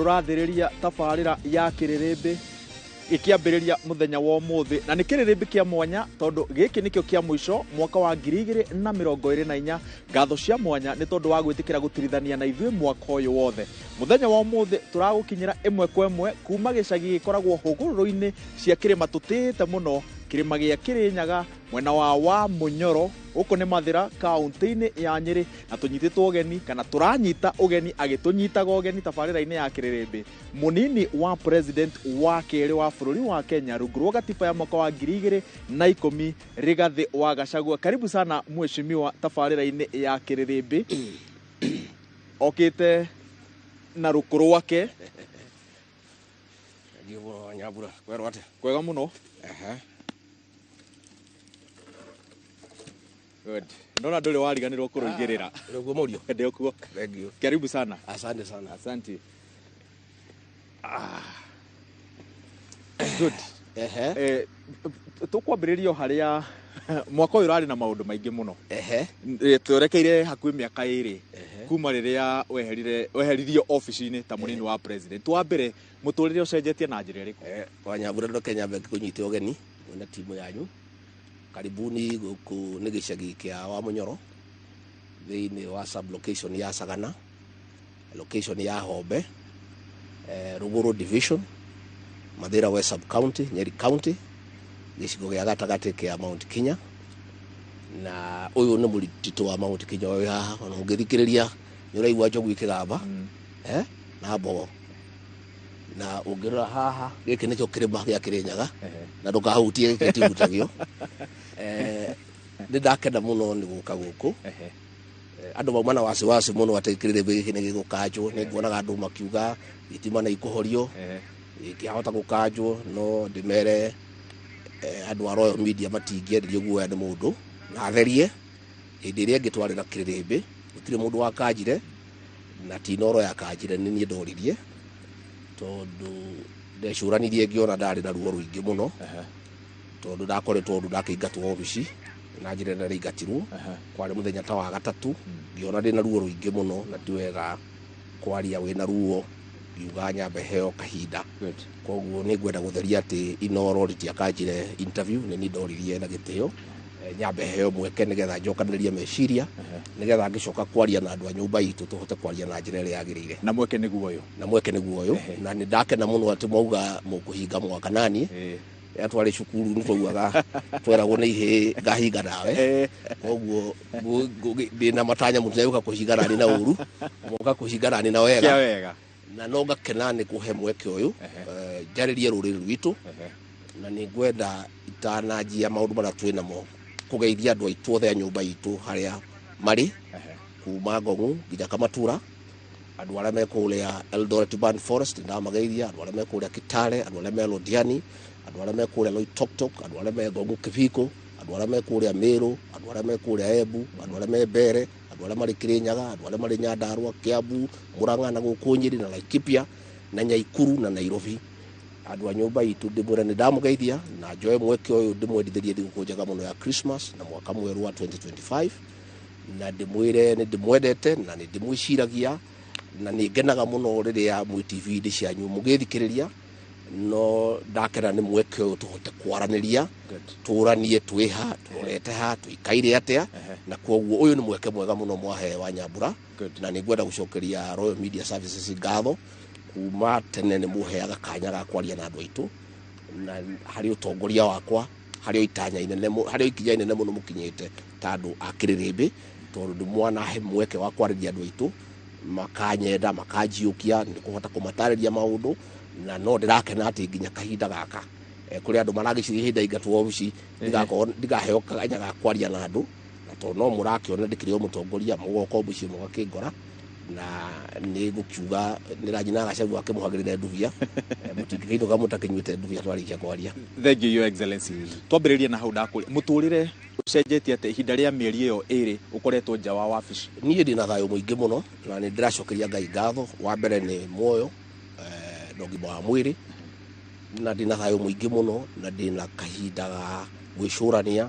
Rũrathĩrĩria tabarĩra ya Kĩrĩrĩmbĩ ĩkĩambĩrĩria mũthenya wa ũmũthĩ, na nĩ kĩrĩrĩmbĩ kĩa mwanya tondũ gĩkĩ nĩkĩo kĩa mũico mwaka wa 2024. Ngatho cia mwanya nĩ tondũ wa gwĩtĩkĩra gũtirithania na ithuĩ mwaka ũyũ wothe. Mũthenya wa ũmũthĩ tũragũkinyĩra ĩmwe kwa ĩmwe kuma gĩcagi gĩkoragwo hũgũrũrũ-inĩ cia kĩrĩma tũtĩĩte mũno, kĩrĩma gĩa Kĩrĩnyaga mwena wa Mũnyoro, gũkũ nĩ Mathĩra kaũntĩ-inĩ ya Nyĩrĩ, na tũnyitĩtwo ũgeni kana tũranyita ũgeni agĩtũnyitaga ũgeni tabarĩra-inĩ ya Kĩrĩrĩmbĩ mũnini wa president wa kerĩ wa bũrũri wa Kenya rungu rwa gatiba ya mwaka wa 2010, Rigathĩ wa Gachagua. Karibu sana mheshimiwa tabarĩra-inĩ ya Kĩrĩrĩmbĩ. Okĩte na rũkũ rwake. Ndio mũno Nyambura, kwerwo atĩa? Kwega mũno. Good. Ndona ndũrĩ wariganĩrwo kũrũigĩrĩra. Nĩguo mũriũ. Ndĩ kuo. Thank you. Karibu sana. Asante sana. Asante. Good. Tũkwambĩrĩria o harĩa mwaka ũyũ ũrarĩ na maũndũ maingĩ mũno. Twerekeire hakuhĩ mĩaka 2 kuma rĩrĩa weheririo obici-inĩ ta mũnini wa president. Wa mbere, mũtũrĩre ũcenjetie na njĩra ĩrĩkũ? Wa Nyambura, ndo Kenya mbere kũnyite ũgeni mwĩna timu yanyu. Karibuni gũkũ nĩ gĩcagi kĩa wa Mũnyoro thĩinĩ wa sub location ya Sagana, location ya Hombe, Ruguru division, Mathira West sub county, Nyeri county, gĩcigo gĩa gatagatĩ kĩa Mount Kenya. Na ũyũ nĩ mũtitũ wa Mount Kenya wĩ haha, ona ũngĩthikĩrĩria nĩ ũraigua njogu ikĩgamba, na mbogo. Na ũngĩrora haha gĩkĩ nĩkĩo kĩrĩma gĩa Kĩrĩnyaga, na ndũkahutie gĩkĩ kĩhutagio. Nĩ ndakena mũno nĩ gũka gũkũ. Andũ mauma na wasiwasi mũno atĩ kĩrĩrĩmbĩ gĩkĩ nĩ gĩgũkanjwo. Nĩ nguonaga andũ makiuga thitima nĩ ikũhorio, gĩkĩahota gũkanjwo, no ndĩmere andũ a Royal Media matingĩenderio guoya nĩ mũndũ, na atherie. Hĩndĩ ĩrĩa ĩngĩ twarĩ na kĩrĩrĩmbĩ gũtirĩ mũndũ wakanjire, na ti Inooro yakanjire, nĩ niĩ ndoririe, tondũ ndecũranirie ngĩona ndarĩ na ruo rũingĩ mũno, tondũ ndakoretwo ũndũ ndakĩingatwo obici na njĩra ĩrĩa ndaingatirwo. Kwarĩ mũthenya ta wa gatatũ, ngĩona ndĩna ruo rũingĩ mũno na ti wega kwaria wĩna ruo, ngiuga nyambe heo kahinda. Koguo nĩ ngwenda gũtheria atĩ Inooro rĩtiakanjire interview, nĩ niĩ ndoririe na gĩtĩo nyambe heo mweke nĩgetha njokanĩrĩrie meciria, nĩgetha ngĩcoka kwaria na andũ a nyũmba itũ tũhote kwaria na njĩra ĩrĩa yagĩrĩire. Na mweke nĩguo ũyũ. Na mweke nĩguo ũyũ. Na nĩ ndakena mũno atĩ mwauga mũkũhinga mwaka nani. Rĩrĩa twarĩ cukuru nĩ twaugaga tweragwo nĩ ihĩĩ ngahinga nawe. Koguo ndĩna matanya mũtinagũka kũhinga nani na ũru, mũgoka kũhinga nani na wega. Kĩa wega. Na no ngakena nĩ kũhe mweke ũyũ, njarĩrie rũrĩrĩ rwitũ, na nĩ ngwenda itananjia maũndũ marĩa twĩ namo kũgeithia andũ aitũ othe a nyũmba itũ harĩa marĩ, kuma Ngong'u nginya Kamatura, andũ arĩa me kũrĩa Eldoret Ban Forest ndamageithia, andũ arĩa me kũrĩa Kitale, andũ arĩa me Londiani, andũ arĩa me kũrĩa Loitoktok, andũ arĩa me Ngong'u Kibiko, andũ arĩa me kũrĩa Meru, andũ arĩa me kũrĩa Embu, andũ arĩa me Mbere, andũ arĩa marĩ Kirinyaga, andũ arĩa marĩ Nyandarua, Kiambu, Murang'a na gũkũ Nyĩrĩ na Laikipia na Nyaikuru na Nairobi. Andũ a nyũmba itũ ndĩmwĩre nĩ ndamũgeithia na njoe mweke ũyũ ndĩmwendithĩrie thigũkũ njega mũno ya Christmas na mwaka mwerũ wa 2025, na ndĩmwĩre nĩ ndĩmwendete na nĩ ndĩmwĩciragia na nĩ ngenaga mũno rĩrĩa mwĩ TV-inĩ cianyu mũgĩthikĩrĩria, no ndakena nĩ mweke ũyũ tũhote kwaranĩria, tũranie twĩ ha, tũrorete ha, tũikaire atĩa, na koguo ũyũ nĩ mweke mwega mũno mwahe wa Nyambura. Na nĩ ngwenda gũcokeria Royal Media Services ngatho kuma tene nĩ mũheaga kanya ga kwaria na andũ aitũ, na harĩ ũtongoria wakwa harĩ o itanya inene harĩ o ikinya inene mũno mũkinyĩte ta andũ a kĩrĩrĩmbĩ, tondũ nĩ mwanahe mweke wa kwarĩria andũ aitũ, makanyenda, makanjiũkia, nĩ kũhota kũmatarĩria maũndũ, na no ndĩrakena atĩ nginya kahinda gaka, kũrĩ andũ maragĩciria ihinda ingatwo obici, ndigaheo kanya ga kwaria na andũ, na tondũ no mũrakĩona ndĩkĩrĩ o mũtongoria, mũgoka o mũciĩ mũgakĩngora, na nĩ ngũkiuga nĩ ranyina Gachagua akĩmũhagĩrĩre ndubia, mũtingĩkĩinũka mũtakĩnyuĩte ndubia twarĩkia kwaria. Thank you, Your Excellency. Twambĩrĩrie na hau ndakũria, mũtũrĩre ũcenjetie atĩa ihinda rĩa mĩeri ĩyo 2 ũkoretwo nja wa wabici? Niĩ ndĩna thayũ mũingĩ mũno na nĩ ndĩracokeria Ngai ngatho. Wa mbere nĩ muoyo, na ũgima wa mwĩrĩ, na ndĩna thayũ mũingĩ mũno na ndĩna kahinda ga gwĩcũrania,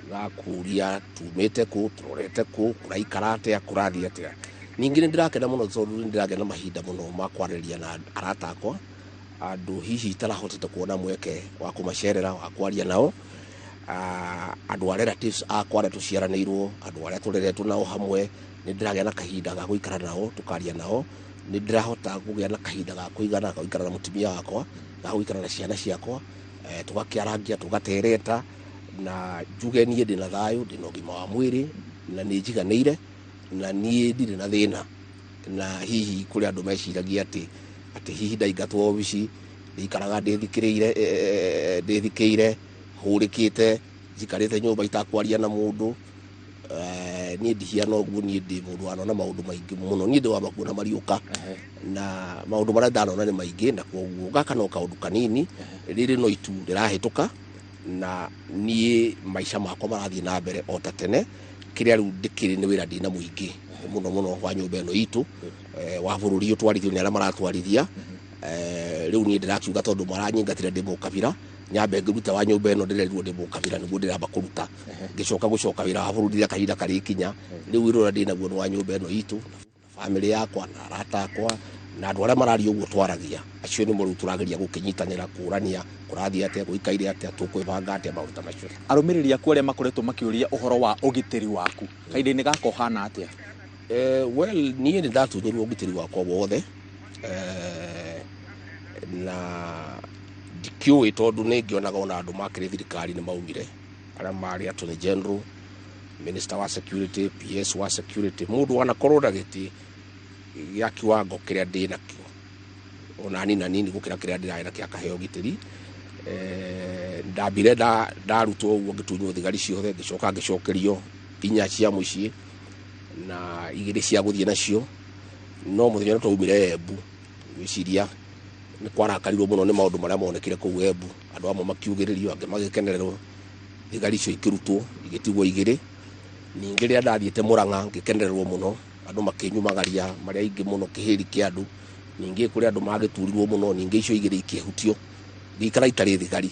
ga kũria tumĩte kũ, tũrorete kũ, kũraikara atĩa, kũrathiĩ atĩa. Ningĩ nĩ ndĩrakena mũno tondũ nĩ ndĩragĩa na mahinda mũno ma kwarĩrĩria na arata akwa, andũ hihi itarahotete kuona mweke wa kũmacerera, wa kwaria nao, andũ a relatives akwa arĩa tũciaranĩirwo, andũ arĩa tũreretwo nao hamwe, nĩ ndĩragĩa na kahinda ga gũikara nao, tũkaria nao. Nĩ ndĩrahota kũgĩa na kahinda ga kũigana ga gũikara na mũtumia wakwa, ga gũikara na ciana ciakwa, tũgakĩarangia, tũgatereta, na njuge niĩ ndĩna thayũ, ndĩna ũgima wa mwĩrĩ, na nĩ njiganĩire, na niĩ ndirĩ na thĩna. Na hihi kũrĩ andũ meciragia atĩ hihi ndaingatwo obici, ndĩikaraga ndĩthikĩire, hũrĩkĩte, njikarĩte nyũmba itakwaria na mũndũ. Niĩ ndihiana ũguo, niĩ ndĩ mũndũ wanona maũndũ maingĩ mũno, niĩ ndĩ wa makuona mariũka, na maũndũ marĩa ndanona nĩ maingĩ, na koguo gaka no kaũndũ kanini, rĩrĩ no itu rĩrahĩtũka, na niĩ maica makwa marathiĩ na mbere o ta tene. Kĩrĩa rĩu ndĩkĩrĩ nĩ wĩra ndĩna mũingĩ mũno mũno wa nyũmba ĩno itũ, wa bũrũri ũtwarithio nĩ arĩa maratwarithia. Rĩu niĩ ndĩrakiuga tondũ maranyingatire ndĩ mũkabira, nyambe ngĩruta wa nyũmba ĩno ndĩrerirwo ndĩ mũkabira nĩguo ndĩramba kũruta, ngĩcoka gũcoka wĩra wa bũrũri rĩrĩa kahinda karĩkinya. Rĩu wĩra ũrĩa ndĩnaguo nĩ wa nyũmba ĩno itũ, na bamĩrĩ yakwa, na arata akwa, na andũ arĩa mararia ũguo twaragia, acio nĩmo rĩu tũrageria gũkĩnyitanĩra, kũrania kũrathiĩ atĩa, gũikaire atĩa, tũkwĩbanga atĩa, maũndũ ta macio. Arũmĩrĩri aku arĩa makoretwo makĩũria ũhoro wa ũgitĩri waku kahinda-inĩ gaka ũhana atĩa? Well, niĩ nĩ ndatunyirwo ũgitĩri wakwa wothe, na ndikĩũĩ tondũ nĩ ngĩonaga ona andũ makĩrĩ thirikari nĩ maumire, arĩa marĩ Attorney General, Minister wa Security, PS wa Security, mũndũ wanakorwo na gĩtĩ gĩa kiwango kĩrĩa ndĩ nakĩo, ona nini nini gũkĩra kĩrĩa ndĩrarĩ nakĩo akaheo ũgitĩri. Ndambire ndarutwo ũguo ngĩtunywo thigari ciothe, ngĩcoka ngĩcokerio inya cia mũciĩ na igĩrĩ cia gũthiĩ nacio. No mũthenya ũrĩa twaumire Embu, ngwĩciria nĩ kwarakarirwo mũno nĩ maũndũ marĩa monekire kũu Embu, andũ amwe makiugĩrĩrio, angĩ magĩkenererwo, thigari icio ikĩrutwo igĩtigwo igĩrĩ. Ningĩ rĩrĩa ndathiĩte Murang'a ngĩkenererwo mũno, andũ makĩnyumagaria marĩa aingĩ mũno, kĩhĩri kĩa andũ. Ningĩ kũrĩ andũ magĩturirwo mũno, ningĩ icio igĩrĩ ikĩhutio, ngĩikara itarĩ thigari.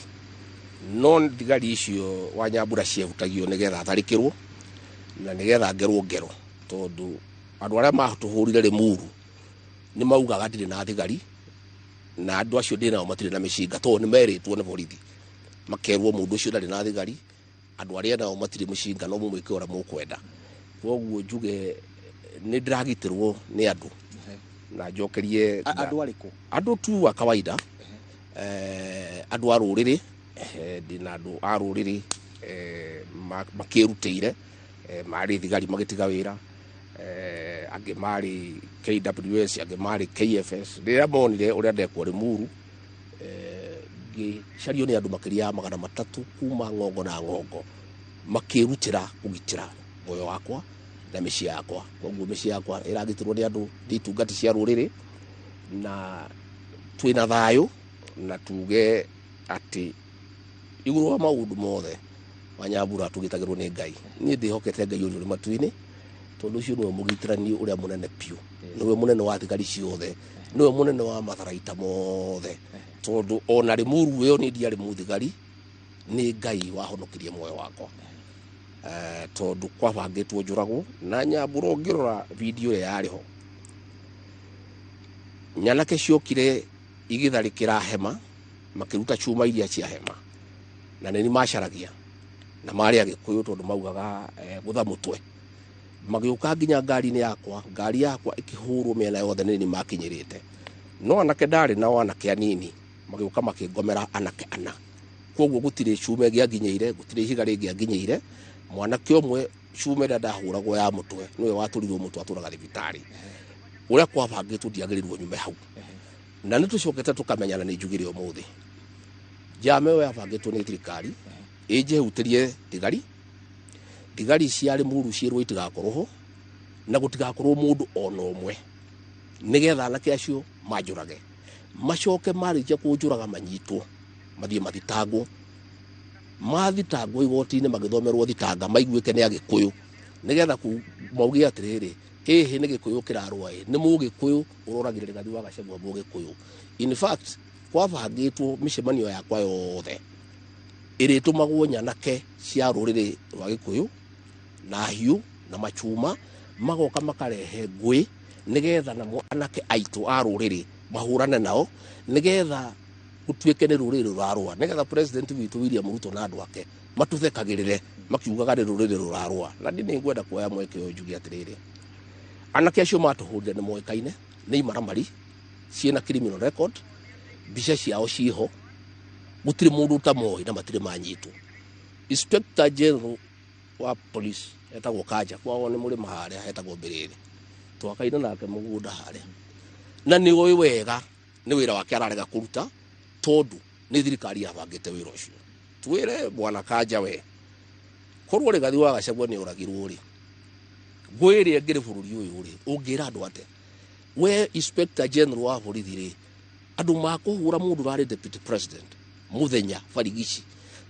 No thigari icio wa Nyambura ciehutagio nĩgetha tharĩkĩrwo na nĩgetha ngerwo ngero, tondũ andũ arĩa matũhũrire Limuru nĩ maugaga ndirĩ na thigari, na andũ acio ndĩ nao matirĩ na mĩcinga, tondũ nĩ merĩtwo nĩ borithi, makerwo mũndũ ũcio ndarĩ na thigari, andũ arĩa nao matirĩ mĩcinga, no mũmwĩke ũrĩa mũkwenda. Koguo njuge nĩ ndĩragitĩrwo nĩ andũ, na njokerie Andũ arĩkũ? Andũ tu a kawaida, andũ a rũrĩrĩ, ndĩna andũ a rũrĩrĩ, makĩrutĩire, marĩ thigari magĩtiga wĩra, angĩ marĩ KWS, angĩ marĩ KFS. Rĩrĩa monire ũrĩa ndekwo Limuru, ngĩcario nĩ andũ makĩria ya 300 kuma ng'ongo na ng'ongo, makĩrutĩra kũgitĩra muoyo wakwa na mĩciĩ yakwa. Koguo mĩciĩ yakwa ĩragitĩrwo nĩ andũ, nĩ itungati cia rũrĩrĩ, na twĩna thayũ, na tuge atĩ igũrũ wa maũndũ mothe Wanyambura tũgitagĩrwo nĩ Ngai. Niĩ ndĩhokete Ngai ũrĩa ũrĩ matu-inĩ, tondũ ũcio nĩwe mũgitĩrani ũrĩa mũnene biũ, nĩwe mũnene wa thigari ciothe, nĩwe mũnene wa matharaita mothe, tondũ ona Limuru ĩyo niĩ ndiarĩ mũthigari, nĩ Ngai wahonokirie muoyo wakwa. Tondũ kwabangĩtwo njũragwo na Nyambura. Ũngĩrora video ĩrĩa yarĩ ho, nyanake ciokire igĩtharĩkĩra hema, makĩruta cuma iria cia hema, na nĩ macaragia na marĩ Agĩkũyũ, tondũ maugaga gũtha mũtwe. Magĩũka nginya ngari-inĩ yakwa, ngari yakwa ĩkĩhũrwo mĩena yothe, nĩ nĩ makinyĩrĩte. No anake ndarĩ nao, anake anini magĩũka makĩngomera, anake ana. Koguo gũtirĩ cuma ĩngĩanginyĩire, gũtirĩ ihiga rĩngĩanginyĩire. Mwanake ũmwe cuma ĩrĩa ndahũragwo ya mũtwe nĩwe watũrirwo mũtwe, atũraga thibitarĩ. Ũrĩa kwabangĩtwo ndiagĩrĩirwo nyume hau, na nĩ tũcokete tũkamenyana. Nĩ njugire ũmũthĩ njama ĩyo yabangĩtwo nĩ thirikari ĩnjehutĩrie thigari, thigari cia Limuru ciĩrwo itigakorwo ho na gũtigakorwo mũndũ ona ũmwe, nĩgetha anake acio manjũrage, macoke marĩkia kũnjũraga manyitwo mathiĩ mathitangwo, mathitangwo igoti-inĩ, magĩthomerwo thitanga maiguĩke nĩ Agĩkũyũ, nĩgetha mauge atĩrĩrĩ, ĩhĩ nĩ Gĩkũyũ kĩrarũa, ĩ nĩ Mũgĩkũyũ ũroragire Rigathi wa Gachagua Mũgĩkũyũ. In fact, kwabangĩtwo mĩcemanio yakwa yothe ĩrĩtũmagwo nyanake cia rũrĩrĩ rwa Gĩkũyũ na hiũ na machuma. Magoka makarehe ngũĩ nĩgetha namo anake aitũ a rũrĩrĩ mahũrane nao, nĩgetha gũtuĩke nĩ rũrĩrĩ rũrarũa, nĩgetha president witũ William Ruto na andũ ake matuthekagĩrĩre makiugaga nĩ rũrĩrĩ rũrarũa. Na niĩ nĩ ngwenda kuoya mweke ũyũ njuge atĩrĩrĩ, anake acio matũhũrire nĩ moĩkaine, nĩ imaramari ciĩna criminal record, mbica ciao ciĩho, gũtirĩ mũndũ ũtamoĩ na matirĩ manyitwo. Inspector General wa police etagwo Kanja, kwao nĩ mũrĩma harĩa hetagwo Mbĩrĩrĩ, twakaine nake mũgũnda harĩa, na nĩ oĩ wega nĩ wĩra wake ararega kũruta tondũ nĩ thirikari yabangĩte wĩra ũcio. Twĩre bwana Kanja, we korwo Rigathi wa Gachagua nĩ oragirwo rĩ, ngũĩ ĩrĩa ĩngĩrĩ bũrũri ũyũ rĩ, ũngĩra andũ atĩa? We Inspector General wa borithi rĩ, andũ makũhũra mũndũ ũrarĩ deputy president mũthenya barigici,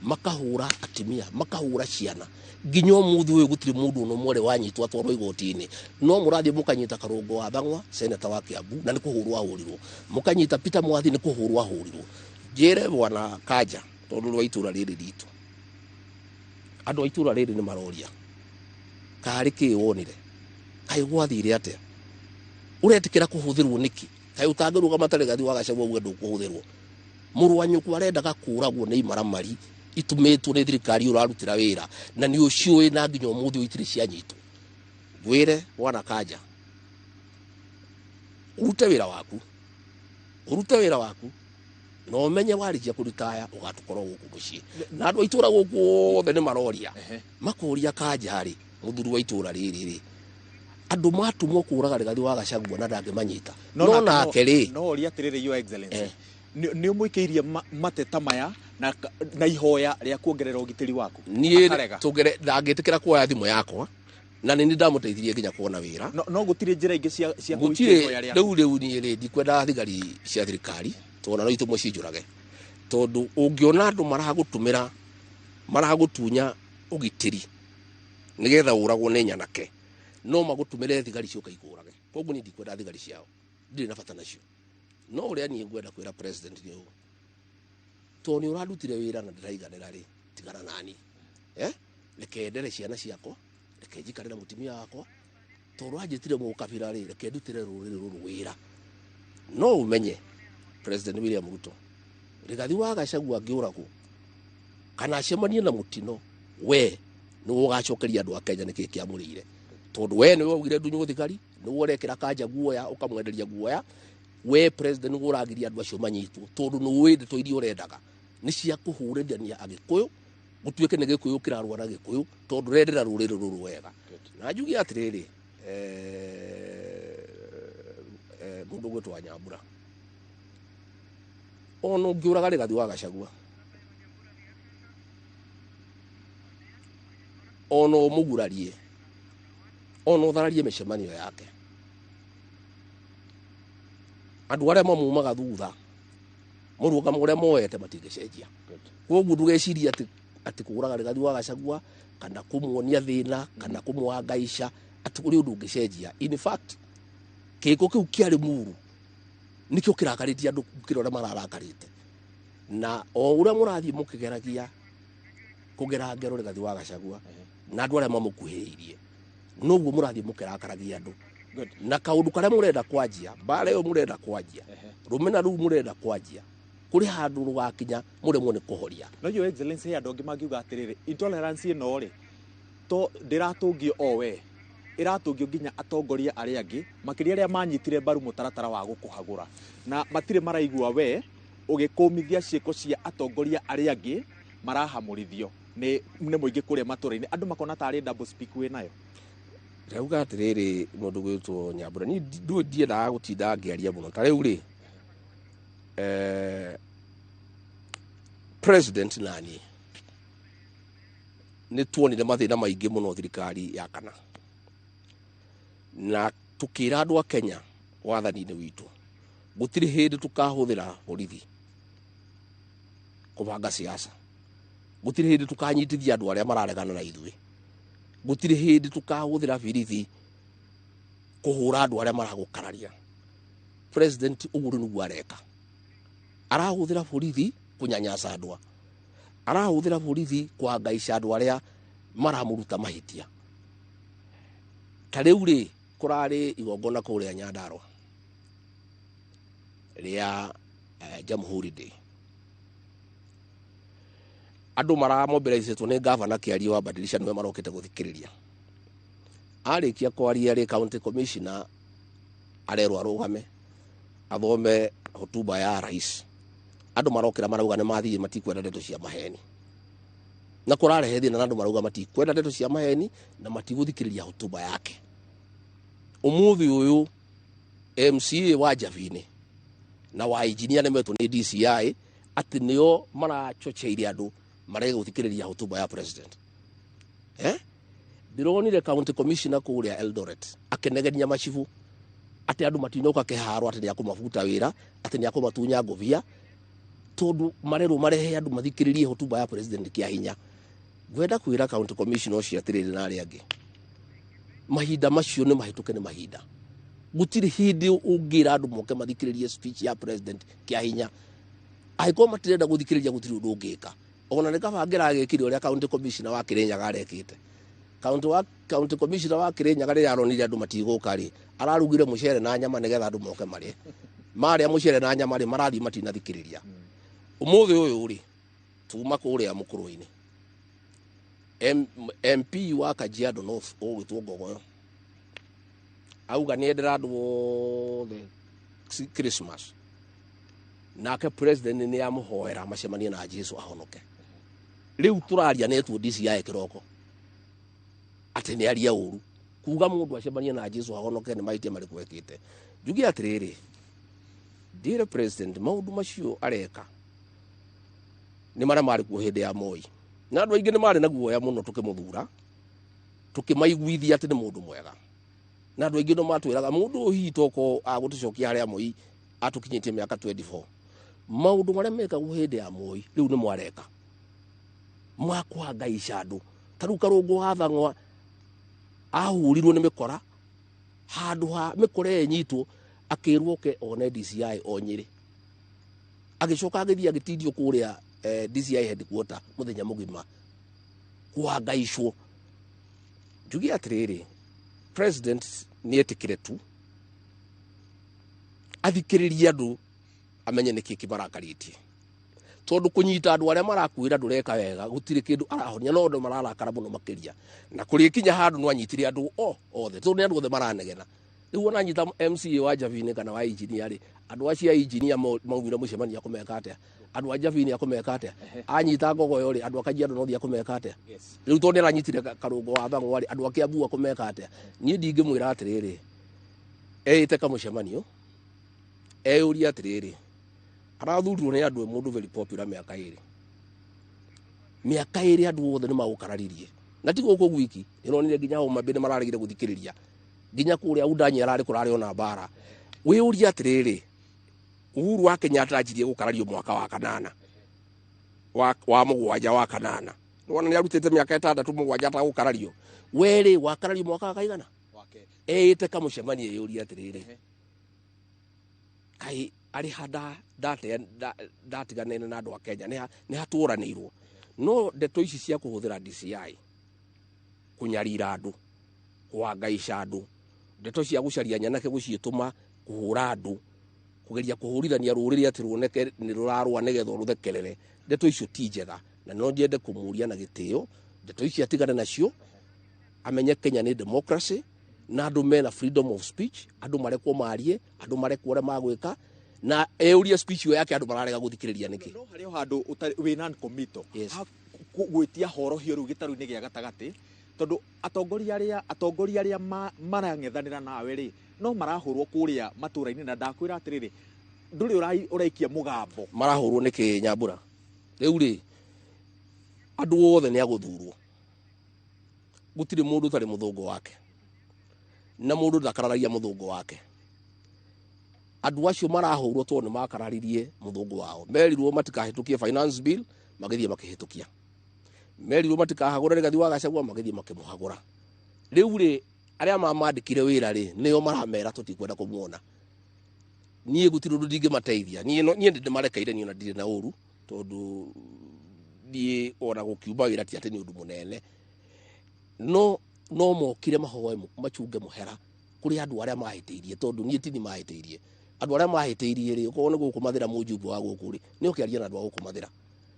makahũra atumia, makahũra ciana, nginya ũmũthĩ ũyũ gũtirĩ mũndũ ona ũmwe ũrĩ wanyitwo atwarwo igoti-inĩ. No mũrathiĩ mũkanyita Karũngo wa Thang'wa, seneta wa Kiambu, na nĩ kũhũrwo ahũrirwo, mũkanyita Peter Mwathi, nĩ kũhũrwo ahũrirwo. Njĩre bwana Kanja, tondũ rwa itũra rĩrĩ ritũ, andũ a itũra rĩrĩ nĩ maroria karĩ kĩ wonire, kaĩ gwathire atĩa, ũretĩkĩra kũhũthĩrwo nĩkĩ, kaĩ ũtangĩrũgama ta Rigathi wa Gachagua uge ndũkũhũthĩrwo. Mũrũ wa nyũkwa arendaga kũragwo nĩ imaramari itumĩtwo nĩ thirikari ũrarutĩra wĩra, na nĩ ũciũĩ na nginya ũmũthĩ ũyũ itirĩ cianyitwo. Ngwĩre bwana Kanja, ũrute wĩra waku, ũrute wĩra waku, na ũmenye warĩkia kũritaya ũgatũkorwo gũkũ mũciĩ. Na andũ a itũra gũkũ othe nĩ maroria, makoria Kanja rĩ, mũthuri wa itũra rĩrĩ rĩ, andũ matũmwo kũraga Rigathi wa Gachagua na ndangĩmanyita. No nake rĩ, no ũria atĩrĩrĩ, Your Excellency, nĩ ũmũikĩirie mateta maya na ihoya rĩa kuongerera ũgitĩri waku? Niĩ tũngere ndangĩtĩkĩra kuoya thimũ yakwa, na nĩ ndamũteithirie nginya kuona wĩra. No gũtirĩ njĩra ingĩ cia kũikia ihoya rĩaku? Rĩu niĩ rĩ, ndikwenda thigari cia thirikari, tondũ no itũmwe cinjũrage, tondũ ũngĩona andũ maragũtũmĩra, maragũtunya ũgitĩri nĩgetha ũragwo nĩ nyanake, no magũtũmĩre thigari ciũke ikũrage. Koguo niĩ ndikwenda thigari ciao, ndirĩ na bata nacio. No ũrĩa niĩ ngwenda kwĩra president nĩ ũũ, tondũ nĩ ũrandutire wĩra na ndĩraiganĩra rĩ, tigana nani, reke ndere ciana ciakwa, reke njikare na mũtumia wakwa, tondũ anjĩtire mũkabira rĩ, reke ndutĩre rũrĩrĩ rũrũ wĩra. No ũmenye President William Ruto, Rigathi wa Gachagua angĩũragwo kana acemanie na mũtino, we nĩwe ũgacokeria andũ a Kenya nĩkĩ kĩamũrĩire, tondũ we nĩwe waugire ndunywo thigari, nĩwe ũrekĩra Kanja guoya, ũkamwenderia guoya. We president nĩwe ũragiria andũ acio manyitwo, tondũ nĩũĩ ndeto iria ũrendaga nĩ cia kũhũrithania Agĩkũyũ, gũtuĩke nĩ Gĩkũyũ kĩrarũa na Gĩkũyũ, tondũ ũrendera rũrĩrĩ rũrũ wega. Na njuge atĩrĩrĩ, mũndũ ũgwĩtwo Nyambura, ona ũngĩũraga Rigathi wa Gachagua, ona ũmũgurarie, ona ũthararie mĩcemanio yake, andũ arĩa mamumaga thutha mũrũgamo ũrĩa moete matingĩcenjia. Koguo ndũgecirie atĩ kũũraga Rigathi wa Gachagua kana kũmuonia thĩna kana kũmũangaica atĩ kũrĩ ũndũ ũngĩcenjia. In fact, kĩko kĩu kĩarĩ mũru nĩkĩo kĩrakarĩtie andũ gũkĩra ũrĩa mararakarĩte. Na o ũrĩa mũrathiĩ mũkĩgeragia kũgera ngero Rigathi wa Gachagua na andũ arĩa mamũkuhĩrĩirie, noguo mũrathiĩ mũkĩrakaragia andũ. Na kaũndũ karĩa mũrenda kwanjia, mbara ĩyo mũrenda kwanjia, rũmena rũu mũrenda kwanjia, kũrĩ handũ rũgakinya mũremwo nĩ kũhoria. No Your Excellency, andũ angĩ mangiuga atĩrĩrĩ, intolerance ĩno rĩ, to ndĩratũngio o we, ĩratũngio nginya atongoria arĩa angĩ, makĩria arĩa manyitire mbaru mũtaratara wa gũkũhagũra, na matirĩ maraigua we ũgĩkũmithia ciĩko cia atongoria arĩa angĩ marahamũrithio nĩ mũingĩ kũrĩa matũra-inĩ, andũ makona tarĩ double speak wĩ nayo. Ndauga atĩrĩrĩ, mũndũ gwĩtwo Nyambura, niĩ ndiendaga gũtinda ngĩaria mũno. Ta rĩu rĩ, president nani nĩ tuonire mathĩna maingĩ mũno thirikari ya kana, na tũkĩra andũ a Kenya wathani-inĩ witũ gũtirĩ hĩndĩ tũkahũthĩra borithi kũbanga siasa, gũtirĩ hĩndĩ tũkanyitithia andũ arĩa mararegana na ithuĩ, gũtirĩ hĩndĩ tũkahũthĩra birithi kũhũra andũ arĩa maragũkararia. President ũguo nĩguo areka, arahũthĩra borithi kũnyanyasa andũ, arahũthĩra borithi kũhangaica andũ arĩa maramũruta mahĩtia. Ta rĩu rĩ, kũrarĩ igongona kũrĩa Nyandarua rĩa Jamhuri Day. Andũ maramobilizĩtwo nĩ gavana kĩario wa Badilisha, nĩwe marokĩte gũthikĩrĩria. Arĩkia kwaria rĩ, county commissioner arerwo arũgame athome hotuba ya rais. Andũ marokĩra marauga nĩ mathiĩ, matikwenda ndeto cia maheni, na kũrarehe thĩna, na andũ marauga matikwenda ndeto cia maheni na matigũthikĩrĩria hotuba yake. Ũmũthĩ ũyũ MCA wa Njabini na wa engineer nĩ metwo nĩ DCI atĩ nĩo marachocheire andũ marege gũthikĩrĩria hotuba ya president. Ndĩronire county commissioner kũrĩa Eldoret akĩnegenia macibu atĩ andũ matinoka kĩharo, atĩ nĩ akũmabuta wĩra, atĩ nĩ akũmatunya ngũbia, tondũ marerwo marehe andũ mathikĩrĩrie hotuba ya president kĩa hinya. Ngwenda kwĩra county commissioner ũcio atĩrĩrĩ na arĩa angĩ, mahinda macio nĩ mahĩtũke nĩ mahinda. Gũtirĩ hĩndĩ ũngĩra andũ moke mathikĩrĩrie speech ya president kĩa hinya. Angĩkorwo matirenda gũthikĩrĩria, gũtirĩ ũndũ ũngĩka. Ona nĩ kaba ngĩragĩkire ũrĩa county commissioner wa Kĩrĩnyaga arekĩte. County commissioner wa Kĩrĩnyaga rĩrĩa aronire andũ matigũka rĩ, ararugire mũcere na nyama nĩgetha andũ moke marĩe. Marĩa mũcere na nyama rĩ, marathiĩ matinathikĩrĩria. Ũmũthĩ ũyũ rĩ, tuma kũrĩa mũkũrũ-inĩ, MP wa Kajiado North ũgwĩtwo Ngogoyo auga nĩ endera andũ othe Christmas, nake president nĩ amũhoera macemanie na Jesu ahonoke. Rĩu tũraria netwo DCI kĩroko atĩ nĩ aria ũru kuga mũndũ acemanie na Jesu ahonoke nĩ mahĩtia marĩkũ ekĩte. Njuge atĩrĩrĩ, ndĩre president maũndũ macio areka nĩ marĩa marĩ kuo hĩndĩ ya Moi, na andũ aingĩ nĩ marĩ na guoya mũno tũkĩmũthura, tũkĩmaiguithia atĩ nĩ mũndũ mwega, na andũ aingĩ no matwĩraga mũndũ ũyũ hihi toko agũtũcokia harĩa Moi atũkinyĩtie mĩaka 24. Maũndũ marĩa mekagwo hĩndĩ ya Moi rĩu nĩ mwareka makũhangaica andũ. Ta rĩu Karũngũ wa Thang'wa ahũrirwo nĩ mĩkora, handũ ha mĩkora ĩyo ĩnyitwo akĩrwo oke one DCI o Nyĩrĩ, agĩcoka agĩthiĩ agĩtindio kũrĩa DCI headquarter mũthenya mũgima kũhangaicwo. Njuge atĩrĩrĩ, president nĩ etĩkĩre tu athikĩrĩrie andũ, amenye nĩkĩ kĩmarakarĩtie, tondũ kũnyita andũ arĩa marakwĩra ndũreka wega gũtirĩ kĩndũ arahonia, no andũ mararakara mũno makĩria. Na kũrĩkinya handũ no anyitire andũ o othe, tondũ nĩ andũ othe maranegena. Rĩu ona anyita MCA wa Njabini kana wa engineer rĩ, andũ acio a engineer maumire mũcemanio akũmeka atĩa? Andũ a Njabini akũmeka atĩa? Anyita Ngogoyo rĩ, andũ a Kajiado no thiĩ akũmeka atĩa? Rĩu tondũ nĩ aranyitire Karũngo wa Thang'wa rĩ, andũ a Kiambu akũmeka atĩa? Niĩ ndingĩmwĩra atĩrĩrĩ, eĩte kamũcemanio eyũrie atĩrĩrĩ, arathurirwo nĩ andũ e mũndũ very popular mĩaka 2, mĩaka 2 andũ othe nĩ magũkararirie, na ti gũkũ gwiki, nĩronire nginya Homa Bay nĩ mararegire gũthikĩrĩria, nginya kũrĩa Undanyi ararĩ kũrarĩ ona mbara. Wĩyũrie atĩrĩrĩ, Uhuru wa Kenyatta anjirie gũkarario mwaka wa kanana wa mũgwanja wa kanana, nĩwona nĩ arutĩte mĩaka 6 7 atagũkarario. Werĩ wakarario mwaka wa kaigana eĩte kamũcemanio eyũrie atĩrĩrĩ, kaĩ arĩ ha ndatiganĩte na andũ a Kenya, nĩ hatũranĩirwo. No ndeto ici cia kũhũthĩra DCI kũnyarira andũ, kũhangaica andũ, ndeto cia gũcaria nyanake gũciĩtũma kũhũra andũ, kũgeria kũhũrithania rũrĩrĩ atĩ ruoneke nĩ rũrarũa nĩgetha rũthekerere, ndeto icio ti njega, na no nyende kũmũria na gĩtĩo ndeto ici atigane nacio, amenye Kenya nĩ democracy na andũ mena freedom of speech, andũ marekwo marie, andũ marekwo ũrĩa magwĩka, na eurie speech ĩyo yake andũ mararega gũthikĩrĩria nĩkĩ? No harĩ o handũ ũtarĩ wĩ non committal. Yes. Gwĩtia horohio rĩu gĩtarũ-inĩ gĩa gatagatĩ, tondũ atongoria arĩa marang'ethanĩra nawe rĩ, no marahũrwo kũrĩa matũra-inĩ, na ndakwĩra atĩrĩrĩ, ndũrĩ ũraikia mũgambo. Marahũrwo nĩkĩ, Nyambura? Rĩu rĩ, andũ othe nĩ agũthurwo, gũtirĩ mũndũ ũtarĩ mũthũngũ wake, na mũndũ ndakararagia mũthũngũ wake. Andũ acio marahũrwo tondũ nĩ makararirie mũthũngũ wao. Merirwo matikahĩtũkie finance bill, magĩthiĩ makĩhĩtũkia. Merirwo matikahagũre Rigathi wa Gachagua, magĩthiĩ makĩmũhagũra. Rĩu rĩ, arĩa mamandĩkire wĩra rĩ, nĩo maramera tũtikwenda kũmuona. Niĩ gũtirĩ ũndũ ndingĩmateithia. Niĩ niĩ ndĩmarekeire, niĩ ona ndirĩ na ũru, tondũ niĩ ona gũkiuma wĩra ti atĩ nĩ ũndũ mũnene. No No mokire mahoe machunge muhera kuri andu aria mahitiirie tondu nie tini mahitiirie andu aria mahitiirie ri ukorwo ni guku mathira mujumbe wa guku ri ni ukiaria na andu a guku mathira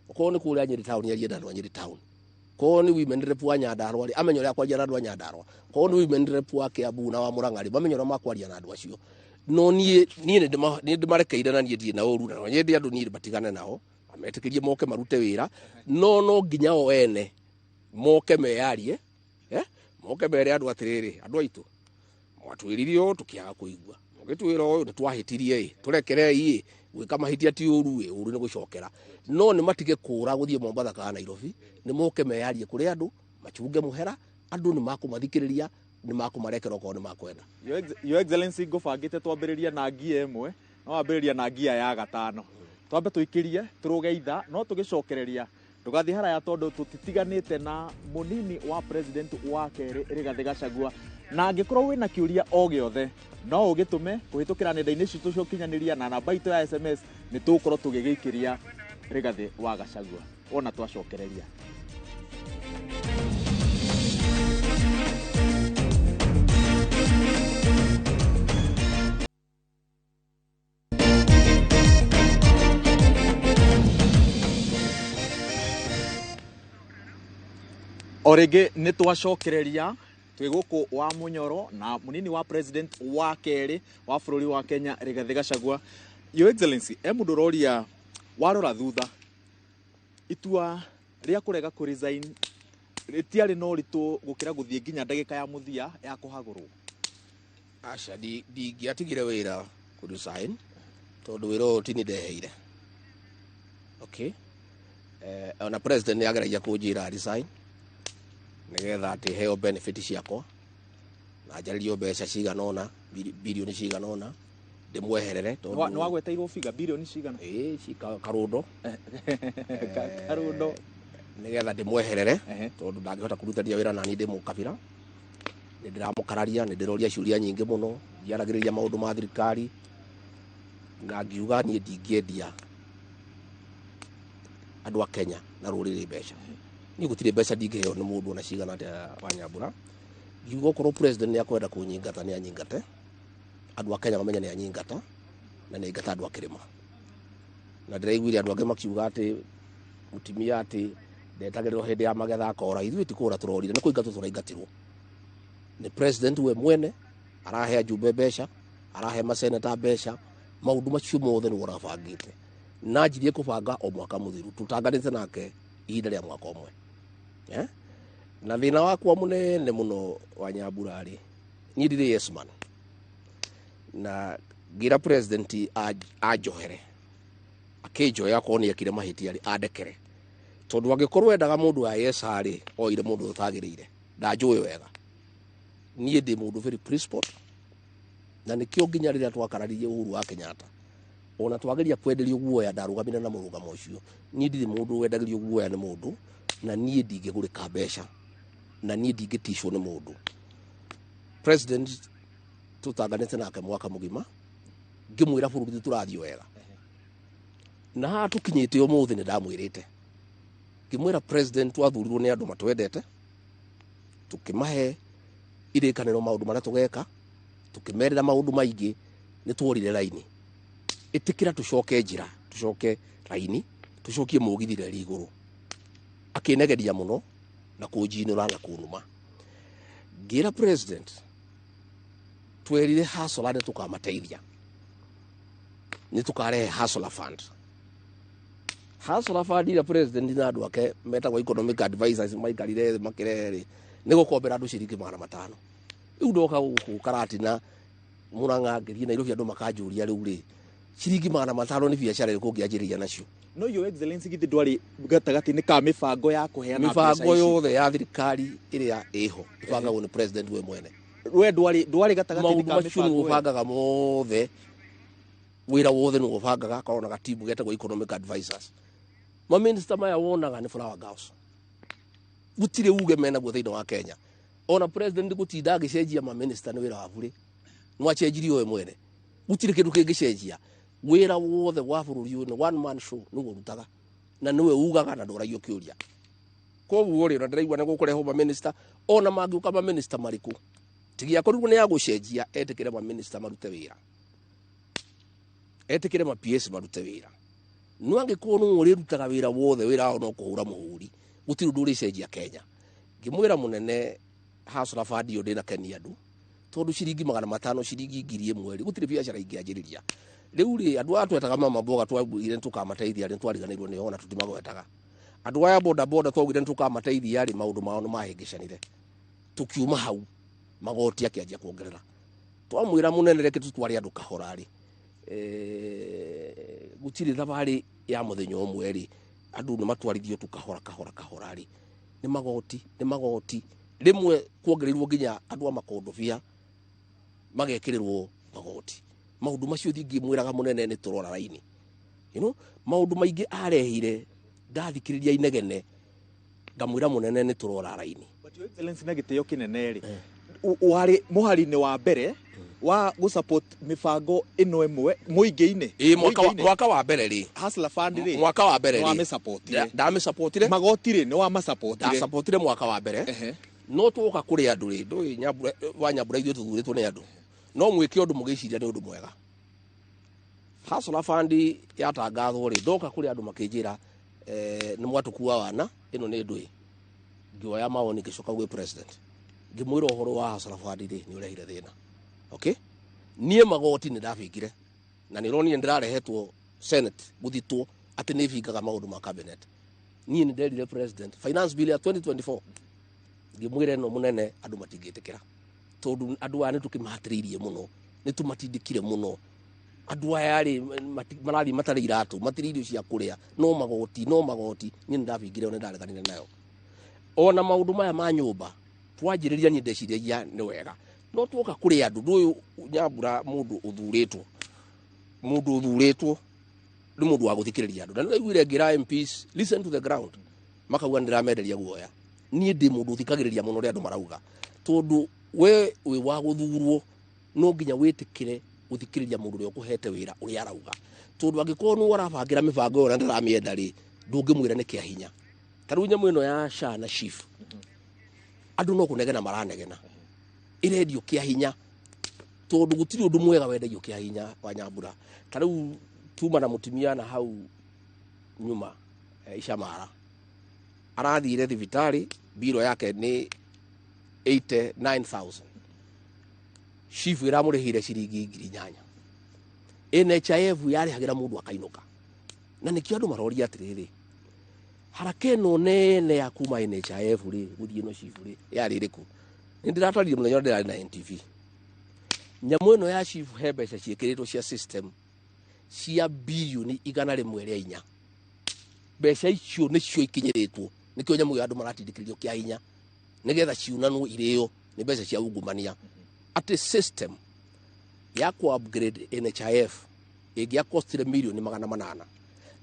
ukorwo ni kuria Nyeri town arie na andu a Nyeri town korwo ni women rep wa Nyandarua ri amenye uria kwaria na andu a Nyandarua korwo ni women rep wa Kiambu na wa Murang'a ri mamenye uria makwaria na andu acio no nie nie ni ndimarekeire na nie ndie na uru na nyende andu nie batigane nao ametikirie moke marute wira no no nginya o ene moke meyarie moke mere andu atiriri andu aitu mwatwiririe o tukiaga kuigua mugitwira uyu ni twahitirie i turekerei i gwika mahitia ti uru i uru ni gucokera no ni matige kura guthie Mombatha kana Nairobi ni moke meyarie kuri andu machunge muhera andu ni makumathikiriria ni makumarekera okorwo ni makwenda. Your Excellency ngubangite twambiririe na ngia imwe no wambiriria na ngia ya gatano twambe tuikirie turuge itha no tugicokereria ndugathie haraya tondu tutitiganite na munini wa president wa keri Rigathi Gachagua na angikorwo wina kiuria o giothe no ugitume kuhitukira nenda-ini citu cia ukinyaniria na namba itu ya SMS ni tugukorwo tugigiikiria Rigathi wa Gachagua ona twacokereria. O rĩngĩ nĩ twacokereria twĩ gũkũ wa Munyoro na munini wa president wa kerĩ wa bũrũri wa Kenya Rigathi Gachagua. Your Excellency, e mũndũ ũroria warora thutha itua rĩa kũrega kũ resign rĩtiarĩ na ũritũ gũkĩra gũthiĩ nginya ndagĩka ya mũthia ya kũhagũrwo? Aca, ndingĩatigire wĩra kũ resign tondũ wĩra ũyũ ti niĩ ndeheire. Okay, ona president nĩ ageragia kũnjĩra resign nigetha ati heo benefit ciakwa na njarĩrio mbeca cigana ũna bilioni cigana ũna ndĩmweherere tondũ nĩ wagweteirwo figa bilioni cigana ĩĩ karundo karundo nigetha ndĩmweherere tondũ ndangĩhota kũrutania wĩra nani ndĩ mũkabira nĩ ndĩramũkararia nĩ ndĩroria ciũria nyingĩ mũno njiaragĩrĩria maũndũ ma thirikari na ngiuga niĩ ndingĩendia andũ a Kenya na rũrĩrĩ mbeca ni gutire mbeca ndingĩheo nĩ mũndũ ona cigana atĩa wa Nyambura ngiuga okorwo president nĩ akwenda kũnyingata nĩ anyingate andũ a Kenya mamenye nĩ anyingata na nĩ aingata andũ a kĩrĩma na ndĩraiguire andũ angĩ makiuga atĩ mũtumia atĩ ndetagĩrĩrwo hĩndĩ ya magetha akora ithuĩ ti kũra tũrorire nĩ kũingatwo tũraingatirwo nĩ president we mwene arahe ajumbe mbeca arahe maseneta mbeca maũndũ macio mothe nĩwe ũrabangĩte na anjirie kũbanga o mwaka mũthiru tũtanganĩte nake ihinda rĩa mwaka ũmwe. Na thĩna wakwa mũnene mũno wa Nyambura rĩ niĩ ndirĩ yes man na ngira president anjohere akĩnjoya akorwo nĩ ekire mahĩtia rĩ andekere tondũ angĩkorwo endaga mũndũ wa yes rĩ oire mũndũ ũtagĩrĩire ndanjũĩ wega niĩ ndĩ mũndũ very principled na nĩkĩo nginya rĩrĩa twakararirie Uhuru wa Kenyatta ona twageria kwenderio guoya ndarũgamire na mũrũgamo ũcio niĩ ndirĩ mũndũ wendagĩrio guoya nĩ mũndũ na niĩ ndingĩgũrĩka mbeca na niĩ ndingĩticwo nĩ mũndũ. President tũtanganĩte nake mwaka mũgima ngĩmwĩra bũrũri tũrathiĩ wega na haha tũkinyĩte ũmũthĩ nĩ ndamwĩrĩte ngĩmwĩra president twathurirwo nĩ andũ matwendete tũkĩmahe irĩkanĩro maũndũ marĩa tũgeka tũkĩmerĩra maũndũ maingĩ nĩ tuorire raini ĩtĩkĩra tũcoke njĩra tũcoke raini tũcokie mũgithi reri igũrũ akĩnegeria mũno na kũnjinũra na kũnuma ngĩra president twerire hasola nĩ tũkamateithia nĩ tũkarehe hasola fund. Hasola fund ira president na andũ ake metagwo economic advisors maikarire makĩrehe rĩ nĩ gũkombera andũ ciringi 500 rĩu ndoka gũkũ Karatina Murang'a ngĩthiĩ Nairobi andũ makanjũria rĩu rĩ ciringi 500 nĩ biacara ĩrĩkũ ũngĩanjĩrĩria nacio. No Your Excellency githĩ ndwarĩ gatagatĩ-inĩ ka mĩbango ya kũheana mbeca ici? Mĩbango yothe ya thirikari ĩrĩa ĩho ĩbangagwo nĩ president we mwene. We ndwarĩ gatagatĩ-inĩ ka maũndũ macio mĩbango nĩwe ĩyo? ũbangaga mothe wĩra wothe nĩwe ũbangaga akorwo na gatimu getagwo economic advisors. Maminista maya wonaga nĩ flower girls gũtirĩ uge menaguo thĩinĩ wa Kenya ona president gũtinda agĩcenjia maminista nĩ wĩra wa burĩ no acenjirie we mwene gũtirĩ kĩndũ kĩngĩcenjia wĩra wothe wa bũrũri ũyũ nĩ one man show nĩguo ũrutaga na nĩwe ugaga na ndũragio kĩũria. Koguo rĩ, ona ndĩraigua nĩ gũkũrehwo maminista, ona mangĩũka maminista marĩkũ, tigia akorirwo nĩ ya gũcenjia, etĩkĩre maminista marute wĩra, etĩkĩre ma PS marute wĩra. No angĩkorwo nĩ ũrĩrutaga wĩra wothe, wĩra wao no kũhũra mũhũri, gũtirĩ ũndũ ũrĩcenjia Kenya. Ngĩmwĩra mũnene, Hustler Fund ĩyo ndĩnakenia andũ, tondũ ciringi 500, ciringi 1000 rĩ, gũtirĩ biacara ingĩanjĩrĩria. Rĩu rĩ, andũ aya twetaga mama mboga twaugire nĩ tũkamateithia rĩ, nĩtwariganĩirwo nĩo, ona tũtimagwetaga. Andũ aya boda boda twaugire nĩ tũkamateithia rĩ, maũndũ mao nĩ mahĩngĩcanire. Tũkiuma hau, magoti akĩanjia kuongerera. Twamwĩra mũnene, reke tũtware andũ kahora rĩ, gũtirĩ thabarĩ ya mũthenya ũmwe rĩ, andũ nĩ matwarithio tu kahora kahora kahora rĩ, nĩ magoti, nĩ magoti. Rĩmwe kuongereirwo nginya andũ a makondobia magekĩrĩrwo magoti. Maũndũ macio thingĩ mwĩraga mũnene nĩ tũrora raini. Maũndũ maingĩ arehire, ndathikĩrĩria inegene, ngamwĩra mũnene nĩ tũrora raini. But Your Excellency, na gĩtĩo kĩnene rĩ, warĩ mũhari-inĩ wa mbere wa gũ-support mĩbango ĩno ĩmwe mũingĩ-inĩ. Ĩ mwaka wa mbere rĩ, Hustler Fund rĩ, mwaka wa mbere nĩ rĩ, wamĩsupportire. Ndamĩsupportire. Magoti rĩ, nĩ wamasupportire. Ndasupportire mwaka wa mbere. No twoka kũrĩ andũ rĩ, ndũĩ Nyambura, wa Nyambura, ithuĩ tũthurĩtwo nĩ andũ, no mwĩke ũndũ mũgĩciria nĩ ũndũ mwega. Hustler Fund yatangathwo rĩ, ndoka kũrĩ andũ makĩnjĩra, nĩ mwatũkua wana, ĩno nĩ ndũĩ. Ngĩoya mawoni, ngĩcoka gwĩ president, ngĩmwĩra ũhoro wa Hustler Fund rĩ, nĩ ũrehire thĩna. Okay, niĩ magoti nĩ ndabingire, na nĩ ũronire ndĩrarehetwo Senate gũthitwo atĩ nĩ bingaga maũndũ ma cabinet. Niĩ nĩ nderire president finance bill ya 2024, ngĩmwĩra ĩno mũnene andũ matingĩtĩkĩra, tondũ andũ aya nĩ tũkĩmahatĩrĩirie mũno, nĩ tũmatindĩkire mũno. Andũ aya rĩ, marathiĩ matarĩ iratũ, matirĩ irio cia kũrĩa, no magoti, no magoti. Niĩ nĩ ndabingire, nĩ ndareganire nayo. Ona maũndũ maya ma nyũmba twanjĩrĩria, niĩ ndeciragia nĩ wega, no tuoka kũrĩ andũ, ndũyũ Nyambura, mũndũ ũthurĩtwo nĩ mũndũ wa gũthikĩrĩria andũ. Na nĩ raiguire ngĩra MPs, "Listen to the ground," makauga nĩ ndĩramenderia guoya. Niĩ ndĩ mũndũ ũthikagĩrĩria mũno ũrĩa andũ marauga, tondũ we wĩ wa gũthurwo, no nginya wĩtĩkĩre gũthikĩrĩria mũndũ ũrĩa ũkũhete wĩra ũrĩa arauga, tondũ angĩkorwo nĩ ũrabangĩra mĩbango ĩyo na ndaramĩenda rĩ, ndũngĩmwĩra nĩ kĩa hinya. Ta rĩu nyamũ ĩno ya SHA na SHIF, andũ no kũnegena maranegena, ĩrendio kĩa hinya, tondũ gũtirĩ ũndũ mwega wendagio kĩa hinya, wa Nyambura. Ta rĩu tuma na mũtumia na hau nyuma, Icamara, arathire thibitarĩ, mbiro yake nĩ 89000, SHIF ĩramũrĩhire ciringi 8,000. NHIF yarĩhagĩra mũndũ akainũka. Na nĩkĩo andũ maroria atĩrĩrĩ, haraka ĩno nene ya kuma NHIF rĩ gũthiĩ ĩno SHIF rĩ, yarĩ ĩrĩkũ? Nĩ ndĩratwarire mũthenya ũrĩa ndĩrarĩ na NTV nyamũ ĩno ya SHIF, he mbeca ciĩkĩrĩtwo cia system cia birioni 104. Mbeca icio nĩcio ikinyĩrĩtwo, nĩkĩo nyamũ ĩyo andũ maratindĩkĩrĩrio kĩa hinya nĩgetha ciunanwo irĩo, nĩ mbeca cia ungumania. Atĩ system ya ku upgrade NHIF ĩngĩakostire mirioni 800,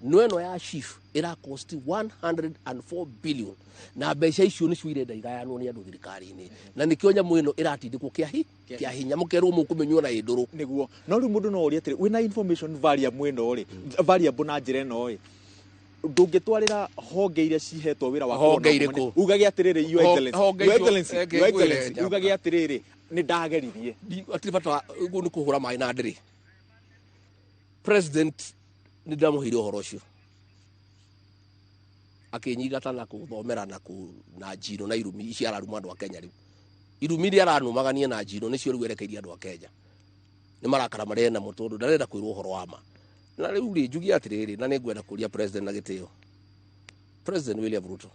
no ĩno ya SHIF ĩrakosti 104 billion, na mbeca icio nĩcio irenda igayanwo nĩ andũ thirikari-inĩ, na nĩkĩo nyamũ ĩno ĩratindĩkwo kĩa hinya, mũkerwo mũkũmĩnyua na ĩndũrũ. Nĩguo, no rĩu mũndũ no orie atĩrĩ, wĩna information variable ĩno rĩ, variable na njĩra ĩno rĩ, ndũngĩtwarĩra honge iria cihetwo wĩra wa Honge kũrora irĩkũ? Ugage atĩrĩrĩ, Your Excellency, Honge Your icio- Excellency, reke Your ngwĩre, Excellency, Njamba. ugage atĩrĩrĩ, nĩ ndageririe. Hatirĩ bata ũguo nĩ kũhũra maĩ na ndĩrĩ. President nĩ ndĩramũheire ũhoro ũcio, akĩnyingata na kũthomera na kũ na njino na irumi ici araruma andũ a Kenya. Rĩu irumi iria aranumagania na njino nĩcio rĩu erekeirie andũ a Kenya, nĩ marakara marĩa namo, tondũ ndarenda kwĩrwo ũhoro wa ma. Na rĩu rĩ, njugie atĩrĩrĩ, na nĩ ngwenda kũria president na gĩtĩo, President William Ruto,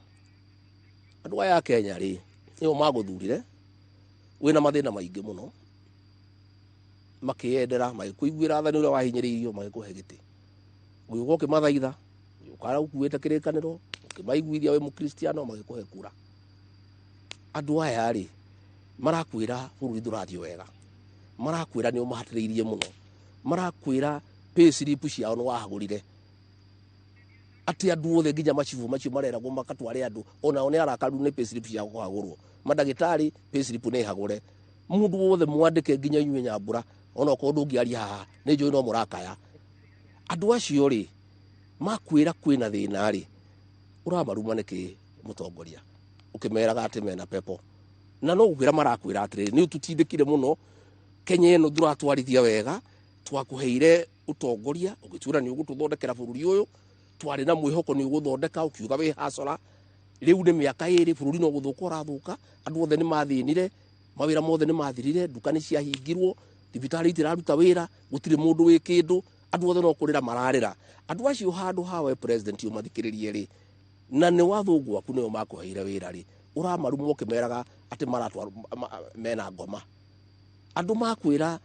andũ aya a Kenya rĩ, nĩo magũthurire wĩna mathĩna maingĩ mũno, makĩyendera, magĩkũiguĩra tha nĩ ũrĩa wahinyĩrĩirio, magĩkũhe gĩtĩ, ũgĩũka ũkĩmathaitha, ũgĩũka ũkuĩte kĩrĩkanĩro, ũkĩmaiguithia wĩ mũkristiano, magĩkũhe kura. Andũ aya rĩ, marakwĩra bũrũri ndũrathiĩ wega, marakwĩra nĩ ũmahatĩrĩirie mũno, marakwĩra pay slip ciao nĩ wahagũrire, atĩ andũ othe nginya macibũ macio mareragwo makatware andũ onao nĩ arakaru nĩ pay slip ciao kũhagũrwo, mandagĩtarĩ pay slip nĩ hagũre, mũndũ wothe mwandĩke, nginya inyuĩ Nyambura, onokorwo ndũngĩaria haha nĩ njũĩ no mũrakaya. Andũ acio rĩ, makwĩra kwĩna thĩna rĩ, ũramaruma nĩkĩ? Mũtongoria, ũkĩmeraga atĩ mena pepo na no gũkwĩra marakwĩra atĩrĩrĩ, nĩ ũtũtindĩkire mũno Kenya ĩno, ndũratwarithia wega. Twakũheire ũtongoria ũgĩtwĩra nĩ ũgũtũthondekera bũrũri ũyũ, twarĩ na mwĩhoko nĩ ũgũthondeka, ũkiuga wĩ hasora. Rĩu nĩ mĩaka 2, bũrũri no gũthũka ũrathũka. Andũ othe nĩ mathĩnire, mawĩra mothe nĩ mathirire, nduka nĩ ciahingirwo, thibitarĩ itiraruta wĩra, gũtirĩ mũndũ wĩ kĩndũ, andũ othe no kũrĩra mararĩra. Andũ acio handũ hawe president ũmathikĩrĩrie rĩ, na nĩ wathũngũ aku nĩo makũheire wĩra rĩ, ũramaruma ũkĩmeraga atĩ maratwara mena ngoma. Andũ makwĩra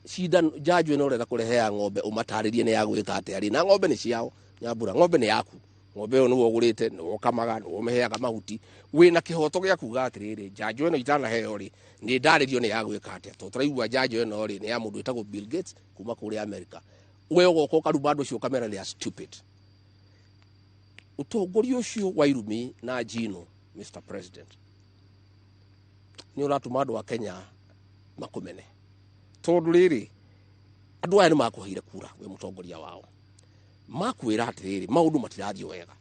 cindano njanjo ĩno ũrenda kũrehe ya ng'ombe, ũmatarĩrie nĩ ya gwĩka atĩa rĩ, na ng'ombe nĩ ciao. Nyambura, ng'ombe nĩ yaku, ng'ombe ĩyo nĩwe ũgũrĩte, nĩwe ũkamaga, nĩwe ũmĩheaga mahuti, wĩna kĩhoto gĩa kuga atĩrĩrĩ, njanjo ĩno itanaheo rĩ, nĩ ndarĩrio nĩ ya gwĩka atĩa, tondũ tũraigua njanjo ĩno rĩ nĩ ya mũndũ wĩtagwo Bill Gates kuma kũrĩa America. We ũgoka ũkaruma andũ acio ũkamera they are stupid. Ũtongoria ũcio wa irumi na njino, Mr President, nĩ ũratũma andũ a Kenya makũmene, tondũ rĩrĩ, andũ aya nĩ makũheire kura wĩ mũtongoria wao, makwĩra atĩrĩrĩ, maũndũ matirathiĩ wega,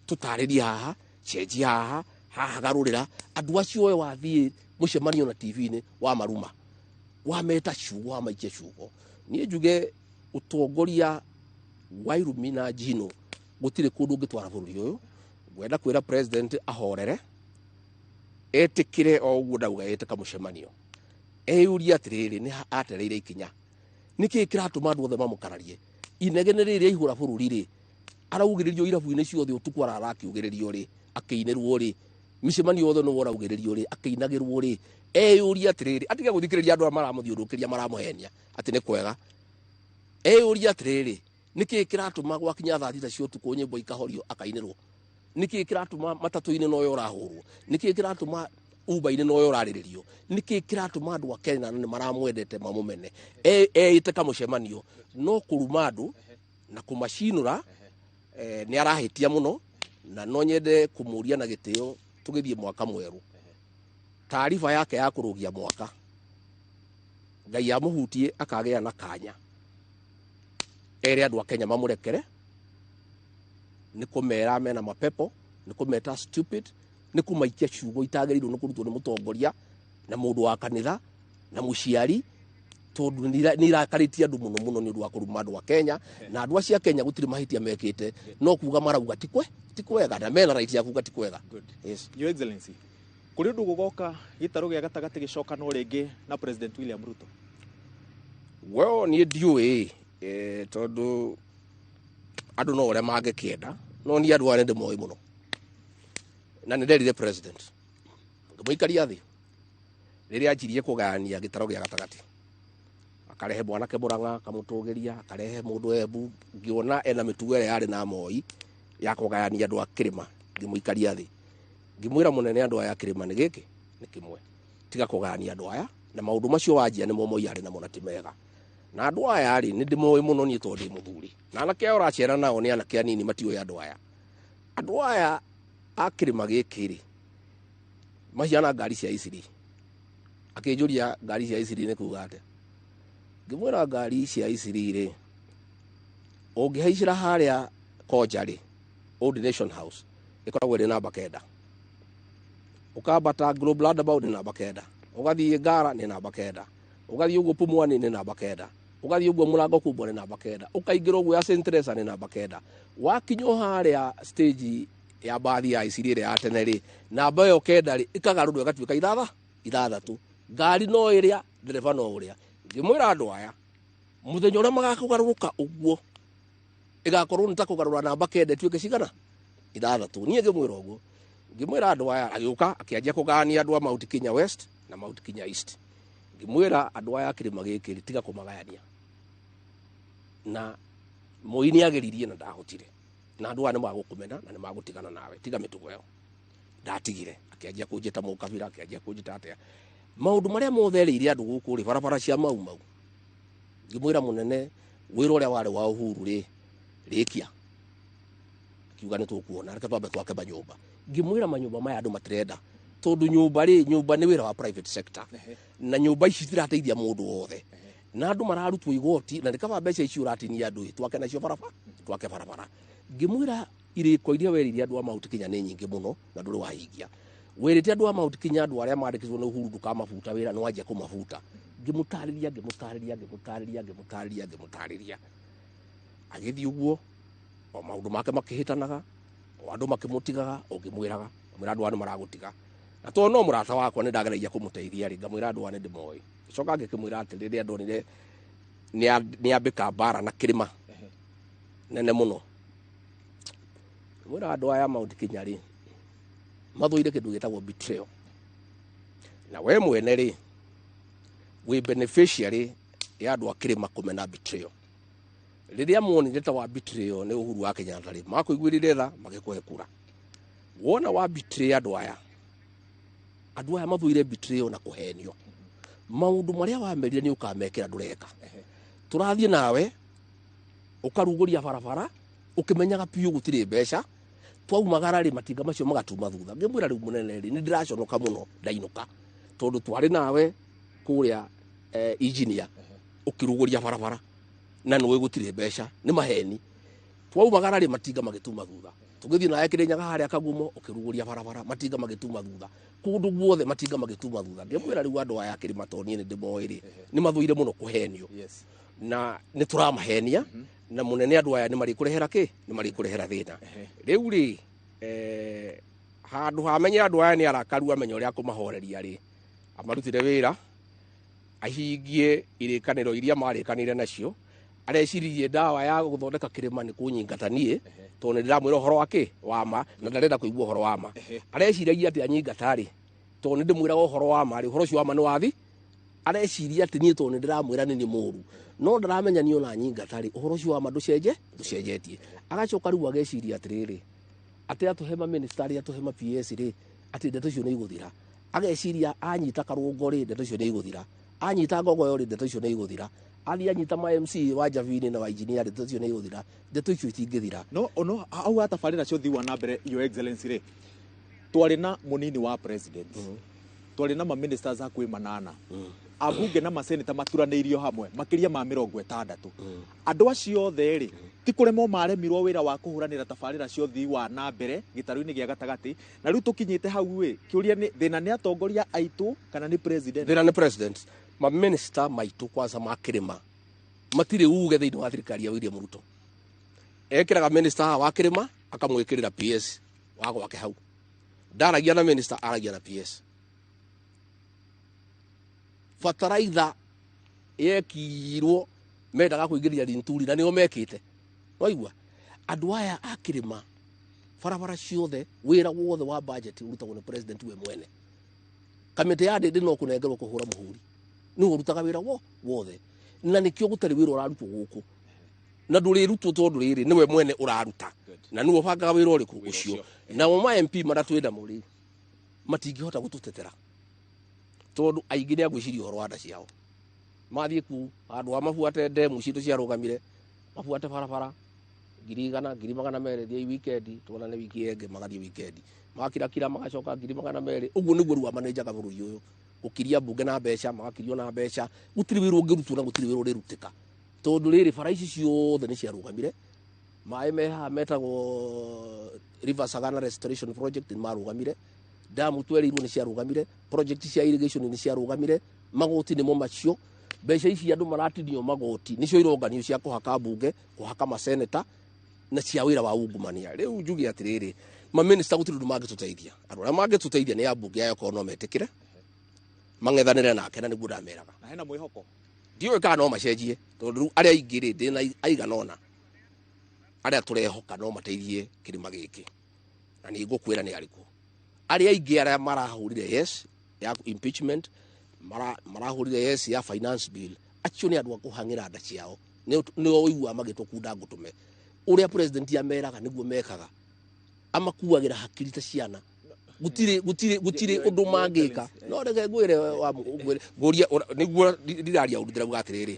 tũtarĩrie haha, cenjia haha, haha garũrĩra. Andũ acio we wathiĩ mũcemanio na TV-inĩ wa maruma, wameta ciugo, wamaikia ciugo. Niĩ njuge ũtongoria wa irumi na njino gũtirĩ kũndũ ũngĩtwara bũrũri ũyũ. Ngwenda kwĩra president ahorere, etĩkĩre o ũguo ndauga, etĩka mũcemanio, eyũrie atĩrĩrĩ, nĩ atereire ikinya, nĩkĩĩ kĩratũma andũ othe mamũkararie? Inegene rĩrĩ aihũra bũrũri rĩ, araugĩrĩrio irabu-inĩ ciothe, ũtukũ arara akĩugĩrĩrio rĩ, akĩinĩrwo rĩ, mĩcemanio yothe nĩwe ũraugĩrĩrio rĩ, akĩinagĩrwo rĩ. Eyũrie atĩrĩrĩ, atige gũthikĩrĩria andũ arĩa maramũthiũrũrũkĩria maramũhenia atĩ nĩ kwega. Eyũrie atĩrĩrĩ, nĩkĩĩ kĩratũma gwakinya thaa 6 cia ũtukũ nyĩmbo ikahorio akainĩrwo? Nĩkĩĩ kĩratũma matatũ-inĩ noyo ũrahũrwo? Nĩkĩĩ kĩratũma Uber-inĩ noyo ũrarĩrĩrio? Nĩkĩĩ kĩratũma andũ a Kenya na nĩ maramwendete mamũmene? Eĩte kamũcemanio no kũruma andũ na kũmacinũra, nĩ arahĩtia mũno, na no nyende kũmũria na gĩtĩo, tũgĩthiĩ mwaka mwerũ, taariba yake ya kũrũgia mwaka, Ngai amũhutie akagĩa na kanya ere andũ a Kenya mamũrekere nĩ kũmera mena mapepo, nĩ kũmeta stupid, nĩ kũmaikia ciugo itagĩrĩirwo nĩ kũrutwo nĩ mũtongoria na mũndũ wa kanitha na mũciari, tondũ nĩ irakarĩtie andũ mũno mũno nĩ ũndũ wa kũruma andũ a Kenya. Na andũ acio a Kenya gũtirĩ mahĩtia mekĩte, no kuga marauga ti kwega, na mena right ya kuga ti kwega. Good. Yes. Your Excellency, kũrĩ ũndũ gũgoka gĩtarũ gĩa gatagatĩ gĩcokanwo rĩngĩ na President William Ruto? Well, niĩ ndiũĩ, tondũ andũ no ũrĩa mangĩkĩenda, no niĩ andũ aya nĩ ndĩmoĩ mũno, na nĩ nderire president ngĩmũikaria thĩ rĩrĩa anjirie kũgayania gĩtarũ gĩa gatagatĩ, akarehe mwanake Mũrang'a akamũtũgĩria, akarehe mũndũ Embu, ngĩona ena mĩtugo ĩrĩa yarĩ na Moi ya kũgayania andũ a kĩrĩma. Ngĩmũikaria thĩ ngĩmwĩra, mũnene, andũ aya a kĩrĩma nĩ gĩkĩ nĩ kĩmwe, tiga kũgayania andũ aya, na maũndũ macio wanjia nĩmo Moi arĩ namo na ti mega. Na andũ aya rĩ, nĩ ndĩmoĩ mũno niĩ tondũ ndĩ mũthuri, na anake aya ũracera nao nĩ anake anini, matiũĩ andũ aya. Andũ aya a kĩrĩma gĩkĩ rĩ, mahiana ngari cia Isiri. Akĩnjũria ngari cia Isiri nĩ kuga atĩa. Ngĩmwĩra ngari cia Isiri rĩ, ũngĩhaicĩra harĩa Koja rĩ, Old Nation House ĩkoragwo ĩrĩ namba 9, ũkambata Globe Roundabout nĩ namba 9, ũgathiĩ Ngara nĩ namba 9, ũgathiĩ ũguo Pumwani nĩ namba 9, ũgathiĩ ũguo Mũrango Kubwa nĩ namba 9, ũkaingĩra ũguo ya St Teresa nĩ namba 9, wakinya harĩa stage ya mbathi ya Isiri ĩrĩa ya tene rĩ, namba ĩyo 9 rĩ ĩkagarũrwo ĩgatuĩka 6. Ngari no ĩrĩa, ndereba no ũrĩa. Ngĩmwĩra andũ aya mũthenya ũrĩa magakũgarũrũka ũguo, ĩgakorwo nĩ ta kũgarũra namba 9 ĩtuĩke cigana? 6. Niĩ ngĩmwĩra ũguo, ngĩmwĩra andũ aya, agĩũka akĩanjia kũgayania andũ a Mount Kenya West na Mount Kenya East. Ngĩmwĩra andũ aya a kĩrĩma gĩkĩ rĩ, tiga kũmagayania, na Moi nĩ ageririe na ndahotire, na andũ aya nĩ magũkũmena na nĩ magũtigana nawe, tiga mĩtugo ĩyo. Ndatigire, akĩanjia kũnjĩta mũkabira, akĩanjia kũnjĩta atĩa, maũndũ marĩa mothe erĩire andũ gũkũ rĩ, barabara cia Mau Mau. Ngĩmwĩra mũnene, wĩra ũrĩa warĩ wa Uhuru rĩ, rĩkia. Akiuga nĩ tũkuona, reke twambe twake manyũmba. Ngĩmwĩra manyũmba maya andũ matirenda, tondũ nyũmba rĩ, nyũmba nĩ wĩra wa private sector, na nyũmba ici citirateithia mũndũ wothe, na andũ mararutwo igoti, na nĩ kaba mbeca ici ũratinia andũ ĩ, twake nacio barabara, twake barabara. Ngĩmwĩra Irĩko iria werĩire andũ a Mount Kenya nĩ nyingĩ mũno na ndũrĩ wahingia. Wĩrĩte andũ a Mount Kenya andũ arĩa mandĩkĩtwo nĩ Uhuru ndũkamabuta wĩra, nĩ wanjia kũmabuta. Ngĩmũtarĩria, ngĩmũtarĩria, ngĩmũtarĩria, ngĩmũtarĩria, ngĩmũtarĩria. Agĩthiĩ ũguo, o maũndũ make makĩhĩtanaga, o andũ makĩmũtigaga, o ngĩmwĩraga, ngamwĩra andũ aya nĩ maragũtiga. Na tondũ no mũrata wakwa nĩ ndageragia kũmũteithia rĩ, ngamwĩra andũ aya nĩ ndĩmoĩ. Ngĩcoka ngĩkĩmwĩra atĩ rĩrĩa ndonire nĩ ambĩka mbara na kĩrĩma nene mũno. Ngĩmwĩra andũ aya Mount Kenya rĩ, mathũire kĩndũ gĩtagwo betrayal. Na we mwene rĩ, wĩ beneficiary ya andũ a kĩrĩma kũmena betrayal. Rĩrĩa monire ta wa betrayal nĩ Uhuru wa Kenyatta rĩ, makũiguĩrĩire tha magĩkũhe kura. Wona wa betray andũ aya, andũ aya mathũire betrayal na kũhenio. Maũndũ marĩa wamerire nĩ ũkamekĩra ndũreka. Tũrathiĩ nawe ũkarugũria barabara ũkĩmenyaga biũ gũtirĩ mbeca, twaumagara rĩ matinga macio magatuma thutha. Ngĩmwĩra rĩu mũnene rĩ, nĩ ndĩraconoka mũno ndainũka, tondũ twarĩ nawe kũrĩa engineer ũkĩrugũria barabara na nĩũĩ gũtirĩ mbeca, nĩ maheni. Twaumagara rĩ matinga magĩtuma thutha, tũgĩthiĩ nawe Kĩrĩnyaga harĩa Kagumo ũkĩrugũria barabara, matinga magĩtuma thutha, kũndũ guothe matinga magĩtuma thutha. Ngĩmwĩra rĩu andũ aya kĩrĩma tondũ niĩ nĩ ndĩmoĩ rĩ, nĩ mathũire mũno kũhenio. Na nĩ tũramahenia, na mũnene andũ aya nĩ marĩkũrehera kĩ? Nĩ marĩkũrehera thĩna. Rĩu rĩ, handũ hamenye andũ aya nĩ arakaru amenye ũrĩa akũmahoreria rĩ, amarutire wĩra, ahingie irĩkanĩro iria marĩkanĩire nacio. Areciririe ndawa ya gũthondeka kĩrĩma nĩ kũnyingata niĩ, tondũ nĩ ndĩramwĩra ũhoro wa kĩ? Wa ma, na ndarenda kũigua ũhoro wa ma. Areciragia atĩ anyingata rĩ, tondũ nĩ ndĩmwĩraga ũhoro wa ma rĩ, ũhoro ũcio wa ma nĩ wathi. Areciria atĩ niĩ tondũ nĩ ndĩramwĩra nĩ niĩ mũũru, no ndaramenya niĩ ona anyingata rĩ, ũhoro ũcio wa ma ndũcenjetie. Agacoka rĩu ageciria atĩrĩrĩ, atĩ atũhe ma minister rĩ, atũhe ma PS rĩ, atĩ ndeto icio nĩ igũthira. Ageciria anyita karũngo rĩ, ndeto icio nĩ igũthira. Anyita ngogoyo rĩ, ndeto icio nĩ igũthira. Athiĩ anyita ma MC wa Javini na wa engineer, ndeto icio nĩ igũthira. Ndeto icio itingĩthira. No no hau atabarĩra cia ũthii wa na mbere, Your Excellency rĩ, twarĩ na mũnini wa president, twarĩ na ma ministers hakuhĩ 8, ambunge na maseneta maturanĩirio hamwe makĩria ma 60. Andũ acio othe rĩ, ti kũremwo maremirwo wĩra wa kũhũranĩra tabarĩra cia ũthii wa na mbere gĩtarũ-inĩ gĩa gatagatĩ. Na rĩu tũkinyĩte hau ĩ, kĩũria nĩ thĩna nĩ atongoria aitũ kana nĩ president? Thĩna nĩ president. Ma minister maitũ kwanza ma kĩrĩma matirĩ uge thĩinĩ wa thirikari ya William Ruto. Ekĩraga minister haha wa kĩrĩma akamwĩkĩrĩra PS wa gwake hau. Ndaragia na minister, aragia na PS. Bataraitha yekirwo mendaga kũingĩria Linturi na nĩo mekĩte. Waigua? Andũ aya a kĩrĩma barabara ciothe, wĩra wothe wa budget ũrutagwo nĩ president we mwene. Kamĩtĩ ya ndĩndĩ no kũnengerwo kũhũra mũhũri, nĩwe ũrutaga wĩra wothe. Na nĩkĩo gũtarĩ wĩra ũrarutwo gũkũ, na ndũrĩrutwo tondũ rĩrĩ nĩwe mwene ũraruta, na nĩwe ũbangaga wĩra ũrĩkũ ũcio. Nao ma MP marĩa twĩ namo rĩ, matingĩhota gũtũtetera tondũ aingĩ nĩ agwĩciria ũhoro wa nda ciao. Mathiĩ kũu handũ ha mabuate ndemu citũ ciarũgamire, mabuate barabara 100,000, 200,000, thiĩ weekend, tuonane wiki ĩngĩ, magathiĩ weekend, makirakira magacoka 200,000. Ũguo nĩguo rĩu amanenjaga bũrũri ũyũ, gũkiria mbunge na mbeca, magakirio na mbeca. Gũtirĩ wĩra ũngĩrutwo na gũtirĩ wĩra ũrĩrutĩka, tondũ rĩrĩ bara ici ciothe nĩ ciarũgamire. Maĩ me haha metagwo River Sagana Restoration Project nĩ marũgamire, damu twerĩirwo nĩ ciarũgamire, project cia irrigation nĩ ciarũgamire, magoti nĩmo macio. Mbeca ici andũ maratinio magoti nĩcio ironganio cia kũhaka mbunge, kũhaka maseneta na cia wĩra wa ungumania. Rĩu njuge atĩrĩrĩ, ma minister gũtirĩ ũndũ mangĩtũteithia. Andũ arĩa mangĩtũteithia nĩ ambunge aya, okorwo no metĩkĩre mang'ethanĩre nake, na nĩguo ndameraga. Na hena mwĩhoko? Ndiũĩ kana no macenjie, tondũ rĩu arĩa aingĩ rĩ, ndĩna aigana ũna arĩa tũrehoka no mateithie kĩrĩma gĩkĩ, na nĩ ngũkwĩra nĩ arĩkũ. Arĩa aingĩ arĩa marahũrire yes ya impeachment, marahũrire yes ya finance bill, acio nĩ andũ a kũhang'ĩra nda ciao. Nĩo ũiguaga magĩtwo kunda ngũtũme. Ũrĩa president ameraga nĩguo mekaga, amakuagĩra hakiri ta ciana. Gũtirĩ, gũtirĩ, gũtirĩ ũndũ mangĩka. No reke ngwĩre wa ngwĩre, ngũrie, nĩguo ndiraria ũndũ ndĩrauga atĩrĩrĩ,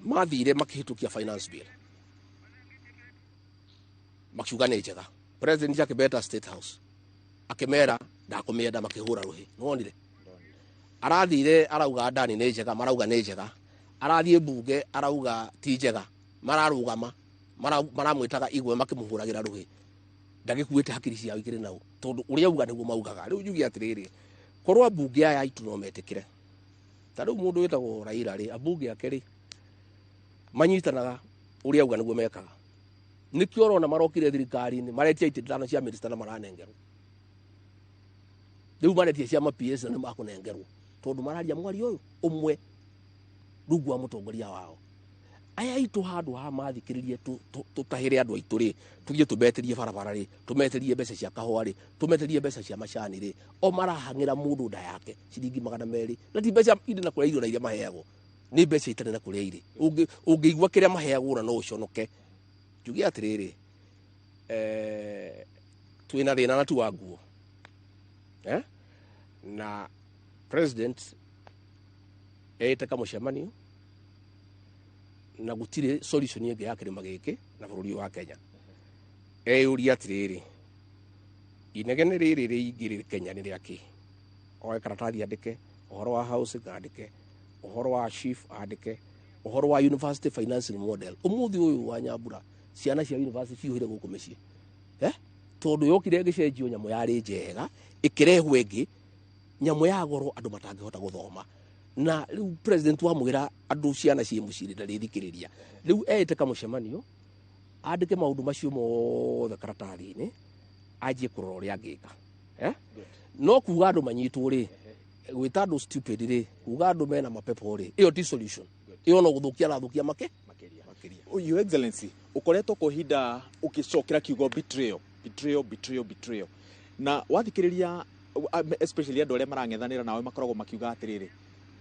mathire makĩhĩtũkia finance bill, makiuga nĩ njega. President akĩmeta State House akĩmera ndakũmĩenda, makĩhũra rũhĩ. Nĩwonire? Arathire arauga ndani nĩ njega, marauga nĩ njega. Arathiĩ mbunge arauga ti njega, mararũgama, maramwĩtaga igwe makĩmũhũragĩra rũhĩ. Ndagĩkuĩte hakiri ciao ikĩrĩ nau, tondũ ũrĩa auga nĩguo maugaga. Rĩu njuge atĩrĩrĩ, korwo ambunge aya aitũ no metĩkĩre, ta rĩu mũndũ wĩtagwo Raila rĩ, ambunge ake rĩ, manyitanaga ũrĩa auga nĩguo mekaga. Nĩkĩo ũrona marokire thirikari-inĩ maretia itĩ ithano cia minister na maranengerwo. Rĩu maretia cia ma PS na nĩ makũnengerwo, tondũ mararia mwario ũyũ ũmwe rungu wa mũtongoria wao. Aya aitũ handũ ha mathikĩrĩrie tũtahĩre andũ aitũ rĩ, tũthiĩ tũmetĩrie barabara rĩ, tũmetĩrie mbeca cia kahũa rĩ, tũmetĩrie mbeca cia macani rĩ, o marahang'ĩra mũndũ nda yake ciringi 200, na ti mbeca irĩ na kũrĩa irio na iria maheagwo, nĩ mbeca itarĩ na kũrĩa irĩ. Ũngĩigua kĩrĩa maheagwo na no ũconoke. Njuge atĩrĩrĩ, twĩna thĩna na ti wa nguo. Na president eĩte kamũcemanio na gũtirĩ solution ĩngĩ ya kĩrĩma gĩkĩ na bũrũri wa Kenya. Eyũria atĩrĩrĩ, inegene rĩrĩ rĩingĩ rĩ Kenya nĩ rĩakĩ? Oe karatathi andĩke ũhoro wa housing, andĩke ũhoro wa chief, andĩke ũhoro wa university financing model. Ũmũthĩ ũyũ wa Nyambura, ciana cia university ciihũire gũkũ mĩciĩ. Tondũ yokire ĩgĩcenjio nyamũ yarĩ njega, ĩkĩrehwo ĩngĩ nyamũ ya goro andũ matangĩhota gũthoma. Na rĩu president wamwĩra andũ ciana ciĩ mũciĩ ndarĩthikĩrĩria. Rĩu eĩte kamũcemanio andĩke maũndũ macio mothe karatathi-inĩ, anjie kũrora ũrĩa angĩka. No kuga andũ manyitwo rĩ, gwĩta andũ stupid rĩ, kuga andũ mena mapepo rĩ, ĩyo ti solution. Ĩyo no gũthũkia arathũkia Makĩria. Makĩria. Your Excellency, ũkoretwo kwa ihinda ũgĩcokera kiugo betrayal, betrayal, betrayal, betrayal. Na wathikĩrĩria especially andũ arĩa marang'ethanĩra nawe makoragwo makiuga atĩrĩrĩ,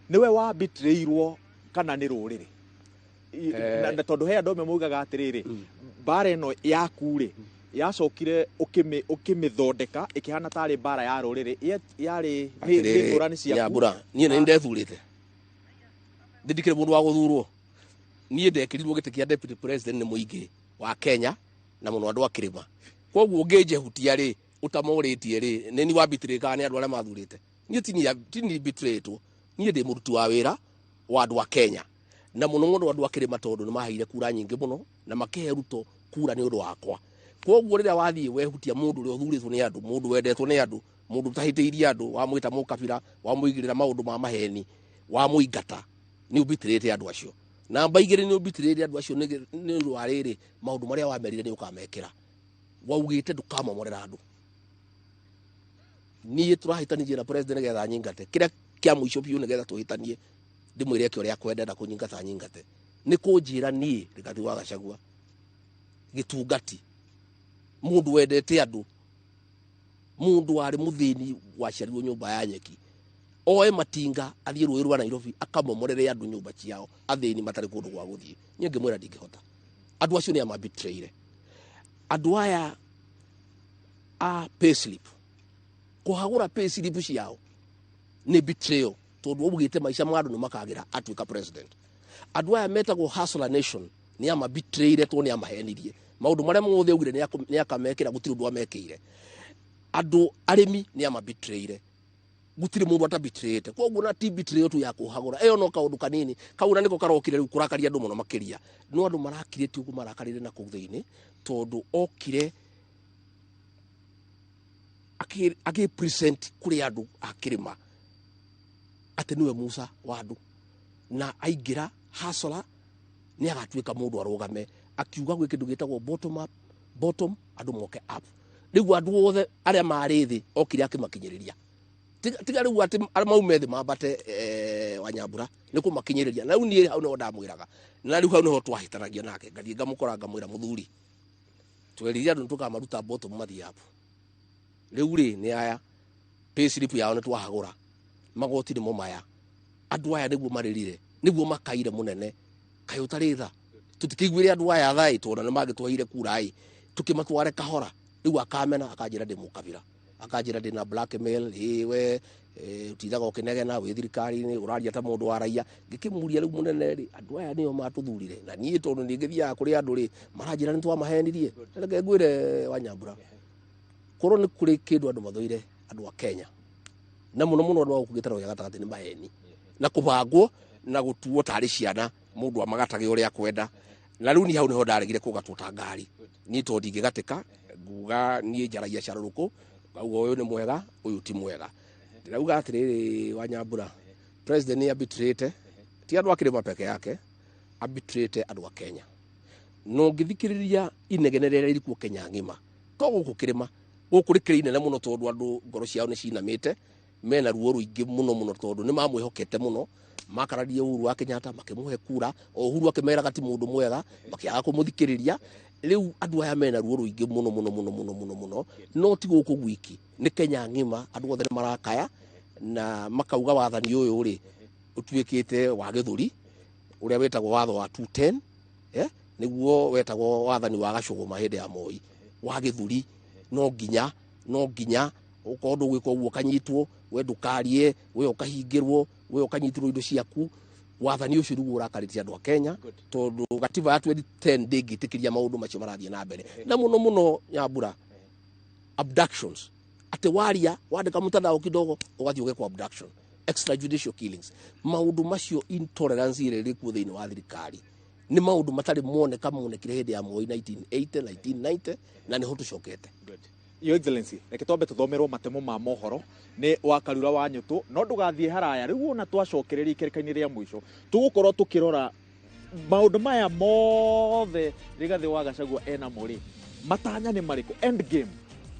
nĩwe wa betrayirwo kana nĩ rũrĩrĩ? Na tondũ he andũ amwe maugaga atĩrĩrĩ, mbara ĩno yaku rĩ, yacokire ũkĩmĩthondeka ĩkĩhana tarĩ mbara ya rũrĩrĩ, yet yarĩ nĩ Atĩrĩrĩ, ngũrani ciaku. Nyambura, niĩ nĩ ndethurĩte. Ndĩ ndikĩrĩ mũndũ wa gũthurwo. Niĩ ndekĩrirwo gĩtĩ kĩa deputy president nĩ mũingĩ wa Kenya na mũno andũ a kĩrĩma. Koguo ũngĩnjehutia rĩ, ũtamorĩtie rĩ, nĩ ni wambitirĩkaga nĩ andũ arĩa mathurĩte. Niĩ ti ni mbitirĩtwo. Niĩ ndĩ mũruti wa wĩra wa andũ a Kenya. Na mũno mũno andũ a kĩrĩma tondũ nĩ maheire kura nyingĩ mũno na makĩhe Ruto kura nĩ ũndũ wakwa. Koguo rĩrĩa wathiĩ wehutia mũndũ ũrĩa ũthurĩtwo nĩ andũ, mũndũ wendetwo nĩ andũ, mũndũ ũtahĩtĩirie andũ, wamwĩta mũkabira, wamũigĩrĩra maũndũ ma maheni, wamũingata, nĩ ũmbitirĩte andũ acio. Namba igĩrĩ, nĩ ũmbitirĩte andũ acio nĩ ũndũ wa rĩrĩ, maũndũ marĩa wamerire nĩ ũkamekĩra. Waugĩte ndũkamomorera andũ. Niĩ tũrahĩtanirie na president nĩgetha anyingate. Kĩrĩa kĩa mũico biũ nĩgetha tũhĩtanie, ndĩmwĩre eke ũrĩa akwenda na kũnyingata anyingate. Nĩ kũnjĩra niĩ Rigathĩ wa Gachagua, gĩtungati, mũndũ wendete andũ, mũndũ warĩ mũthĩni waciarirwo nyũmba ya nyeki, oe matinga athiĩ rũĩ rwa Nairobi akamomorere andũ nyũmba ciao, athĩni matarĩ kũndũ gwa gũthiĩ. Niĩ ngĩmwĩra ndingĩhota. Andũ acio nĩ amabitreire. Andũ aya a payslip, kũhagũra payslip ciao nĩ betrayal, tondũ augĩte maica ma andũ nĩ makagĩra atuĩka president. Andũ aya metagwo Hustler Nation nĩ amabitreire tondũ nĩ amahenirie. Maũndũ marĩa mothe augire nĩ akamekĩra, gũtirĩ ũndũ amekĩire. Andũ arĩmi nĩ amabitreire. Gũtirĩ mũndũ atabitreite. Koguo na ti betrayal tu ya kũhagũra. Ĩyo no kaũndũ kanini. Kau na nĩko karokire rĩu kũrakaria andũ mũno makĩria. No andũ marakirĩte ũguo marakarĩre na kũu thĩinĩ, tondũ okire akĩ present kũrĩ andũ a kĩrĩma atĩ nĩwe Musa wa andũ, na aingĩra Hustler nĩ agatuĩka mũndũ arũgame, akiuga gwĩ kĩndũ gĩtagwo bottom up, bottom andũ moke up. Rĩu andũ othe arĩa marĩ thĩ okire akĩmakinyĩrĩria. Tiga rĩu atĩ arĩa maume thĩ mambate, Wanyambura nĩ kũmakinyĩrĩria. Na rĩu niĩ hau nĩho ndamwĩraga, na rĩu hau nĩho twahĩtanagia nake, ngathiĩ ngamũkora ngamwĩra mũthuri, twerire andũ nĩtũkamaruta bottom mathiĩ up. Rĩu rĩ nĩ aya payslip yao nĩ twahagũra, magoti nĩmo maya, andũ aya nĩguo marĩrire, nĩguo makaire mũnene, kaĩ ũtarĩ tha, tũtikĩiguĩre andũ aya tha ĩ, tondũ nĩ mangĩtweheire kura ĩ, tũkĩmatware kahora. Rĩu akamena akanjĩra ndĩ mũkabira, akanjĩra ndĩ na blackmail, ĩ we, ũtindaga ũkĩnegena wĩ thirikari-inĩ, ũraria ta mũndũ wa raia. Ngĩkĩmũria rĩu mũnene rĩ, andũ aya nĩo matũthurire, na niĩ tondũ niĩ ngĩthiaga kũrĩ andũ rĩ, maranjĩra nĩ twamahenirie. Reke ngwĩre Wanyambura, korwo nĩ kũrĩ kĩndũ andũ mathũire andũ a Kenya, na mũno mũno andũ a gũkũ gĩtarũ gĩa gatagatĩ nĩ maheni na kũbangwo na gũtuo tarĩ ciana, mũndũ amagatage ũrĩa akwenda. Na rĩu niĩ hau nĩho ndaregire kũgatwo ta ngari. Niĩ tondũ ndingĩgatĩka, Nguga niĩ njaragia carũrũkũ, ngauga ũyũ nĩ mwega, ũyũ ti mwega. Ndĩrauga atĩrĩrĩ Wanyambura, president nĩ arbitrate, ti andũ a kĩrĩma peke yake, arbitrate andũ a Kenya. Na ũngĩthikĩrĩria inegene rĩrĩa rĩrĩ kuo Kenya ng'ima, to gũkũ kĩrĩma, gũkũ rĩkĩrĩ inene mũno tondũ andũ ngoro ciao nĩ cinamĩte, mena ruo rũingĩ mũno mũno tondũ nĩ mamwĩhokete mũno, makararia Uhuru wa Kenyatta makĩmũhe kura, o Uhuru akĩmeraga ti mũndũ mwega, makĩaga kũmũthikĩrĩria. Rĩu andũ aya mena ruo rũingĩ mũno mũno mũno mũno mũno mũno, no ti gũkũ gwiki, nĩ Kenya ng'ima, andũ othe nĩ marakaya na makauga wathani ũyũ rĩ ũtuĩkĩte wa gĩthũri, ũrĩa wĩtagwo watho wa 210, nĩguo wetagwo wathani wa gacũgũma hĩndĩ ya Moi, wa gĩthũri, no nginya ũkorwo ndũgwĩka ũguo ũkanyitwo, we ndũkarie, we ũkahingĩrwo, we ũkanyitĩrwo indo ciaku. Wathani ũcio nĩguo ũrakarĩtie andũ a Kenya, tondũ gatiba ya 2010 ndĩngĩtĩkĩria maũndũ macio marathiĩ na mbere. Na mũno mũno Nyambura, abductions, atĩ waria wandĩka mtandao kidogo ũgathiĩ ũgekwo abduction, extrajudicial killings, maũndũ macio, intolerance ĩrĩa ĩrĩ kuo thĩinĩ wa thirikari nĩ maũndũ matarĩ moneka monekire hĩndĩ ya Moi 1980 1990, na nĩho tũcokete. Your Excellency, reke twambe tũthomerwo matemo ma mohoro nĩ wa Karura wa Nyũtũ, no ndũgathiĩ haraya. Rĩu ona twacokereria ikereka-inĩ rĩa mũico, tũgũkorwo tũkĩrora maũndũ maya mothe Rigathĩ wa Gachagua enamo rĩ, matanya nĩ marĩkũ, end game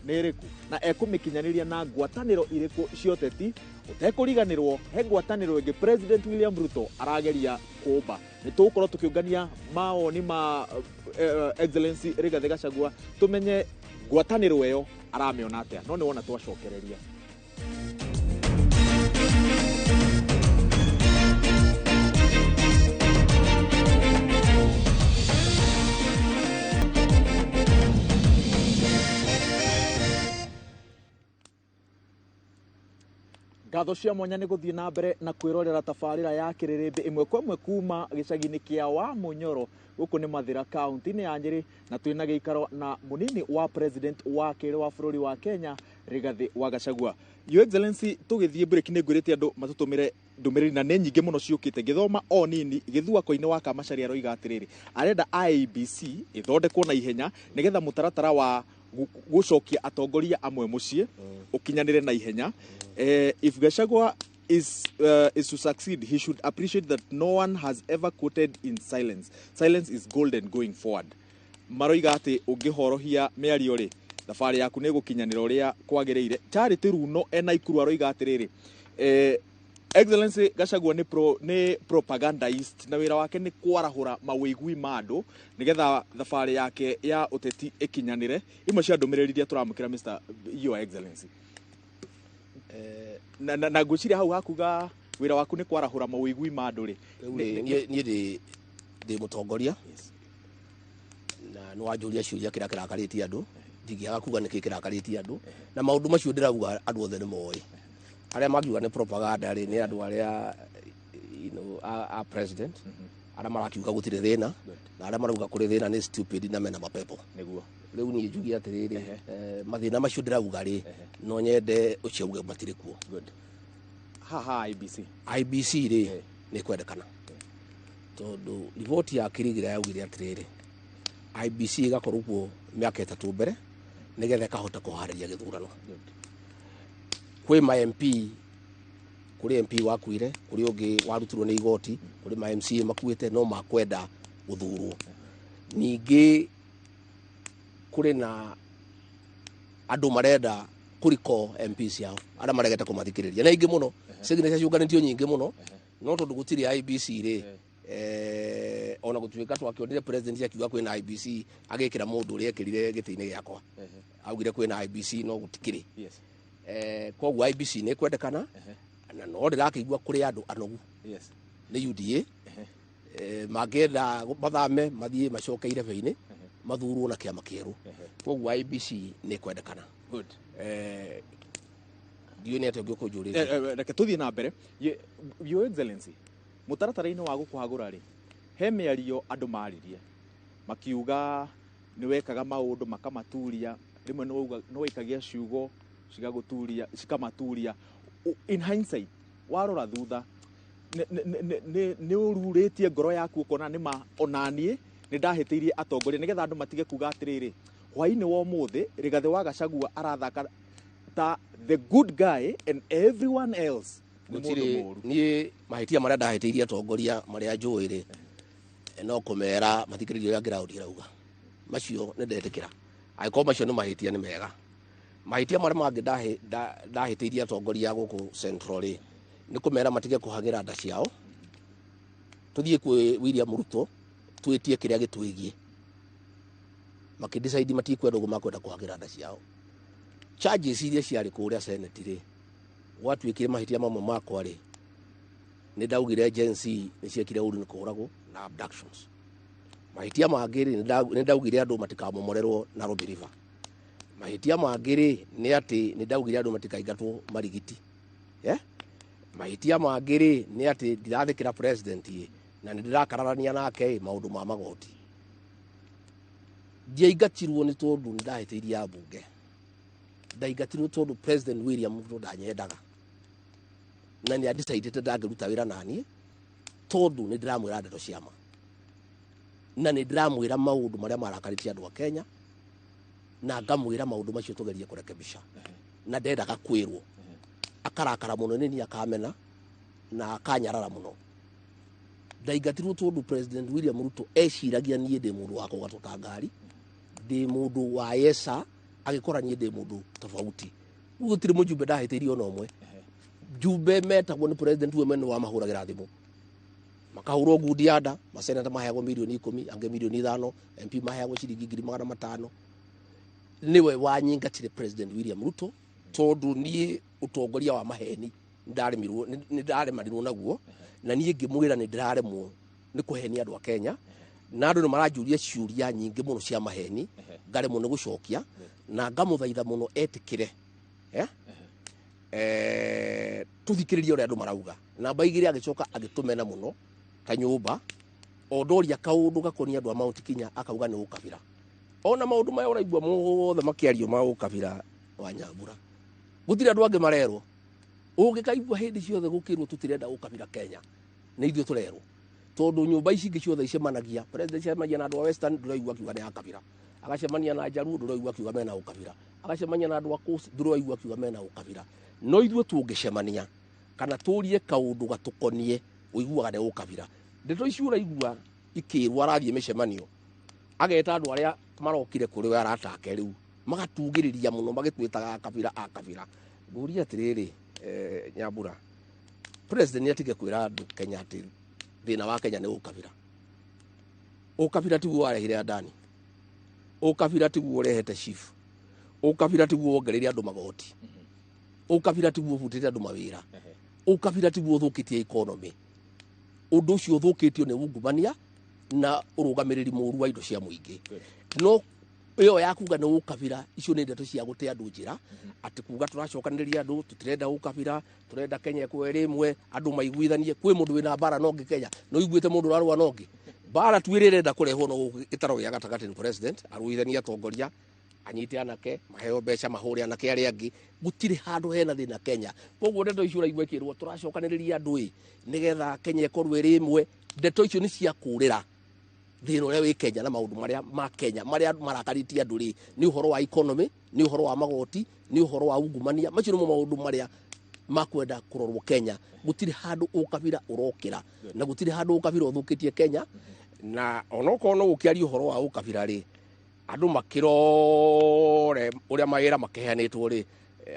nĩ ĩrĩkũ, na ekũmĩkinyanĩria na ngwatanĩro irĩkũ cia ũteti. Ũtekũriganĩrwo he ngwatanĩro ĩngĩ President William Ruto arageria kũmba. Nĩ tũgũkorwo tũkĩũngania mawoni ma Excellency Rigathĩ Gachagua, tũmenye ngwatanĩro ĩyo aramĩona atĩa, no nĩ wona twacokereria. Ngatho cia mwanya nĩ gũthiĩ na mbere na kwĩrorera tabarĩra ya Kĩrĩrĩmbĩ ĩmwe kwa ĩmwe kuma gĩcagi-inĩ kĩa Wamunyoro, gũkũ nĩ Mathĩra kaunti-inĩ ya Nyĩrĩ, na twĩna gĩikaro na mũnini wa president wa kerĩ wa bũrũri wa Kenya Rigathĩ wa Gachagua. Your Excellency, tũgĩthiĩ break nĩ ngwĩrĩte andũ matũtũmĩre ndũmĩrĩri na nĩ nyingĩ mũno ciũkĩte. Ngĩthoma o nini, Gĩthua-koinĩ wa Kamacharia aroiga atĩrĩrĩ, arenda IEBC ĩthondekwo na ihenya nĩgetha mũtaratara wa gũcokia atongoria amwe mũciĩ ũkinyanĩre na ihenya. If Gachagua is to succeed, he should appreciate that no one has ever quoted in silence. Silence is golden going forward. Maroiga atĩ ũngĩhorohia mĩario rĩ, thabarĩ yaku nĩ ĩgũkinyanĩra ũrĩa kwagĩrĩire. Charity Runo ena Ikuru aroiga atĩrĩrĩ, Excellency Gachagua nĩ propagandist na wĩra wake nĩ kwarahũra mawĩigui ma andũ nĩgetha thabarĩ yake ya ũteti ĩkinyanĩre. Imwe cia ndũmĩrĩri iria tũramũkĩra Mr. Your Excellency. Na ngwĩciria hau hakuga wĩra waku nĩ kwarahũra mawĩigui ma andũ rĩ. Niĩ ndĩ mũtongoria na nĩ wanjũria ciũria kĩrĩa kĩrakarĩtie andũ, ndingĩaga kuga nĩkĩ kĩrakarĩtie andũ, na maũndũ macio ndĩrauga andũ othe nĩ moĩ. Arĩa mangiuga nĩ propaganda rĩ, nĩ andũ arĩa a president, arĩa marakiuga gũtirĩ thĩna, na arĩa marauga kũrĩ thĩna nĩ stupid na mena mapepo. Nĩguo. Rĩu niĩ njuge atĩrĩrĩ, mathĩna macio ndĩrauga rĩ, no nyende ũcio uge matirĩ kuo. Haha IBC. IBC rĩ, nĩ kwendekana. Tondũ riboti ya Kirigira yaugire atĩrĩrĩ, IBC ĩgakorwo kuo mĩaka 3 mbere nĩgetha ĩkahota kũharĩria gĩthurano. Kwĩ ma MP, kũrĩ MP wakuire, kũrĩ ũngĩ warutirwo nĩ igoti, kũrĩ ma MCA makuĩte no makwenda gũthurwo. Ningĩ kũrĩ na andũ marenda kũriko MP ciao, arĩa maregete kũmathikĩrĩria. Na ingĩ mũno, signature ciũnganĩtio nyingĩ mũno, no tondũ gũtirĩ IBC rĩ, ona gũtuĩka twakĩonire president akiuga kwĩna IBC, agĩkĩra mũndũ ũrĩa ekĩrire gĩtĩ-inĩ gĩakwa. Augire kwĩna IBC no gũtikĩrĩ. Koguo IBC nĩ kwendekana, na no ndĩrakĩigua kũrĩ andũ anogu. Nĩ UDA. Mangĩenda mathame mathiĩ macoke irebe-inĩ, mathurwo na kĩama kĩerũ. Koguo IBC nĩ kwendekana. Ndiũĩ nĩ atĩa ũngĩ ũkũnjũrĩtie. Reke tũthiĩ na mbere. Your Excellency, mũtaratara-inĩ wa gũkũhagũra rĩ, he mĩario andũ maririe makiuga nĩ wekaga maũndũ makamaturia, rĩmwe nĩ waikagia ciugo cigagũturia, cikamaturia. In hindsight, warora thutha, nĩ ũrurĩtie ngoro yaku ũkona nĩ ma onaniĩ nĩ ndahĩtĩirie atongoria nĩgetha andũ matige kuga atĩrĩrĩ, Hwaĩ-inĩ wa ũmũthĩ Rigathĩ wa Gachagua arathaka ta the good guy and everyone else nĩ mũndũ Gũtirĩ mũru. Niĩ mahĩtia marĩa ndahĩtĩirie atongoria marĩa njũĩ rĩ, no kũmera mathikĩrĩrie ũrĩa ground ĩrauga. Macio nĩ ndetĩkĩra, angĩkorwo macio nĩ mahĩtia nĩ mega. Mahĩtia marĩa mangĩ ndahĩtĩirie atongoria gũkũ Central rĩ, nĩ kũmera matige kũhagĩra nda ciao, tũthiĩ kwĩ William Ruto twĩtie kĩrĩa gĩtwĩgiĩ. Makĩdecide matikwenda ũguo, makwenda kũhagĩra nda ciao. Charges iria ciarĩ kũrĩa Senate rĩ, gwatuĩkire mahĩtia mamwe makwa rĩ, nĩ ndaugire Gen Z nĩ ciekire ũru nĩ kũũragwo na abductions. Mahĩtia mangĩ rĩ, nĩ ndaugire andũ matikamomorerwo Nairobi River. Mahĩtia mangĩ rĩ, nĩ atĩ nĩ ndaugire andũ matikaingatwo marigiti. Yeah? Mahĩtia mangĩ rĩ, nĩ atĩ ndirathĩkĩra president ĩ, na nĩ ndĩrakararania nake ĩ, maũndũ ma magoti. Ndiaingatirwo nĩ tondũ nĩ ndahĩtĩirie ambunge. Ndaingatirwo tondũ President William Ruto ndanyendaga na nĩ adecidĩte ndangĩruta wĩra naniĩ tondũ nĩ ndĩramwĩra ndeto cia ma na nĩ ndĩramwĩra maũndũ marĩa marakarĩtie andũ a Kenya na ngamwĩra maũndũ macio tũgerie kũrekebisha, na ndendaga kwĩrwo. Akarakara mũno nĩ niĩ, akamena na akanyarara mũno. Ndaingatirwo tondũ President William Ruto eciragia niĩ ndĩ mũndũ wa kũgatwo ta ngari, ndĩ mũndũ wa yesa, agĩkora niĩ ndĩ mũndũ tofauti. Rĩu gũtirĩ mũjumbe ndahĩtĩirie ona ũmwe. Jumbe metagwo nĩ president we mwene wamahũragĩra thimũ, makahũrwo ngundi ya nda. Maseneta maheagwo mirioni 10, angĩ mirioni 5, MP maheagwo ciringi 500,000. Nĩwe wanyingatire President William Ruto tondũ niĩ ũtongoria wa maheni nĩndaremirwo, nĩndaremanirwo naguo, na niĩ ngĩmwĩra nĩ ndĩraremwo nĩ kũhenia andũ a Kenya na andũ nĩ maranjũria ciũria nyingĩ mũno cia maheni, ngaremwo nĩ gũcokia, na ngamũthaitha mũno etĩkĩre, eh? Tũthikĩrĩrie ũrĩa andũ marauga. Namba 2, agĩcoka agĩtũmena mũno ta nyũmba o ndoria kaũndũ gakoniĩ andũ a Mount Kenya, akauga nĩ ũkabira. Ona maũndũ maya ũraigua mothe makĩario ma ũkabira wa Nyambura, gũtirĩ andũ angĩ marerwo. Ũngĩkaigua hĩndĩ ciothe gũkĩrwo tũtirenda ũkabira Kenya, nĩ ithuĩ tũrerwo, tondũ nyũmba ici ingĩ ciothe icemanagia. President cemanagia na andũ a Western, ndũraigua akiuga nĩ akabira. Agacemania na Jaluo, ndũraigua akiuga mena ũkabira. Agacemania na andũ a Coast, ndũraigua akiuga mena ũkabira. No ithuĩ tũngĩcemania kana tũrie kaũndũ gatũkonie, ũiguaga nĩ ũkabira. Ndeto ici ũraigua ikĩrwo, arathiĩ mĩcemanio ageta andũ arĩa marokire kũrĩ we arata ake, rĩu magatugĩrĩria mũno magĩtwĩtaga akabira, akabira. Ngũria atĩrĩrĩ, Nyambura, president nĩ atige kwĩra andũ Kenya atĩ thĩna wa Kenya nĩ ũkabira. Ũkabira tiguo warehire Adani, ũkabira tiguo ũrehete chief, ũkabira tiguo wongereire andũ magoti, ũkabira tiguo ũbutĩte andũ mawĩra, ũkabira tiguo ũthũkĩtie economy. Ũndũ ũcio ũthũkĩtio nĩ ungumania na ũrũgamĩrĩri mũru wa indo cia mũingĩ. No ĩyo ya kuga nĩ ũkabira, icio nĩ ndeto cia gũte andũ njĩra, atĩ kuga tũracokanĩrĩria andũ, tũtirenda ũkabira, tũrenda Kenya ĩkorwo ĩrĩ ĩmwe, andũ maiguithanie. Kwĩ mũndũ wĩna mbara na ũngĩ Kenya? Nĩ ũiguĩte mũndũ ũrarũa na ũngĩ? Mbara tu ĩrĩa ĩrenda kũrehwo no gũkũ gĩtaro gĩa gatagatĩ nĩ president arũithanie atongoria, anyite anake, maheo mbeca, mahũre anake arĩa angĩ. Gũtirĩ handũ hena thĩna Kenya. Koguo ndeto icio ũraigua ikĩrwo tũracokanĩrĩria andũ ĩ nĩgetha Kenya ĩkorwo ĩrĩ ĩmwe, ndeto icio nĩ cia kũrĩra thĩna ũrĩa wĩ Kenya na maũndũ marĩa ma Kenya marĩa marakarĩtie andũ rĩ, nĩ ũhoro wa economy, nĩ ũhoro wa magoti, nĩ ũhoro wa ungumania. Macio nĩmo maũndũ marĩa makwenda kũrorwo Kenya. Gũtirĩ handũ ũkabira ũrokĩra na gũtirĩ handũ ũkabira ũthũkĩtie Kenya. Na onokorwo no gũkĩaria ũhoro wa ũkabira rĩ, andũ makĩrore ũrĩa mawĩra makĩheanĩtwo rĩ,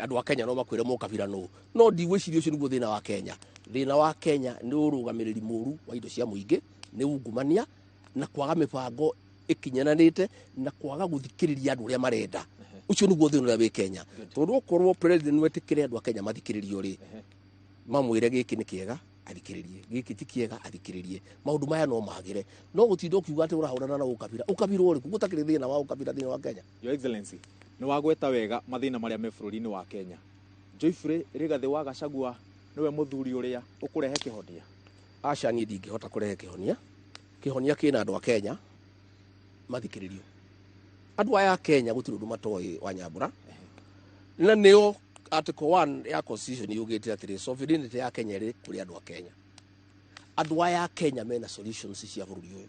andũ a Kenya no makwĩre mũkabira nũ. No ndigwĩciria ũcio nĩguo thĩna wa Kenya. Thĩna wa Kenya nĩ ũrũgamĩrĩri mũru wa indo cia mũingĩ, nĩ ungumania na kwaga mĩbango ĩkinyananĩte na kwaga gũthikĩrĩria andũ ũrĩa marenda. Ũcio nĩguo thĩna ũrĩa wĩ Kenya, tondũ okorwo president wetĩkĩre andũ a Kenya mathikĩrĩrio rĩ, mamwĩre gĩkĩ nĩ kĩega athikĩrĩrie, gĩkĩ ti kĩega athikĩrĩrie, maũndũ maya no magĩre. No gũtinda ũkiuga atĩ ũrahũrana na ũkabira, ũkabira ũrĩkũ? Gũtakĩrĩ thĩna wa ũkabira thĩinĩ wa Kenya. Your Excellency, nĩ wagweta wega mathĩna marĩa me bũrũri-inĩ wa Kenya. Geoffrey Rigathĩ wa Gachagua nĩwe mũthuri ũrĩa ũkũrehe kĩhonia? Aca, niĩ ndingĩhota kũrehe kĩhonia. Kĩhonia kĩna andũ a Kenya mathikĩrĩrio. Andũ aya a Kenya gũtirĩ ũndũ matoĩ wa Nyambura, na nĩo article 1 ya constitution yugĩte atĩrĩ, sovereignty ya Kenya ĩrĩ kũrĩ andũ a Kenya. Andũ aya a Kenya mena solutions cia bũrũri ũyũ.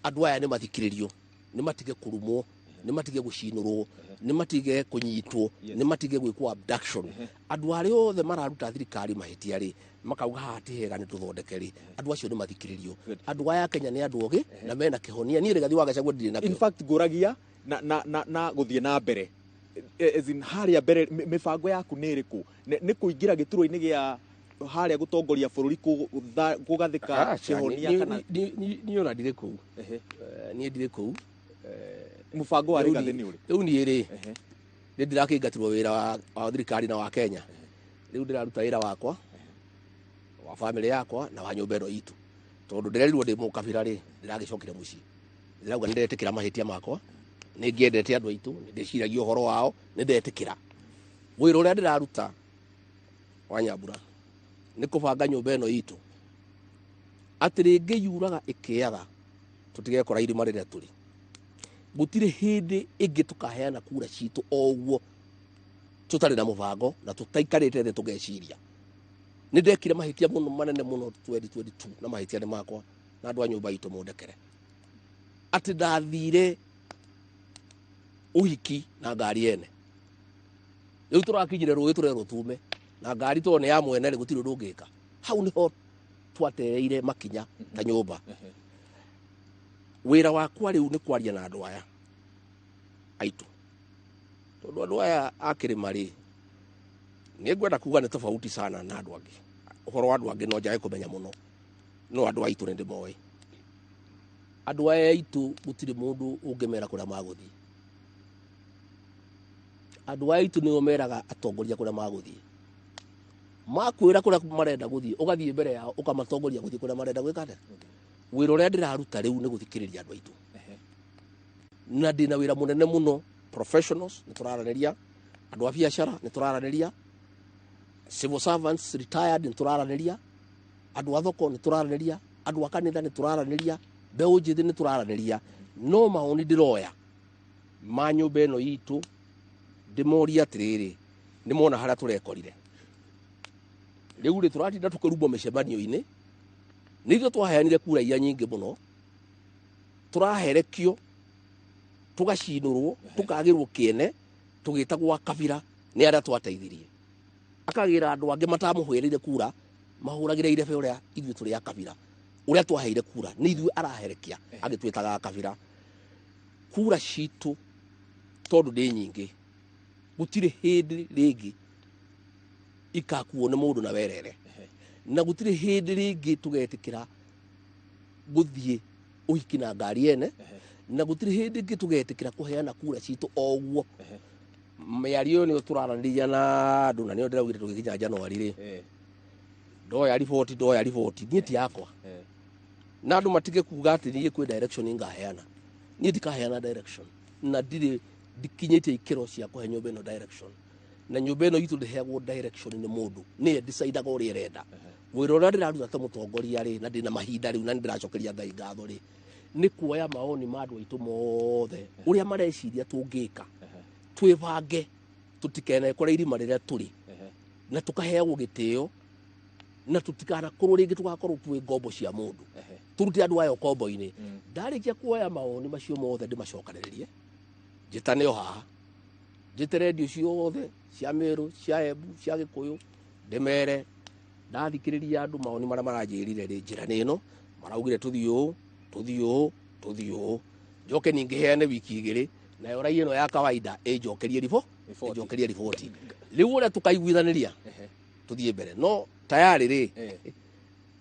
Andũ aya nĩ mathikĩrĩrio, nĩ matige kũrumwo. Nĩ matige gũcinũrwo, nĩ matige kũnyitwo, nĩ matige gwĩkwo abduction. Andũ arĩa othe mararuta thirikari mahĩtia rĩ, makauga haha ti hega, nĩ tũthondeke rĩ, andũ acio nĩ mathikĩrĩrio. Andũ aya a Kenya nĩ andũ ogĩ na mena kĩhonia. Niĩ Rigathi wa Gachagua ndirĩ In nakĩo. fact, ngũragia na gũthiĩ na mbere, as in harĩa mbere, mĩbango yaku nĩ ĩrĩkũ? Nĩ kũingĩra gĩturwa-inĩ gĩa harĩa gũtongoria bũrũri, kũgathĩka Aca, kĩhonia kana? Niĩ ona ndirĩ kũu. Niĩ ndirĩ kũu. Mũbango wa Rĩu Rigathi nĩ ũrĩ? Rĩu niĩ rĩ, nĩ ndirakĩingatirwo wĩra wa thirikari na wa Kenya. Rĩu ndĩraruta wĩra wakwa, wa bamĩrĩ yakwa na wa nyũmba ĩno itũ, tondũ ndĩrerirwo ndĩ mũkabira rĩ, ndĩragĩcokire mũciĩ. Ndĩrauga nĩ ndetĩkĩra mahĩtia makwa, nĩ ngĩendete andũ aitũ, nĩ ndĩciragia ũhoro wao, nĩ ndetĩkĩra. Wĩra ũrĩa ndĩraruta wa Nyambura nĩ kũbanga nyũmba ĩno itũ atĩ rĩngĩ yuraga ĩkĩaga, tũtigekora irima rĩrĩa tũrĩ. Gũtirĩ hĩndĩ ĩngĩ tũkaheana kura citũ o ũguo tũtarĩ na mũbango na tũtaikarĩte thĩ tũgeciria. Nĩ ndekire mahĩtia mũno manene mũno 2022, na mahĩtia nĩ makwa na andũ a nyũmba itũ mũndekere, atĩ ndathire ũhiki na ngari ene. Rĩu tũrakinyire rũĩ, tũrerwo tume na ngari tondũ nĩ ya mwene rĩ, gũtirĩ ũndũ ũngĩka. Hau nĩho twatereire makinya ta nyũmba. Wĩra wakwa rĩu nĩ kwaria na andũ aya aitũ, tondũ andũ aya a kĩrĩma rĩ, nĩ ngwenda kuga nĩ tofauti sana na andũ angĩ. Ũhoro wa andũ angĩ no njage kũmenya mũno, no andũ aitũ nĩ ndĩmoĩ. Andũ aya aitũ gũtirĩ mũndũ ũngĩmera kũrĩa magũthiĩ. Andũ aya aitũ nĩo meraga atongoria kũrĩa magũthiĩ. Makwĩra kũrĩa marenda gũthiĩ, ũgathiĩ mbere yao ũkamatongoria gũthiĩ kũrĩa marenda gwĩka atĩa. Wĩra ũrĩa ndĩraruta rĩu nĩ gũthikĩrĩria andũ aitũ, na ndĩna wĩra mũnene mũno. Professionals nĩ tũraranĩria, andũ a biacara nĩ tũraranĩria, civil servants retired nĩ tũraranĩria, andũ a thoko nĩ tũraranĩria, andũ a kanitha nĩ tũraranĩria, mbeũ njĩthĩ nĩ tũraranĩria. No mawoni ndĩroya ma nyũmba ĩno itũ, ndĩmorie atĩrĩrĩ, nĩ mona harĩa tũrekorire rĩu rĩ, tũratinda tũkĩrumwo mĩcemanio-inĩ. Nĩ ithuĩ twaheanire kura iria nyingĩ mũno, tũraherekio, tũgacinũrwo, tũkagĩrwo kĩene, tũgĩtagwo kabira nĩ arĩa twateithirie. Akagĩra andũ angĩ matamũhũrĩire kura mahũragĩre irebe ũrĩa ithuĩ tũrĩ a kabira, ũrĩa twaheire kura nĩ ithuĩ araherekia agĩtwĩtaga kabira. Kura citũ tondũ nĩ nyingĩ, gũtirĩ hĩndĩ rĩngĩ ikakuo nĩ mũndũ na werere, na gũtirĩ hĩndĩ rĩngĩ tũgetĩkĩra gũthiĩ ũhiki na ngari ene, na gũtirĩ hĩndĩ ĩngĩ tũgetĩkĩra kũheana kura citũ o ũguo. Mĩario ĩyo nĩyo tũraranĩria na andũ, na nĩyo ndĩraugire tũgĩkinya Januari rĩ, ndoya riboti, ndoya riboti niĩ ti yakwa, na andũ matige kuga atĩ niĩ kwĩ direction ngaheana. Niĩ ndikaheana direction, na ndirĩ ndikinyĩtie ikĩro cia kũhe nyũmba ĩno direction, na nyũmba ĩno itũ ndĩheagwo direction nĩ mũndũ, nĩye decidaga ũrĩa ĩrenda. Wĩra ũrĩa ndĩraruta ta mũtongoria rĩ, na ndĩna mahinda rĩu, na nĩ ndĩracokeria Ngai ngatho rĩ, nĩ kuoya maoni ma andũ aitũ mothe ũrĩa mareciria tũngĩka, twĩbange tũtikenekore irima rĩrĩa tũrĩ, na tũkaheagwo gĩtĩo, na tũtikanakorwo rĩngĩ tũgakorwo twĩ ngombo cia mũndũ. Tũrute andũ aya ũkombo-inĩ. Ndarĩkia kuoya mawoni macio mothe, ndĩmacokanĩrĩrie, njĩtane o haha, njĩte rendio ciothe cia Meru, cia Embu, cia Gĩkũyũ, ndĩmere ndathikĩrĩria andũ mawoni marĩa maranjĩrire rĩ, njĩra nĩ ĩno maraugire, tũthiĩ ũũ, tũthiĩ ũũ, tũthiĩ ũũ. Njoke ningĩ heane wiki 2, nayo raia ĩno ya kawaida ĩnjokerie Riboti. Ĩnjokerie riboti. Rĩu ũrĩa tũkaiguithanĩria tũthiĩ mbere, no tayarĩ rĩ,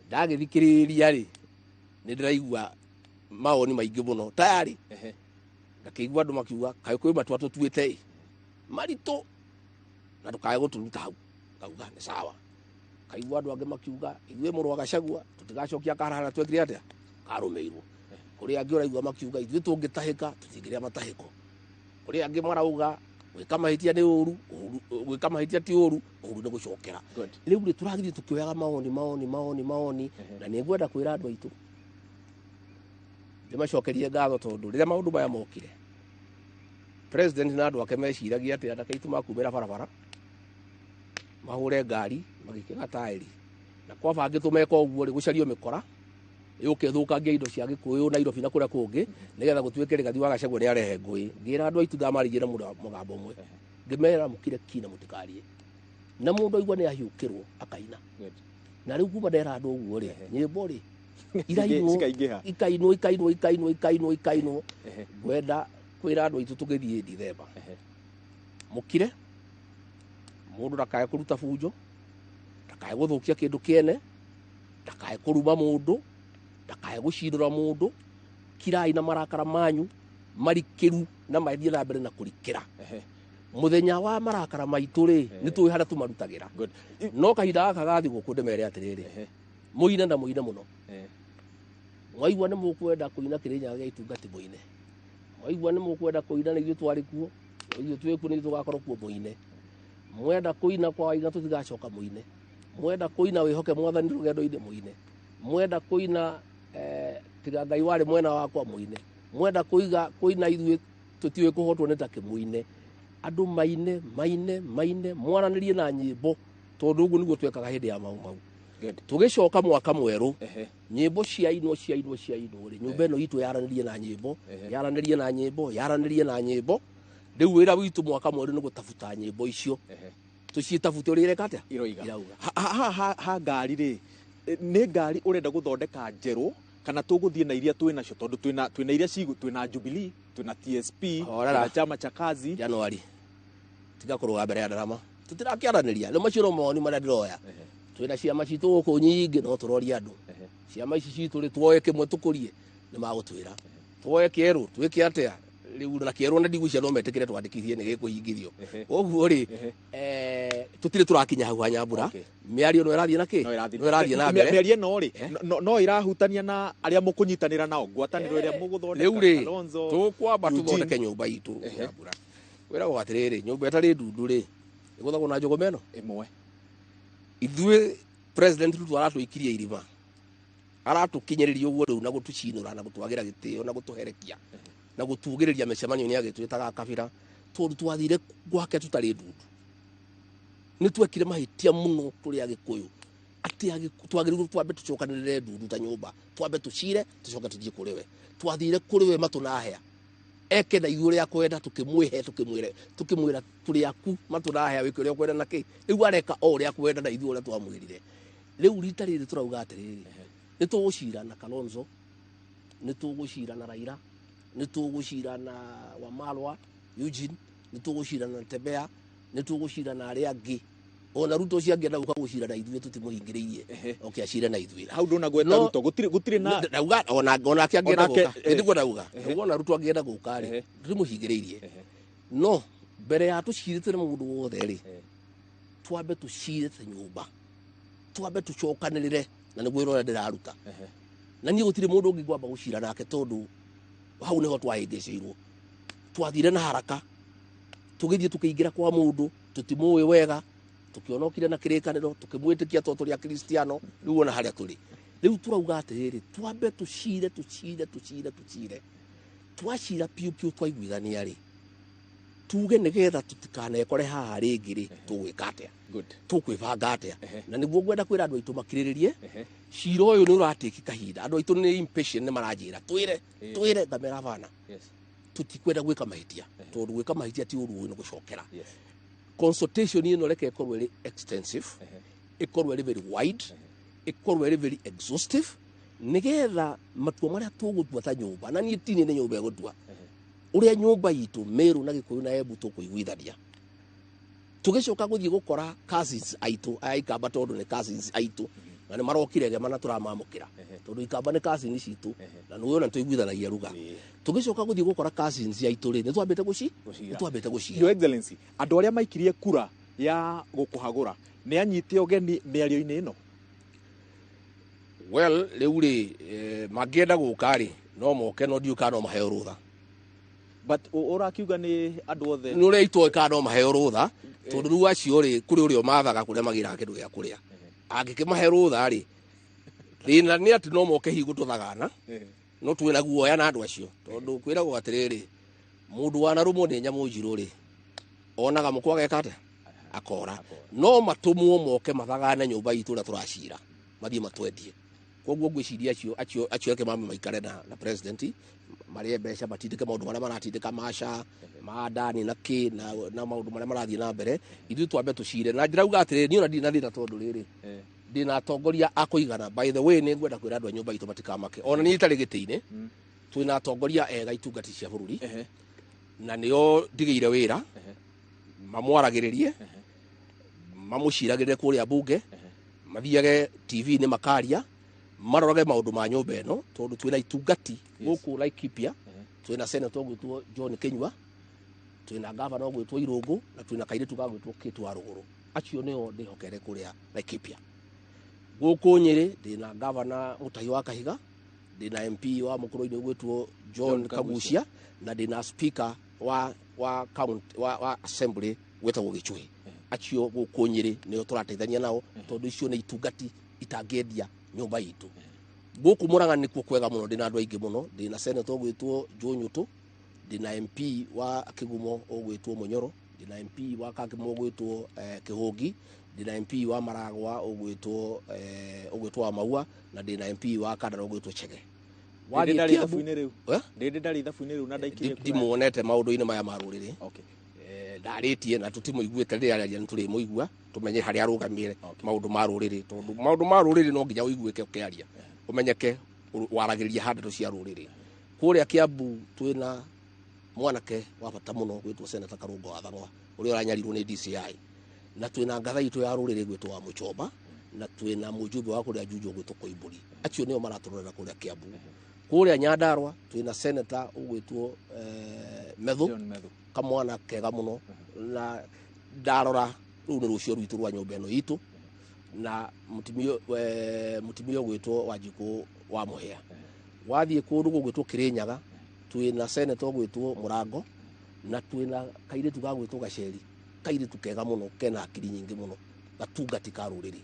ndagĩthikĩrĩria rĩ, nĩ ndĩraigua mawoni maingĩ mũno tayarĩ. Ngakĩigua andũ makiuga kaĩ kwĩ matua tũtuĩte ĩ maritũ na ndũkae gũtũruta hau. Ngauga nĩ sawa. Kaigua andũ angĩ makiuga ithuĩ mũrũ wa Gachagua tũtigacokia kara harĩa twekire atĩa karũmĩirwo. Kũrĩ angĩ ũraigua makiuga ithuĩ tũngĩtahĩka tũtingĩrĩa matahĩko. Kũrĩ angĩ marauga gwĩka mahĩtia nĩ ũru, gwĩka mahĩtia ti ũru, ũru nĩ gũcokera. Rĩu rĩ, tũragĩthiĩ tũkĩoyaga mawoni, mawoni, mawoni, mawoni. Na nĩ ngwenda kwĩra andũ aitũ ndĩmacokerie ngatho, tondũ rĩrĩa maũndũ maya mokire, president na andũ ake meciragia atĩ anake aitũ makumĩra barabara mahũre ngari magĩkĩra taĩri, na kwabangĩtwo meka ũguo rĩ, gũcario mĩkora. Yũke ĩthũkangie indo cia Gĩkũyũ Nairobi na kũrĩa kũngĩ, nĩgetha gũtuĩke Rigathi wa Gachagua nĩ arehe ngũĩ. Ngĩra andũ aitũ, ndamarĩirie na mũgambo ũmwe, ngĩmera mũkire ki na mũtikarie, na mũndũ aigua nĩ ahiũkĩrwo akaina. Na rĩu kuma ndera andũ ũguo rĩ, nyĩmbo rĩ irainwo, Cikaingĩha. Ikainwo, ikainwo, ikainwo, ikainwo, ikainwo. Ngwenda kwĩra andũ aitũ tũgĩthiĩ Dithemba, mũkire, mũndũ ndakae kũruta bunjo, ndakae gũthũkia kĩndũ kĩene, ndakae kũruma mũndũ, ndakae gũcindũra mũndũ. Kirai na marakara manyu marikĩru na mathiĩ na mbere na kũrikĩra. Mũthenya wa marakara maitũ rĩ, nĩ tũĩ harĩa tũmarutagĩra. No kahinda gaka ga thigũkũ, ndĩmere atĩrĩrĩ, mũine na mũine mũno. Mwaigua nĩ mũkwenda kũina Kĩrĩnyaga gĩa itungati, mũine. Mwaigua nĩ mũkwenda kũina nĩ ithuĩ twarĩ kuo, ithuĩ twĩ kuo, nĩ ithuĩ tũgakorwo kuo, mũine. Mwenda kũina kwa Waiga tũtigacoka, mũine. Mwenda kũina wĩhoke Mwathani rũgendo-inĩ, mũine. Mwenda kũina tiga Ngai warĩ mwena wakwa, mũine. Mwenda kũiga kũina ithuĩ tũtiũĩ kũhotwo nĩ takĩ, mũine. Andũ maine, maine, maine, mwaranĩrie na nyĩmbo, tondũ ũguo nĩguo twekaga hĩndĩ ya Mau Mau. Tũgĩcoka mwaka mwerũ, nyĩmbo ciainwo, ciainwo, ciainwo rĩ, nyũmba ĩno itũ yaranĩrie na nyĩmbo, yaranĩrie na nyĩmbo, yaranĩrie na nyĩmbo. Rĩu wĩra witũ mwaka mwerũ nĩ gũtabuta nyĩmbo icio, tũciĩtabute ũrĩa ireka atĩa. Iroiga. Irauga. Ha ngari rĩ, nĩ ngari ũrenda gũthondeka njerũ kana tũgũthiĩ na iria twĩ nacio? Tondũ twĩna iria cigu, twĩna Jubilee, twĩna TSP, Horera. twĩna Chama cha Kazi. Januari tiga kũrũga mbere ya ndarama, tũtirakĩaranĩria rĩu. Macio no mawoni marĩa ndĩroya. Twĩna ciama citũ gũkũ nyingĩ, no tũrorie andũ ciama ici citũ rĩ, tuoe kĩmwe tũkũrie, nĩ magũtwĩra tuoe kĩerũ twĩke atĩa rĩu. Na kĩerũ na ndigwĩcia no metĩkĩre twandĩkithie nĩ gĩkũhingithio. Ũguo rĩ, tũtirĩ tũrakinya hau hanyambura. Mĩario no ĩrathiĩ na kĩ, No ĩrathiĩ. No ĩrathiĩ na mbere. Mĩario ĩno rĩ, no ĩrahutania na arĩa mũkũnyitanĩra nao, ngwatanĩro ĩrĩa mũgũthondeka? Rĩu rĩ, Kalonzo, tũkwamba Eugene. tũthondeke nyũmba itũ nyambura. Kwĩragwo atĩrĩrĩ, nyũmba ĩtarĩ ndundu rĩ, ĩgũthagwo na njũgũma ĩno ĩmwe. Ithuĩ President Ruto aratũikirie irima, aratũkinyĩrĩria ũguo rĩu na gũtũcinũra na gũtwagĩra gĩtĩo na gũtũherekia na gũtugĩrĩria mĩcemanio-inĩ agĩtwĩtaga kabira, tondũ twathire gwake tũtarĩ ndundu. Nĩ twekire mahĩtia mũno tũrĩ Agĩkũyũ, atĩ twagĩrĩirwo twambe tũcokanĩrĩre ndundu ta nyũmba, twambe tũcire, tũcoke tũthiĩ kũrĩ we. Twathire kũrĩ we matũ na hĩa, eke na ithuĩ ũrĩa akwenda. Tũkĩmwĩhe, tũkĩmwĩra, tũkĩmwĩra tũrĩ aku matũ na hĩa, wĩke ũrĩa ũkwenda. Na kĩ rĩu areka o ũrĩa akwenda na ithuĩ ũrĩa twamwĩrire. Rĩu rita rĩrĩ tũrauga atĩrĩrĩ, nĩ tũgũcira na Kalonzo, nĩ tũgũcira na Raila, nĩ tũgũcira na Wamalwa Eugene, nĩ tũgũcira na Tembea, nĩ tũgũcira na arĩa angĩ. Ona Ruto ũcio angĩenda gũka gũcira na ithuĩ, tũtimũhingĩrĩirie, oke acire na ithuĩ. Hau ndũnagweta No- Ruto, gũtirĩ na Ndauga onake angĩenda Onake, gũka, nĩguo ndauga. Ndauga ona Ruto angĩenda gũka rĩ, tũtimũhingĩrĩirie. No mbere ya tũcirĩte na mũndũ wothe rĩ, twambe tũcire ta nyũmba, twambe tũcokanĩrĩre, na nĩguo wĩra ũrĩa ndĩraruta. Na niĩ gũtirĩ mũndũ ũngĩ ngwamba gũcira nake, tondũ hau nĩho twahĩngĩcĩirwo. Twathire na haraka, tũgĩthiĩ tũkĩingĩra kwa mũndũ tũtimũĩ wega, tũkĩonokire na kĩrĩkanĩro, tũkĩmwĩtĩkia tondũ tũrĩ akristiano. Rĩu ona harĩa tũrĩ rĩu, tũrauga atĩrĩrĩ, twambe tũcire, tũcire, tũcire, tũcire. Twacira piũ piũ, twaiguithania rĩ, tuge nĩgetha tũtikanekore haha rĩngĩ rĩ, tũgwĩka atĩa? Tũkwĩbanga atĩa? Na nĩguo ngwenda kwĩra andũ aitũ makirĩrĩrie. Cira ũyũ nĩ ũratĩki kahinda. Andũ aitũ nĩ impatient, nĩ maranjĩra twĩre, twĩre. Ngamera bana, tũtikwenda gwĩka mahĩtia, tondũ gwĩka mahĩtia ti ũru, nĩ gũcokera. Consultation ĩno reke ĩkorwo ĩrĩ extensive, ĩkorwo ĩrĩ very wide, ĩkorwo ĩrĩ very exhaustive, nĩgetha matua marĩa tũgũtua ta nyũmba, na niĩ tini nĩ nyũmba ĩgũtua ũrĩa nyũmba itũ Meru na Gĩkũyũ na Embu tũkũiguithania, tũgĩcoka gũthiĩ gũkora cousins aitũ aya Ikamba, tondũ nĩ cousins aitũ na nĩ marokire gema na tũramamũkĩra, tondũ Ikamba nĩ cousins citũ na nĩ ona tũiguithanagia ruga. Tũgĩcoka gũthiĩ gũkora cousins aitũ rĩ, nĩ twambĩte gũci Gũcira. nĩ twambĩte gũcira. Your Excellency, andũ arĩa maikirie kura ya gũkũhagũra nĩ anyite ũgeni mĩario-inĩ ĩno? Well, rĩu rĩ, mangĩenda gũka rĩ, no moke, no ndiũĩ kana no maheo rũtha. But ũrakiuga nĩ andũ othe. Nĩ ũrĩa itoĩ kana no maheo rũtha, tondũ rĩu acio rĩ, kũrĩ ũrĩa ũmathaga kũrĩa magĩraga kĩndũ gĩa kũrĩa. Angĩkĩmahe rũtha rĩ, thĩna nĩ atĩ no moke hihi gũtũthagana. No twĩna guoya na andũ acio, tondũ kwĩragwo atĩrĩrĩ, mũndũ wanarũmwo nĩ nyamũ njirũ rĩ, onaga mũkwa ageka atĩa? Akora. No matũmwo moke mathagane nyũmba itũ ũrĩa tũracira, mathiĩ matwendie. Koguo ngwĩciria acio reke mambe maikare na president, marĩe mbeca, matindĩke maũndũ marĩa maratindĩka maca ma ndani na kĩ na maũndũ marĩa marathiĩ na mbere. Ithuĩ twambe tũcire na ndĩrauga atĩrĩrĩ, niĩ ona ndirĩ na thĩna tondũ rĩrĩ ndĩna atongoria a kũigana. By the way, nĩ ngwenda kwĩra andũ a nyũmba itũ matikamake, ona niĩ itarĩ gĩtĩ-inĩ, twĩna atongoria ega itungati cia bũrũri, na nĩo ndigĩire wĩra mamwaragĩrĩrie, mamũciragĩrĩre kũrĩa bunge, mathiage TV-inĩ makaria, marorage maũndũ ma nyũmba ĩno, tondũ twĩna itungati gũkũ Laikipia. Twĩna senator ũgwĩtwo John Kinyua, twĩna gavana ũgwĩtwo Irũngũ, na twĩna kairĩtu gagwĩtwo Kate wa Rũgũrũ. Acio nĩo ndĩhokere kũrĩa Laikipia. Gũkũ Nyĩrĩ ndĩna gavana Mũtahi wa Kahiga, ndĩna MP wa Mũkũrũ-inĩ ũgwĩtwo John Kagucia, na ndĩna speaker wa county wa assembly gwĩtagwo Gĩchũhĩ. Acio gũkũ Nyĩrĩ nĩo tũrateithania nao, tondũ icio nĩ itungati itangĩendia nyũmba itũ. Gũkũ Mũrang'a nĩkuo kwega mũno, ndĩna andũ aingĩ mũno. Ndĩna senator ũgwĩtwo Joe Nyũtũ, ndĩna MP wa Kĩgumo ũgwĩtwo Mũnyoro, ndĩna MP wa Kakimo ũgwĩtwo Kĩhũngi, ndĩna MP wa Maragwa ũgwĩtwo wa Maua, na ndĩna MP wa Kandara ũgwĩtwo Chege. Ndĩndĩ ndarĩ ithabu-inĩ rĩu. Ndĩndĩ ndarĩ ithabu-inĩ rĩu na ndaikirie kura. Ndimuonete maũndũ-inĩ maya ma rũrĩrĩ. Ndarĩtie na tũtimũiguĩte rĩrĩa araria, nĩ tũrĩmũigua tũmenye harĩa arũgamĩre maũndũ ma rũrĩrĩ, tondũ maũndũ ma rũrĩrĩ no nginya ũiguĩke ũkĩaria, ũmenyeke waragĩrĩria handũ cia rũrĩrĩ. Kũrĩa Kiambu twĩna mwanake wa bata mũno gwĩtwo Senator Karũngo wa Thang'wa, ũrĩa ũranyarirwo nĩ DCI, na twĩna ngatha itũ ya rũrĩrĩ gwĩtwo wa Mũchomba, na twĩna mũjumbe wa kũrĩa Juja ũgwĩtwo Koimbũri. Acio nĩo maratũrorera kũrĩa Kiambu. Kũrĩa Nyandarua twĩna senator ũgwĩtwo Methu, kamwana kega mũno, na ndarora rũu nĩ rũcio rwitũ rwa nyũmba ĩno itũ, na mũtumia ũgwĩtwo Wanjikũ wa Mũhĩa. Wathiĩ kũndũ gũgwĩtwo Kĩrĩnyaga twĩna senator ũgwĩtwo Mũrango, na twĩna kairĩtu gagwĩtwo Gaceri, kairĩtu kega mũno kena akiri nyingĩ mũno, gatungati ka rũrĩrĩ.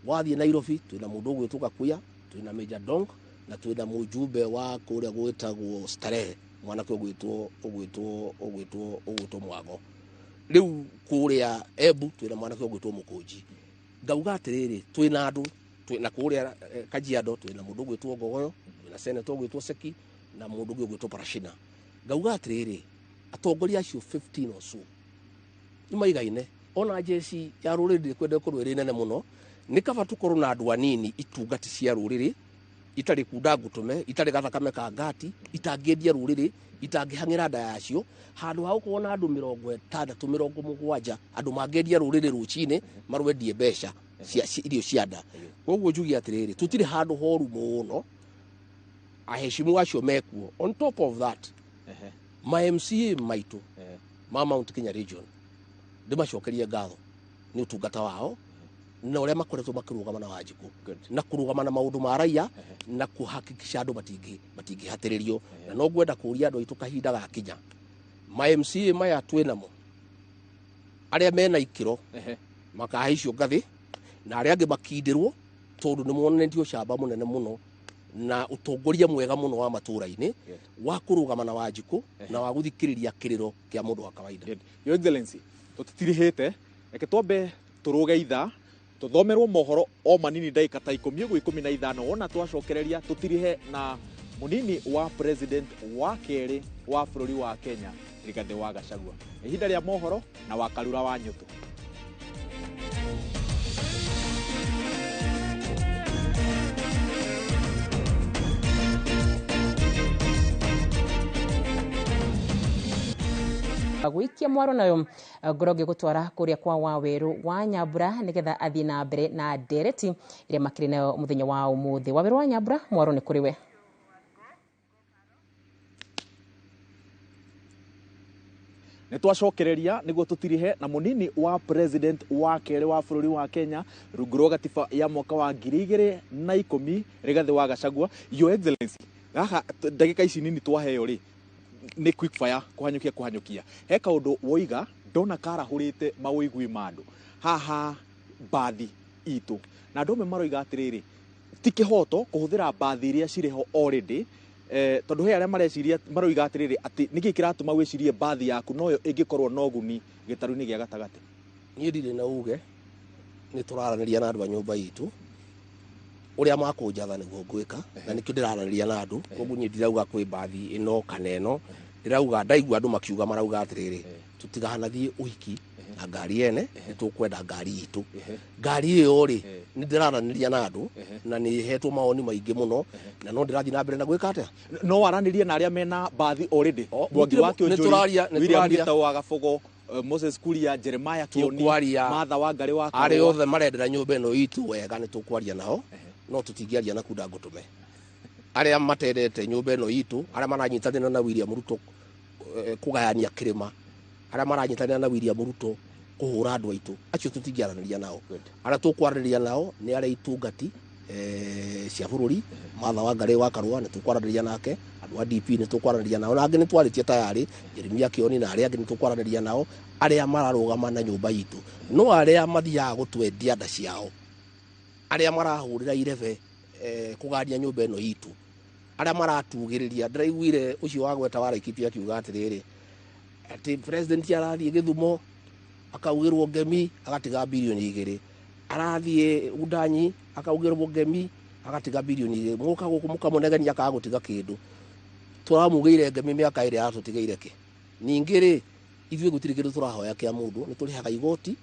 Wathiĩ Nairobi twĩna mũndũ ũgwĩtwo Gakuya, twĩna Major Dong, na twĩna mũjumbe wa kũrĩa gwĩtagwo Starehe, mwanake ũgwĩtwo Mwago. Rĩu kũrĩa Embu twĩna mwanake ũgwĩtwo Mũkũnji. Ngauga atĩrĩrĩ, twĩna andũ, twĩna kũrĩa Kajiado twĩna mũndũ ũgwĩtwo Ngogoyo, twĩna senator ũgwĩtwo Seki, na mũndũ ũngĩ ũgwĩtwo Parashina. Ngauga atĩrĩrĩ, atongoria acio 15 or so nĩ maigaine. Ona jeshi ya rũrĩrĩ ndĩkwenda ĩkorwo ĩrĩ nene mũno, nĩ kaba tũkorwo na andũ anini itungati cia rũrĩrĩ, itarĩ kunda ngũtũme, itarĩ gathakame ka ngati, itangĩendia rũrĩrĩ, itangĩhang'ĩra nda yacio, handũ ha gũkorwo na andũ 60, 70, andũ mangĩendia rũrĩrĩ rũcinĩ marwendie mbeca cia irio cia nda. Koguo njuge atĩrĩrĩ, tũtirĩ handũ horu mũno, aheshimu acio mekuo. On top of that, ma MCA maitũ ma Mount Kenya region ndĩmacokerie ngatho nĩ ũtungata wao na ũrĩa makoretwo makĩrũgama na Wanjikũ na kũrũgama na maũndũ ma raia na kũhakikisha andũ matingĩhatĩrĩrio. Na no ngwenda kũria andũ aitũ kahinda gakinya, ma MCA maya twĩnamo arĩa mena ikĩro makahaicio ngathĩ, na arĩa angĩ makindĩrwo, tondũ nĩ monanĩtio ũcamba mũnene mũno na ũtongoria mwega mũno wa matũra-inĩ wa kũrũgama na Wanjikũ na wa gũthikĩrĩria kĩrĩro kĩa mũndũ wa kawaida. Your Excellency, tũtitirihĩte, reke twambe tũrũge ithaa tũthomerwo mohoro o manini ndagĩka ta 10 ũguo 15, wona twacokereria tũtirihe na mũnini wa president wa kerĩ wa bũrũri wa Kenya Rigathĩ wa Gachagua. Ihinda rĩa mohoro na wa Karura wa Nyũtũ. Gwikia mwaro nayo ngoro ngĩgũtwara kũrĩa kwa Wawerũ wa Nyambura nĩgetha athiĩ na mbere na ndereti ĩrĩa makĩrĩ nayo mũthenya wa ũmũthĩ. Wawerũ wa Nyambura, mwaro nĩ kũrĩ we. Nĩ twacokereria nĩguo tũtirihe na mũnini wa president wa kerĩ wa bũrũri wa Kenya rungu rwa gatiba ya mwaka wa 2010 Rigathĩ wa Gachagua. Your Excellency, haha ndagĩka ici nini twaheo rĩ nĩ quick fire kũhanyũkia. He kaũndũ woiga ndona karahũrĩte mawĩigui ma andũ haha mbathi itũ, na andũ amwe maroiga atĩrĩrĩ, ti kĩhoto kũhũthĩra mbathi iria cirĩ ho already, tondũ he arĩa mareciria maroiga atĩrĩrĩ atĩ nĩkĩ kĩratũma wĩcirie mbathi yaku noyo ĩngĩkorwo na ũguni gĩtarũ-inĩ gĩa gatagatĩ. Niĩ ndirĩ na uge, nĩ tũraranĩria na andũ a nyũmba itũ, Ũrĩa makũnjatha nĩguo ngwĩka, na nĩkĩo ndĩraranĩria na andũ. Koguo niĩ ndirauga kwĩ mbathi ĩno kana ĩno, ndĩrauga ndaigua andũ makiuga, marauga atĩrĩrĩ, tũtigahanathiĩ ũhiki na ngari ene, nĩ tũkwenda ngari itũ. Ngari ĩyo rĩ, nĩ ndĩraranĩria na andũ na nĩ hetwo mawoni maingĩ mũno, na no ndĩrathiĩ na mbere na gwĩka atĩa. No waranĩrie na arĩa mena mbathi already? Mwangi wa nĩ tũraria, Kĩonjori, nĩ William tũraria. Gitau wa Gabogo, Moses Kuria, Jeremiah Kioni, Tũkwaria. Martha Wangari wa Arĩa Karũa. othe marendera nyũmba ĩno itũ wega, nĩ tũkwaria nao, no tũtingĩaria na kunda ngũtũme. Arĩa matendete nyũmba ĩno itũ, arĩa maranyitanĩra na William Ruto kũgayania kĩrĩma, arĩa maranyitanĩra na William Ruto kũhũra andũ aitũ, acio tũtingĩaranĩria nao. Arĩa tũkwaranĩria nao nĩ arĩa itungati cia bũrũri. Martha Wangari wa Karũa nĩ tũkwaranĩria nake, andũ a DP nĩ tũkwaranĩria nao, na angĩ nĩ twarĩtie tayarĩ, Jeremia Kioni na arĩa angĩ nĩ tũkwaranĩria nao, arĩa mararũgama na nyũmba itũ. No arĩa mathiaga gũtwendia nda ciao, arĩa marahũrĩra irebe kũgania nyũmba ĩno itũ, arĩa maratugĩrĩria, ndĩraiguire ũcio wa gweta wa Laikipia akiuga atĩrĩrĩ, atĩ president arathiĩ Gĩthumo akaugĩrwo ngemi agatiga 2 birioni, arathiĩ Udanyi akaugĩrwo ngemi agatiga 2 birioni, mũka gũkũ mũkamũnegenia akaga gũtiga kĩndũ. Tũramugĩire ngemi mĩaka ĩrĩa aratũtigĩire kĩ? Ningĩ rĩ, ithuĩ gũtirĩ kĩndũ tũrahoya kĩa mũndũ, nĩ tũrĩhaga igoti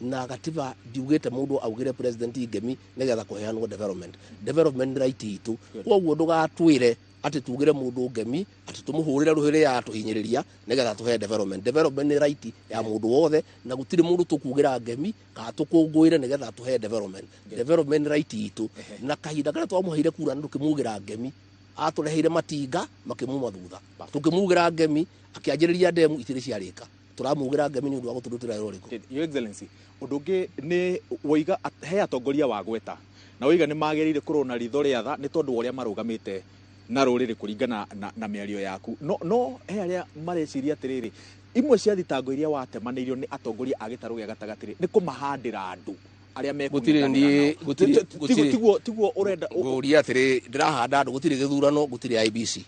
na gatiba ndiugĩte mũndũ augĩre president ngemi nĩgetha kũheanwo development. Development nĩ right itũ. Koguo ndũgatwĩre atĩ tugĩre mũndũ ngemi, atĩ tũmũhũrĩre rũhĩ rĩrĩa atũhinyĩrĩria nĩgetha tũhe development. Development nĩ right ya mũndũ wothe, na gũtirĩ mũndũ tũkugĩra ngemi kana tũkũngũĩre nĩgetha tũhe development. Development nĩ right itũ, na kahinda karĩa twamũheire kura na tũkĩmugĩra ngemi, atũreheire matinga makĩmuma thutha. Tũkĩmugĩra ngemi akĩanjĩrĩria ndemu itirĩ ciarĩka. Tũramugĩra ngemi nĩ ũndũ wa gũtũrutĩra wĩra ũrĩkũ? Your Excellency, ũndũ ũngĩ nĩ woiga he atongoria wa gweta na woiga nĩ magĩrĩire kũrorwo na ritho rĩa tha nĩ tondũ wa ũrĩa marũgamĩte na rũrĩrĩ kũringana na mĩario yaku. No he arĩa mareciria atĩrĩrĩ, imwe cia thitango iria watemanĩirio nĩ atongoria a gĩtarũ gĩa gatagatĩ rĩ, nĩ kũmahandĩra andũ arĩa Gũtirĩ niĩ, gũtirĩ. Tiguo ũrenda Ngũria atĩrĩ, ndĩrahanda andũ? Gũtirĩ gĩthurano, gũtirĩ IBC,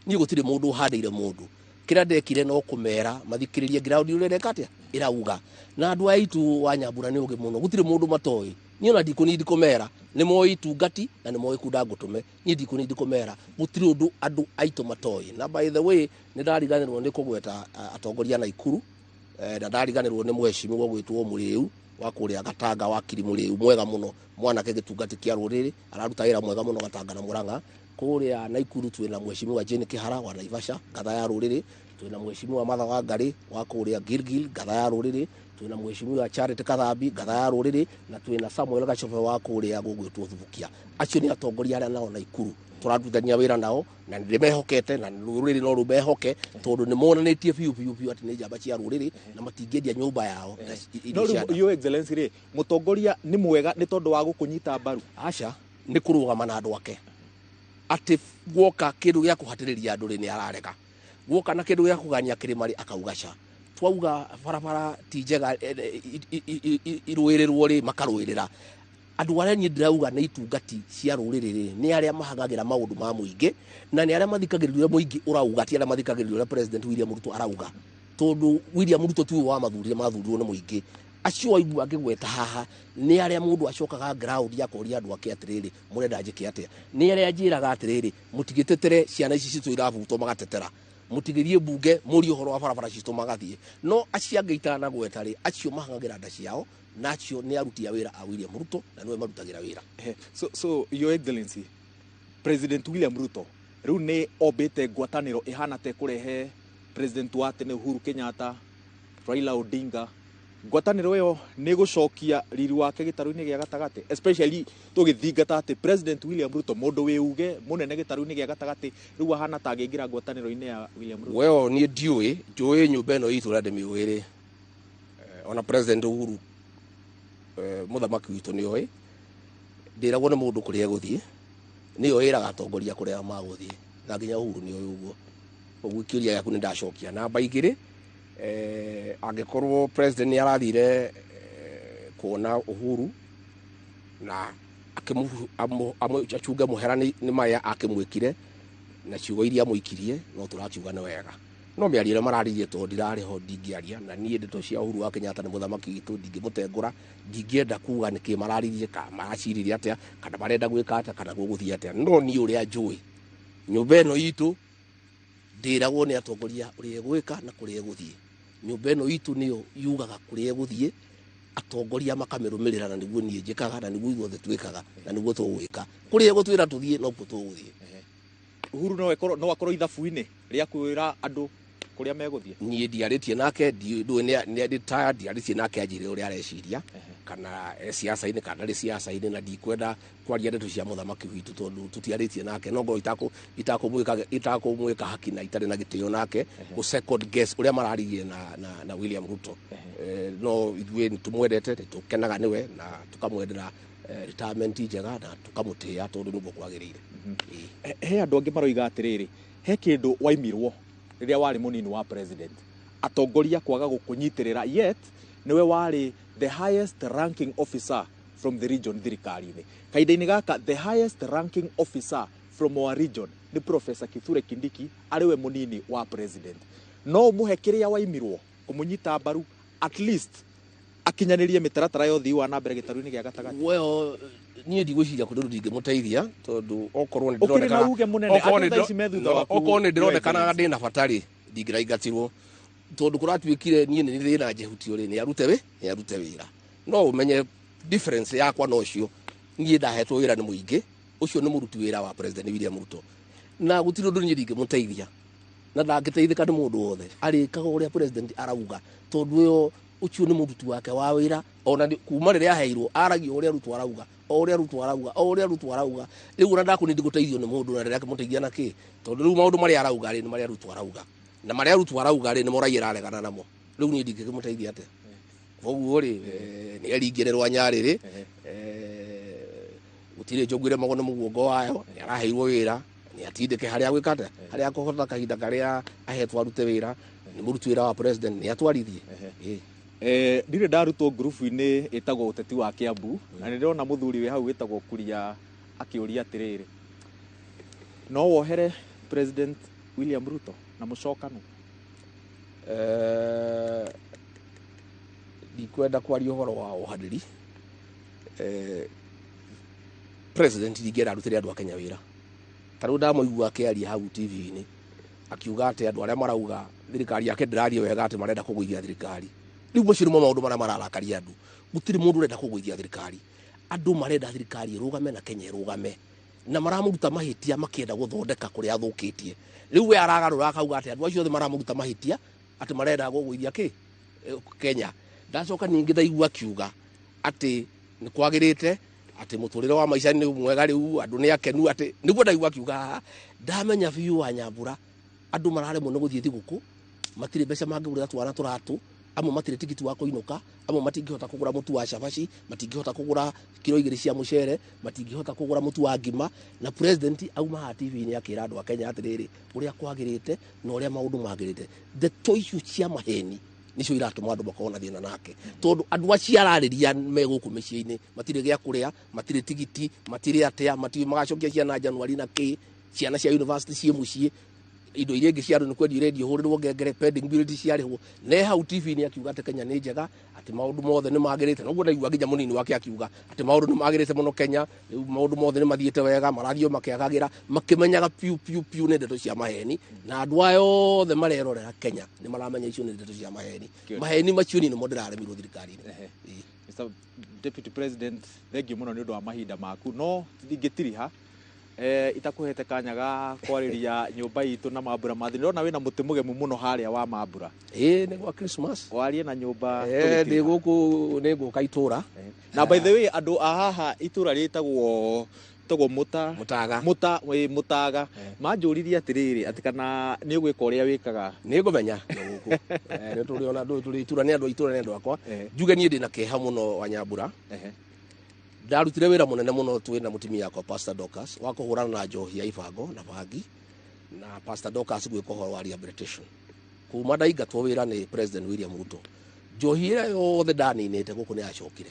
niĩ gũtirĩ mũndũ ũhandĩire mũndũ. Kĩrĩa ndekire no kũmera mathikĩrĩrie ground ũrĩa ĩreka atĩa ĩrauga, na andũ aya aitũ wa Nyambura nĩ ũgĩ mũno, gũtirĩ mũndũ matoĩ. Niĩ ona ndikũnindi kũmera, nĩ moĩ itungati na nĩ moĩ kunda ngũtũme. Niĩ ndikũnindi kũmera, gũtirĩ ũndũ andũ aitũ matoĩ. Na by the way, nĩ ndariganĩrwo nĩ kũgweta atongoria Naikuru, na ndariganĩrwo nĩ mheshimiwa gwĩtwo Mũrĩu wa kũrĩa Gatanga, wakiri Mũrĩu mwega mũno, mwanake gĩtungati kĩa rũrĩrĩ, araruta wĩra mwega mũno Gatanga na Mũrang'a. Kũrĩa Naikuru twĩna mheshimiwa Jane Kĩhara wa Naivasha, ngatha ya rũrĩrĩ. Twĩna mheshimiwa Martha Wangari wa kũrĩa Gilgil, ngatha ya rũrĩrĩ. Twĩna mheshimiwa Charity Kathambi, ngatha ya rũrĩrĩ, na twĩna Samuel Gachobe wa kũrĩa gũgwĩtwo Thubukia. Acio nĩ atongoria arĩa nao Naikuru tũrarutithania wĩra nao, na nĩ ndĩmehokete, na rũrĩrĩ no rũmehoke, tondũ nĩ monanĩtie biũ biũ biũ atĩ nĩ njamba cia rũrĩrĩ na matingĩendia nyũmba yao na No irio cia rĩu, nda. Your Excellency rĩ, mũtongoria nĩ mwega nĩ tondũ wa gũkũnyita mbaru? Aca, nĩ kũrũgama na andũ ake, atĩ guoka kĩndũ gĩa kũhatĩrĩria andũ rĩ, nĩ ararega. Guoka na kĩndũ gĩa kũgania kĩrĩma rĩ, akauga ca. Twauga barabara ti njega, irũĩrĩrwo rĩ, makarũĩrĩra. Andũ arĩa niĩ ndĩrauga nĩ itungati cia rũrĩrĩ rĩ, nĩ arĩa mahangagĩra maũndũ ma mũingĩ, na nĩ arĩa mathikagĩrĩria ũrĩa mũingĩ ũrauga, ti arĩa mathikagĩrĩria ũrĩa President William Ruto arauga, tondũ William Ruto tiwe wamathurire, mathurirwo nĩ mũingĩ. Acio waigua ngĩgweta haha nĩ arĩa mũndũ acokaga ground akoria andũ ake atĩrĩrĩ, mũrenda njĩke atĩa? Nĩ arĩa njĩraga atĩrĩrĩ, mũtigĩtetere ciana ici citũ irabutwo, magatetera. Mũtigĩthiĩ mbunge mũrie ũhoro wa barabara citũ, magathiĩ. No acio angĩ itanagweta rĩ, acio mahangagĩra nda ciao, na acio nĩ aruti a wĩra a William Ruto, na nĩwe marutagĩra wĩra. So Your Excellency, President William Ruto rĩu nĩ ombĩte ngwatanĩro ĩhana ta ĩkũrehe President wa tene Uhuru Kenyatta, Raila Odinga. Ngwatanĩro ĩyo nĩ gũcokia riri wake gĩtarũ-inĩ gĩa gatagatĩ, especially tũgĩthingata atĩ President William Ruto, mũndũ wĩ uge mũnene gĩtarũ-inĩ gĩa gatagatĩ, rĩu ahana ta angĩingĩra ngwatanĩro-inĩ ya William Ruto? Well, niĩ ndiũĩ, njũĩ nyũmba ĩno itũ ũrĩa ndĩmĩũĩ rĩ, ona President Uhuru, mũthamaki witũ, nĩ oĩ ndĩragwo nĩ mũndũ kũrĩa egũthiĩ, nĩyo ĩraga atongoria kũrĩa magũthiĩ, na nginya Uhuru nĩ oĩ ũguo. Ũguo kĩũria gĩaku nĩ ndacokia. Namba 2, angĩkorwo president nĩ arathire kuona Uhuru na acunge mũhera nĩ maya akĩmwĩkire na ciugo iria amũikirie, no tũrakiuga nĩ wega. No mĩario ĩrĩa mararirie tondũ ndirarĩ ho ndingĩaria, na niĩ ndeto cia Uhuru wa Kenyatta nĩ mũthamaki witũ, ndingĩmũtengũra, ndingĩenda kuga nĩkĩ mararirie, kana maraciririe atĩa, kana marenda gwĩka atĩa, kana gũgũthiĩ atĩa. No niĩ ũrĩa njũĩ, nyũmba ĩno itũ ndĩragwo nĩ atongoria ũrĩa ĩgwĩka na kũrĩa ĩgũthiĩ. Nyũmba ĩno itũ nĩyo yugaga kũrĩa ĩgũthiĩ, atongoria makamĩrũmĩrĩra, na nĩguo niĩ njĩkaga, na nĩguo ithuothe twĩkaga, na nĩguo tũgwĩka. Kũrĩa ĩgũtwĩra tũthiĩ nokuo tũgũthiĩ. Uhuru no akorwo ithabu-inĩ rĩa kwĩra andũ kũrĩa megũthiĩ? Niĩ ndiarĩtie nake, ndũĩ nĩ retired, ndiarĩtie nake anjĩre ũrĩa areciria, kana e siasa-inĩ kana ndarĩ siasa-inĩ, na ndikwenda kwaria ndeto cia mũthamaki witũ tondũ tũtiarĩtie nake. No ngorwo itakũmwĩka haki na itarĩ na gĩtĩo nake gũ second guess ũrĩa mararirie na William Ruto. No ithuĩ nĩ tũmwendete, nĩ tũkenaga nĩwe na tũkamwendera retirement njega na tũkamũtĩĩa tondũ nĩguo kwagĩrĩire. He andũ angĩ maroiga atĩrĩrĩ, he kĩndũ waimirwo rĩrĩa warĩ mũnini wa president, atongoria kwaga gũkũnyitĩrĩra, yet nĩwe warĩ the highest ranking officer from the region thirikari-inĩ. Kahinda-inĩ gaka the highest ranking officer from our region nĩ Professor Kithure Kindiki, arĩ we mũnini wa president. No ũmũhe kĩrĩa waimirwo kũmũnyita mbaru, at least akinyanĩrie mĩtaratara ya ũthii wa na mbere gĩtarũ-inĩ gĩa gatagatĩ? Well, niĩ ndigwĩciria kũndũ ndingĩmũteithia, tondũ okorwo nĩ Ũkĩrĩ na uge mũnene, okorwo andũ nĩ thaa ici me thutha waku, okorwo nĩ Your ndĩronekanaga Excellency. ndĩna bata rĩ, ndingĩraingatirwo, tondũ kũratuĩkire niĩ nĩ thĩna njehutio rĩ, nĩ arute wĩra. No ũmenye difference yakwa na ũcio, niĩ ndahetwo wĩra nĩ mũingĩ, ũcio nĩ mũruti wĩra wa President William Ruto, na gũtirĩ ũndũ niĩ ndingĩmũteithia, na ndangĩteithĩka nĩ mũndũ wothe, arĩkaga ũrĩa president arauga, tondũ ũyũ ũcio nĩ mũruti wake wa wĩra. Ona kuma rĩrĩa aheirwo aragia ũrĩa Ruto arauga, o ũrĩa Ruto arauga, o ũrĩa Ruto arauga. Rĩu ona ndakũni ndigũteithio nĩ mũndũ na rĩrĩa akĩmũteithia na kĩ, tondũ rĩu maũndũ marĩa arauga rĩ nĩ marĩa Ruto arauga, na marĩa Ruto arauga rĩ nĩmo raia ĩraregana namo. Rĩu niĩ ndingĩkĩmũteithia atĩa? Koguo rĩ, nĩ eringĩre rwa nyarĩrĩ, gũtirĩ njogu ĩremagwo nĩ mũguongo wayo. Nĩ araheirwo wĩra, nĩ atindĩke harĩa gwĩka atĩa, harĩa akũhota kahinda karĩa ahetwo arute wĩra. Nĩ mũruti wĩra wa president, nĩ atwarithie. Ndirĩ ndarutwo ngurubu-inĩ ĩtagwo ũteti wa Kiambu, na nĩ ndĩrona mũthuri wĩ hau wĩtagwo Kuria akĩũria atĩrĩrĩ, no wohere President William Ruto na mũcokano? Ndikwenda kwaria ũhoro wa ũhanĩri. President ndingĩenda arutĩre andũ a Kenya wĩra. Ta rĩu ndamũigua akĩaria hau TV-inĩ akiuga atĩ andũ arĩa marauga thirikari yake ndĩraria wega, atĩ marenda kũgũithia thirikari. Rĩu macio nĩmo maũndũ marĩa mararakaria andũ. Gũtirĩ mũndũ ũrenda kũgũithia thirikari, andũ marenda thirikari ĩrũgame na Kenya ĩrũgame, na maramũruta mahĩtia makĩenda gũthondeka kũrĩa athũkĩtie. Rĩu we aragarũra akauga atĩ andũ acio othe maramũruta mahĩtia atĩ marenda gũgũithia kĩ Kenya. Ndacoka ningĩ ndaigua akiuga atĩ nĩ kwagĩrĩte, atĩ mũtũrĩre wa maica nĩ mwega, rĩu andũ nĩ akenu, atĩ nĩguo ndaigua akiuga haha. Ndamenya biũ wa Nyambura andũ mararemwo nĩ gũthiĩ thigũkũ, matirĩ mbeca mangĩgũrĩra twana tũratũ, amwe matirĩ tigiti wa kũinũka, amwe matingĩhota kũgũra mũtu wa cabaci, matingĩhota kũgũra kiro 2 cia mũcere, matingĩhota kũgũra mũtu wa ngima. Na president auma haha TV-inĩ akĩra andũ a Kenya atĩrĩrĩ, ũrĩa kwagĩrĩte na ũrĩa maũndũ magĩrĩte. Ndeto icio cia maheni nicio iratũma andũ makorwo na thĩna nake, tondũ andũ acio ararĩria me gũkũ mĩciĩ-inĩ matirĩ gĩa kũrĩa, matirĩ tigiti, matirĩ atĩa, matirĩ magacokia ciana Januari na kĩ, ciana cia university ciĩ mũciĩ, indo iria ingĩ cia andũ nĩ kwendio irendio, hũrĩrwo ngengere, pending bill ciarĩhwo. Ne hau TV-inĩ akiuga atĩ Kenya nĩ njega, atĩ maũndũ mothe nĩ magĩrĩte. Noguo ndaigua nginya mũnini wake akiuga atĩ maũndũ nĩ magĩrĩte mũno Kenya, rĩu maũndũ mothe nĩ mathiĩte wega, marathiĩ o makĩagagĩra, makĩmenyaga piu piu piu nĩ ndeto cia maheni. Na andũ aya othe marerorera Kenya nĩ maramenya icio nĩ ndeto cia maheni. Maheni macio niĩ nĩmo ndĩraremirwo thirikari-inĩ. Mr. Deputy President, thengiũ mũno nĩ ũndũ wa mahinda maku, no ingĩtiriha itakuhete kanya ga kwarĩria nyũmba itũ na mambura mathi. Ndĩrona wĩna mũtĩ mũgemu mũno harĩa wa mambura. Ĩĩ, nĩ gwa Christmas. Warie na nyũmba ndĩ tũgĩtiriha. Gũkũ nĩ ngũka itũra. Na by the way, andũ a haha itũra rĩtagwo tagwo Mũta Mũtaga. Mũta ĩ, Mũtaga manjũririe atĩrĩrĩ, atĩ kana nĩ ũgwĩka ũrĩa wĩkaga. Nĩ ngũmenya nĩ gũkũ. Nĩ tũrĩ ona andũ tũrĩ itura, nĩ andũ a itũra, nĩ andũ akwa. Njuge niĩ ndĩna kĩeha mũno wa Nyambura. Ndarutire wĩra mũnene mũno twĩ na mũtumia wakwa Pastor Dorcas wa kũhũrana na njohi ya ibango na bangi, na Pastor Dorcas gwĩka ũhoro wa rehabilitation. Kuma ndaingatwo wĩra nĩ President William Ruto, njohi ĩrĩa yothe ndaninĩte gũkũ nĩ yacokire.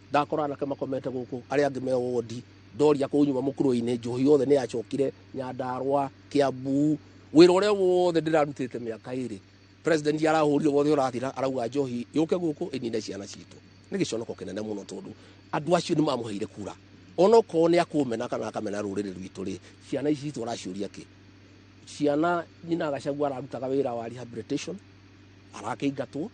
Ndakora anake makomete gũkũ, arĩa angĩ me wondi, ndoria kũu nyuma mũkuru-inĩ, njohi yothe nĩ yacokire Nyandarua, Kiambu, Wĩra ũrĩa wothe ndĩrarutĩte mĩaka 2 president arahũrire wothe ũrathira arauga njohi yũke gũkũ ĩnine ciana citũ. Nĩ gĩconoko kĩnene mũno tondũ andũ acio nĩ mamũheire kura. Onokorwo nĩ akũmena kana akamena rũrĩrĩ rwitũ rĩ, ciana ici citũ araciũria kĩ? Ciana nyina Gachagua ararutaga wĩra wa rehabilitation, arakĩingatwo.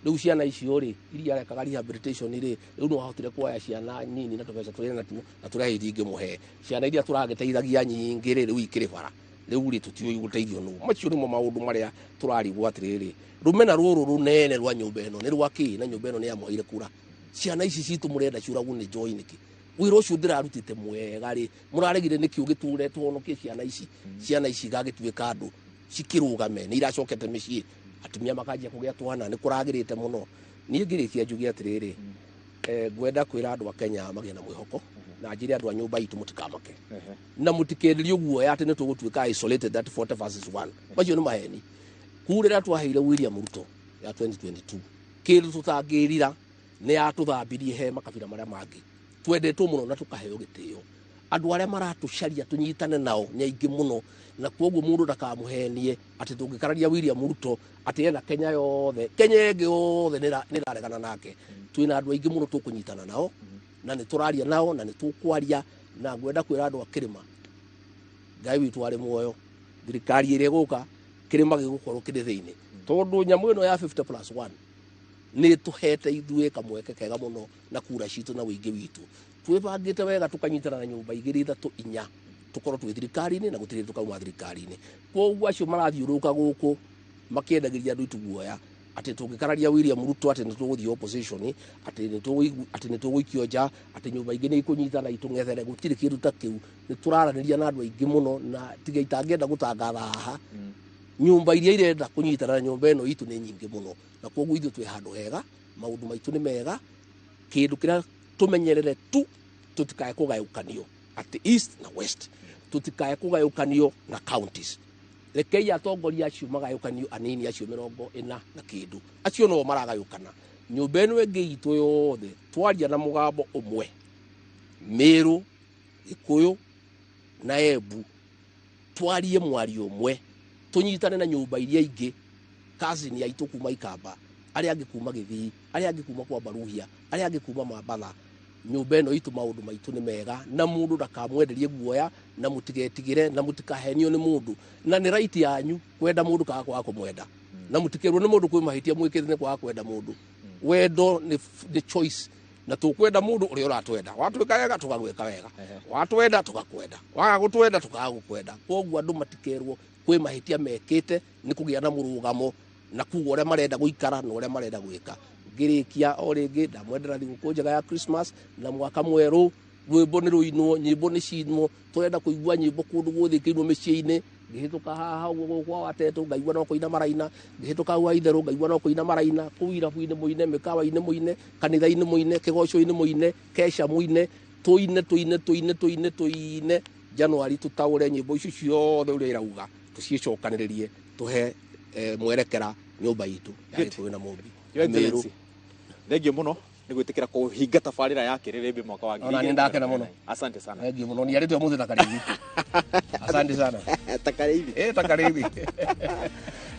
Rĩu ciana icio rĩ, iria arekaga rehabilitation rĩ, rĩu no ahotire kuoya ciana nini na tũbeca tũrĩa natuo na tũrĩa hihi ingĩmũhe. Ciana iria tũragĩteithagia nyingĩ rĩ, rĩu ikĩrĩ bara. Rĩu rĩ, tũtiũĩ gũteithio nũ. Macio nĩmo maũndũ marĩa tũrarigwo atĩrĩrĩ, rũmena rũrũ rũnene rwa nyũmba ĩno nĩ rwa kĩ? Na nyũmba ĩno nĩ yamũheire kura. Ciana ici citũ mũrenda ciũragwo nĩ njohi nĩkĩ? Wĩra ũcio ndĩrarutĩte mwega rĩ, mũraregire nĩkĩ ũgĩtũre tũhonokie ciana ici? Ciana ici igagĩtuĩka andũ cikĩrũgame, nĩ iracokete mĩciĩ, atumia makanjia kũgĩa twana, nĩ kũragĩrĩte mũno. Niĩ ngĩrĩkia njuge atĩrĩrĩ, ngwenda kwĩra andũ a Kenya magĩe na mwĩhoko, na njĩre andũ a nyũmba itũ mũtikamake. Na mũtikenderio guoya atĩ nĩ tũgũtuĩka isolated that 40 versus 1. Macio nĩ maheni. Kura ĩrĩa twaheire William Ruto ya 2022, kĩndũ tũtangĩrira nĩ yatũthambirie he makabira marĩa mangĩ. Twendetwo mũno na tũkaheo gĩtĩo. Andũ arĩa maratũcaria tũnyitane nao nĩ aingĩ mũno, na kwoguo mũndũ ndakamũhenie atĩ tũngĩkararia William Ruto atĩ ena Kenya yothe, Kenya ĩngĩ yothe nĩ ĩraregana nake. Twĩna andũ aingĩ mũno tũkũnyitana nao, na nĩ tũraria nao, na nĩ tũkwaria, na ngwenda kwĩra andũ a kĩrĩma, Ngai witũ arĩ muoyo, thirikari ĩrĩa ĩgũka kĩrĩma gĩgũkorwo kĩrĩ thĩinĩ. Tondũ nyamũ ĩno ya 50+1 nĩ tũhete ithuĩ kamweke kega mũno na kura citũ na ũingĩ witũ. Twĩbangĩte wega tũkanyitana na nyũmba 2 3 4 tũkorwo twĩ thirikari-inĩ na gũtirĩ tũkauma thirikari-inĩ. Kwoguo acio marathiũrũrũka gũkũ makĩendagĩria andũ itũ guoya atĩ tũngĩkararia William Ruto atĩ nĩ tũgũthiĩ opposition, atĩ nĩ tũgũikio nja, atĩ nyũmba ingĩ nĩ ikũnyitana itũng'ethere, gũtirĩ kĩndũ ta kĩu. Nĩ tũraranĩria na andũ aingĩ mũno, na tiga itangĩenda gũtangatha haha. Nyũmba iria irenda kũnyitana na nyũmba ĩno itũ nĩ nyingĩ mũno, na kwoguo ithuĩ twĩ handũ hega, maũndũ maitũ nĩ mega. Kĩndũ kĩrĩa tũmenyerere tu, tũtikae kũgayũkanio atĩ east na west, tũtikae kũgayũkanio na counties. Rekei atongoria acio magayũkanio anini acio 40 na kĩndũ, acio no maragayũkana. Nyũmba ĩno ĩngĩ itũ yothe twaria na mũgambo ũmwe, Meru, Gĩkũyũ na Embu, twarie mwario ũmwe, tũnyitane na nyũmba iria ingĩ, cousin ya itũ kuma Ikamba, arĩa angĩ kuma Gĩthii, arĩa angĩ kuma kwa Baruhia, arĩa angĩ kuma Mambatha. Nyũmba ĩno itũ maũndũ maitũ nĩ mega, na mũndũ ndakamwenderie guoya, na mũtigetigĩre, na mũtikahenio nĩ mũndũ. Na nĩ right yanyu kwenda mũndũ kana kwaga kũmwenda, na mũtikerwo nĩ mũndũ kwĩ mahĩtia mwĩkĩte nĩ kwaga kwenda mũndũ. Wendo nĩ choice, na tũkwenda mũndũ ũrĩa ũratwenda. Watwĩka wega tũgagwĩka wega, watwenda tũgakwenda, waga gũtwenda tũkaga gũkwenda. Kwoguo andũ matikerwo kwĩ mahĩtia mekĩte nĩ kũgĩa na mũrũgamo na kuga ũrĩa marenda gũikara na ũrĩa marenda gwĩka. Ngĩrĩkia o rĩngĩ ndamwendera thigũkũ njega ya Christmas na mwaka mwerũ. Rwĩmbo nĩ rũinwo, nyĩmbo nĩ cinwo, tũrenda kũigua nyĩmbo kũndũ guothe ikĩinwo mĩciĩ-inĩ. Ngĩhĩtũka haha ũguo gũkũ kwa Watetũ ngaigua no kũina maraina, ngĩhĩtũka hau Itherũ ngaigua no kũina maraina, kũu irabu-inĩ mũine, mĩkawa-inĩ mũine, kanitha-inĩ mũine, kĩgoco-inĩ mũine, kesha mũine, tũine tũine tũine tũine tũine. Januari tũtaũre nyĩmbo icio ciothe ũrĩa irauga, tũcicokanĩrĩrie, tũhe mwerekera nyũmba itũ ya Gĩkũyũ na Mũmbi. Your Excellency, thengiũ mũno nĩ gwĩtĩkĩra kũhinga tabarĩra ya Kĩrĩrĩmbĩ mwaka wa Ona nĩ ndakena mũno. Asante sana. Thengiũ mũno, nĩ arĩte ũmũthĩ ta karĩithi. Asante sana. Ta karĩithi. Ta karĩithi.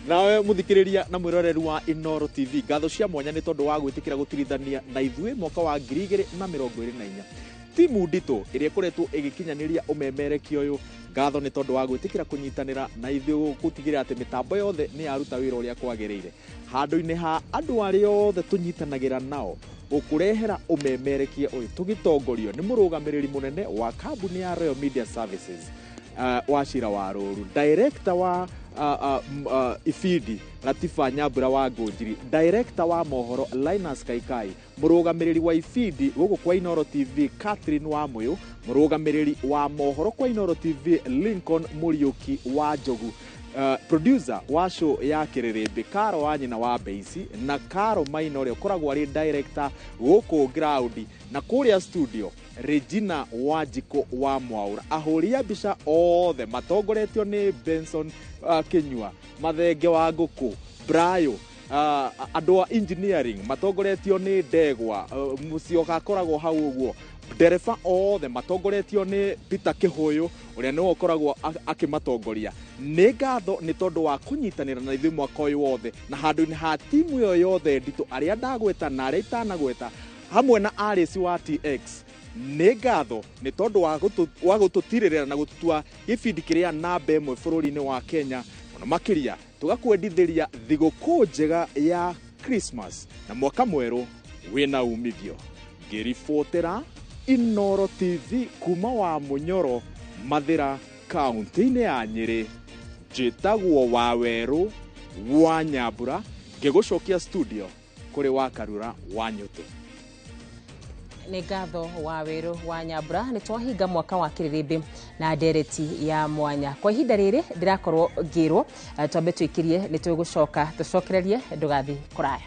Nawe mũthikĩrĩria na mwĩroreri wa Inooro TV, ngatho cia mwanya nĩ tondũ wa gwĩtĩkĩra gũtirithania na ithuĩ mwaka wa 2024. Timu nditũ ĩrĩa ĩkoretwo ĩgĩkinyanĩria ũmemerekia ũyũ, ngatho nĩ tondũ wa gwĩtĩkĩra kũnyitanĩra na ithuĩ gũtigĩrĩra atĩ mĩtambo yothe nĩ yaruta wĩra ũrĩa kwagĩrĩire. Handũ-inĩ ha andũ arĩa othe tũnyitanagĩra nao gũkũrehera ũmemerekia ũyũ, tũgĩtongorio nĩ mũrũgamĩrĩri mũnene wa kambuni ya Royal Media Services, wa Cira wa Rũru, director wa ibindi Latifa Nyambura wa Ngũnjiri, director wa mohoro Linus Kaikai, mũrũgamĩrĩri wa ibindi gũkũ kwa Inooro TV Catherine Wamuyu, mũrũgamĩrĩri wa mohoro kwa Inooro TV Lincoln Mũriũki wa Njogu, producer wa show ya Kĩrĩrĩmbĩ Karo wa nyina wa Beici, na Karo Maina ũrĩa ũkoragwo arĩ director gũkũ ground, na kũrĩa studio Regina Wanjikũ wa Mwaura. Ahũri a mbica othe matongoretio nĩ Benson Kinyua, Mathenge wa Ngũkũ, Brayo, andũ a engineering matongoretio nĩ Ndegwa, Mũcioka akoragwo hau ũguo, Ndereba othe matongoretio nĩ Peter Kĩhũyũ ũrĩa nĩwe ũkoragwo akĩmatongoria. Nĩ ngatho nĩ tondũ wa kũnyitanĩra na ithuĩ mwaka ũyũ wothe, na handũ-inĩ ha timu ĩyo yothe nditũ, arĩa ndagweta na arĩa itanagweta, hamwe na Alice wa TX, nĩ ngatho nĩ tondũ wa gũtũtirĩrĩra na gũtũtua gĩbindi kĩrĩa namba ĩmwe bũrũri-inĩ wa Kenya, mũno makĩria tũgakwendithĩria thigũkũ njega ya Christmas na mwaka mwerũ wĩna umithio. Ngĩribotera Inooro TV kuma wa Mũnyoro, Mathĩra, kaunti-inĩ ya Nyĩrĩ, njĩtagwo Wawerũ wa Nyambura, ngĩgũcokia studio kũrĩ wa Karura wa Nyũtũ. Nĩ ngatho wa Werũ wa Nyambura. Nĩ twahinga mwaka wa kĩrĩrĩmbĩ na ndereti ya mwanya. Kwa ihinda rĩrĩ ndĩrakorwo ngĩrwo twambe twĩkĩrie, nĩ tũgũcoka tũcokererie, ndũgathiĩ kũraya.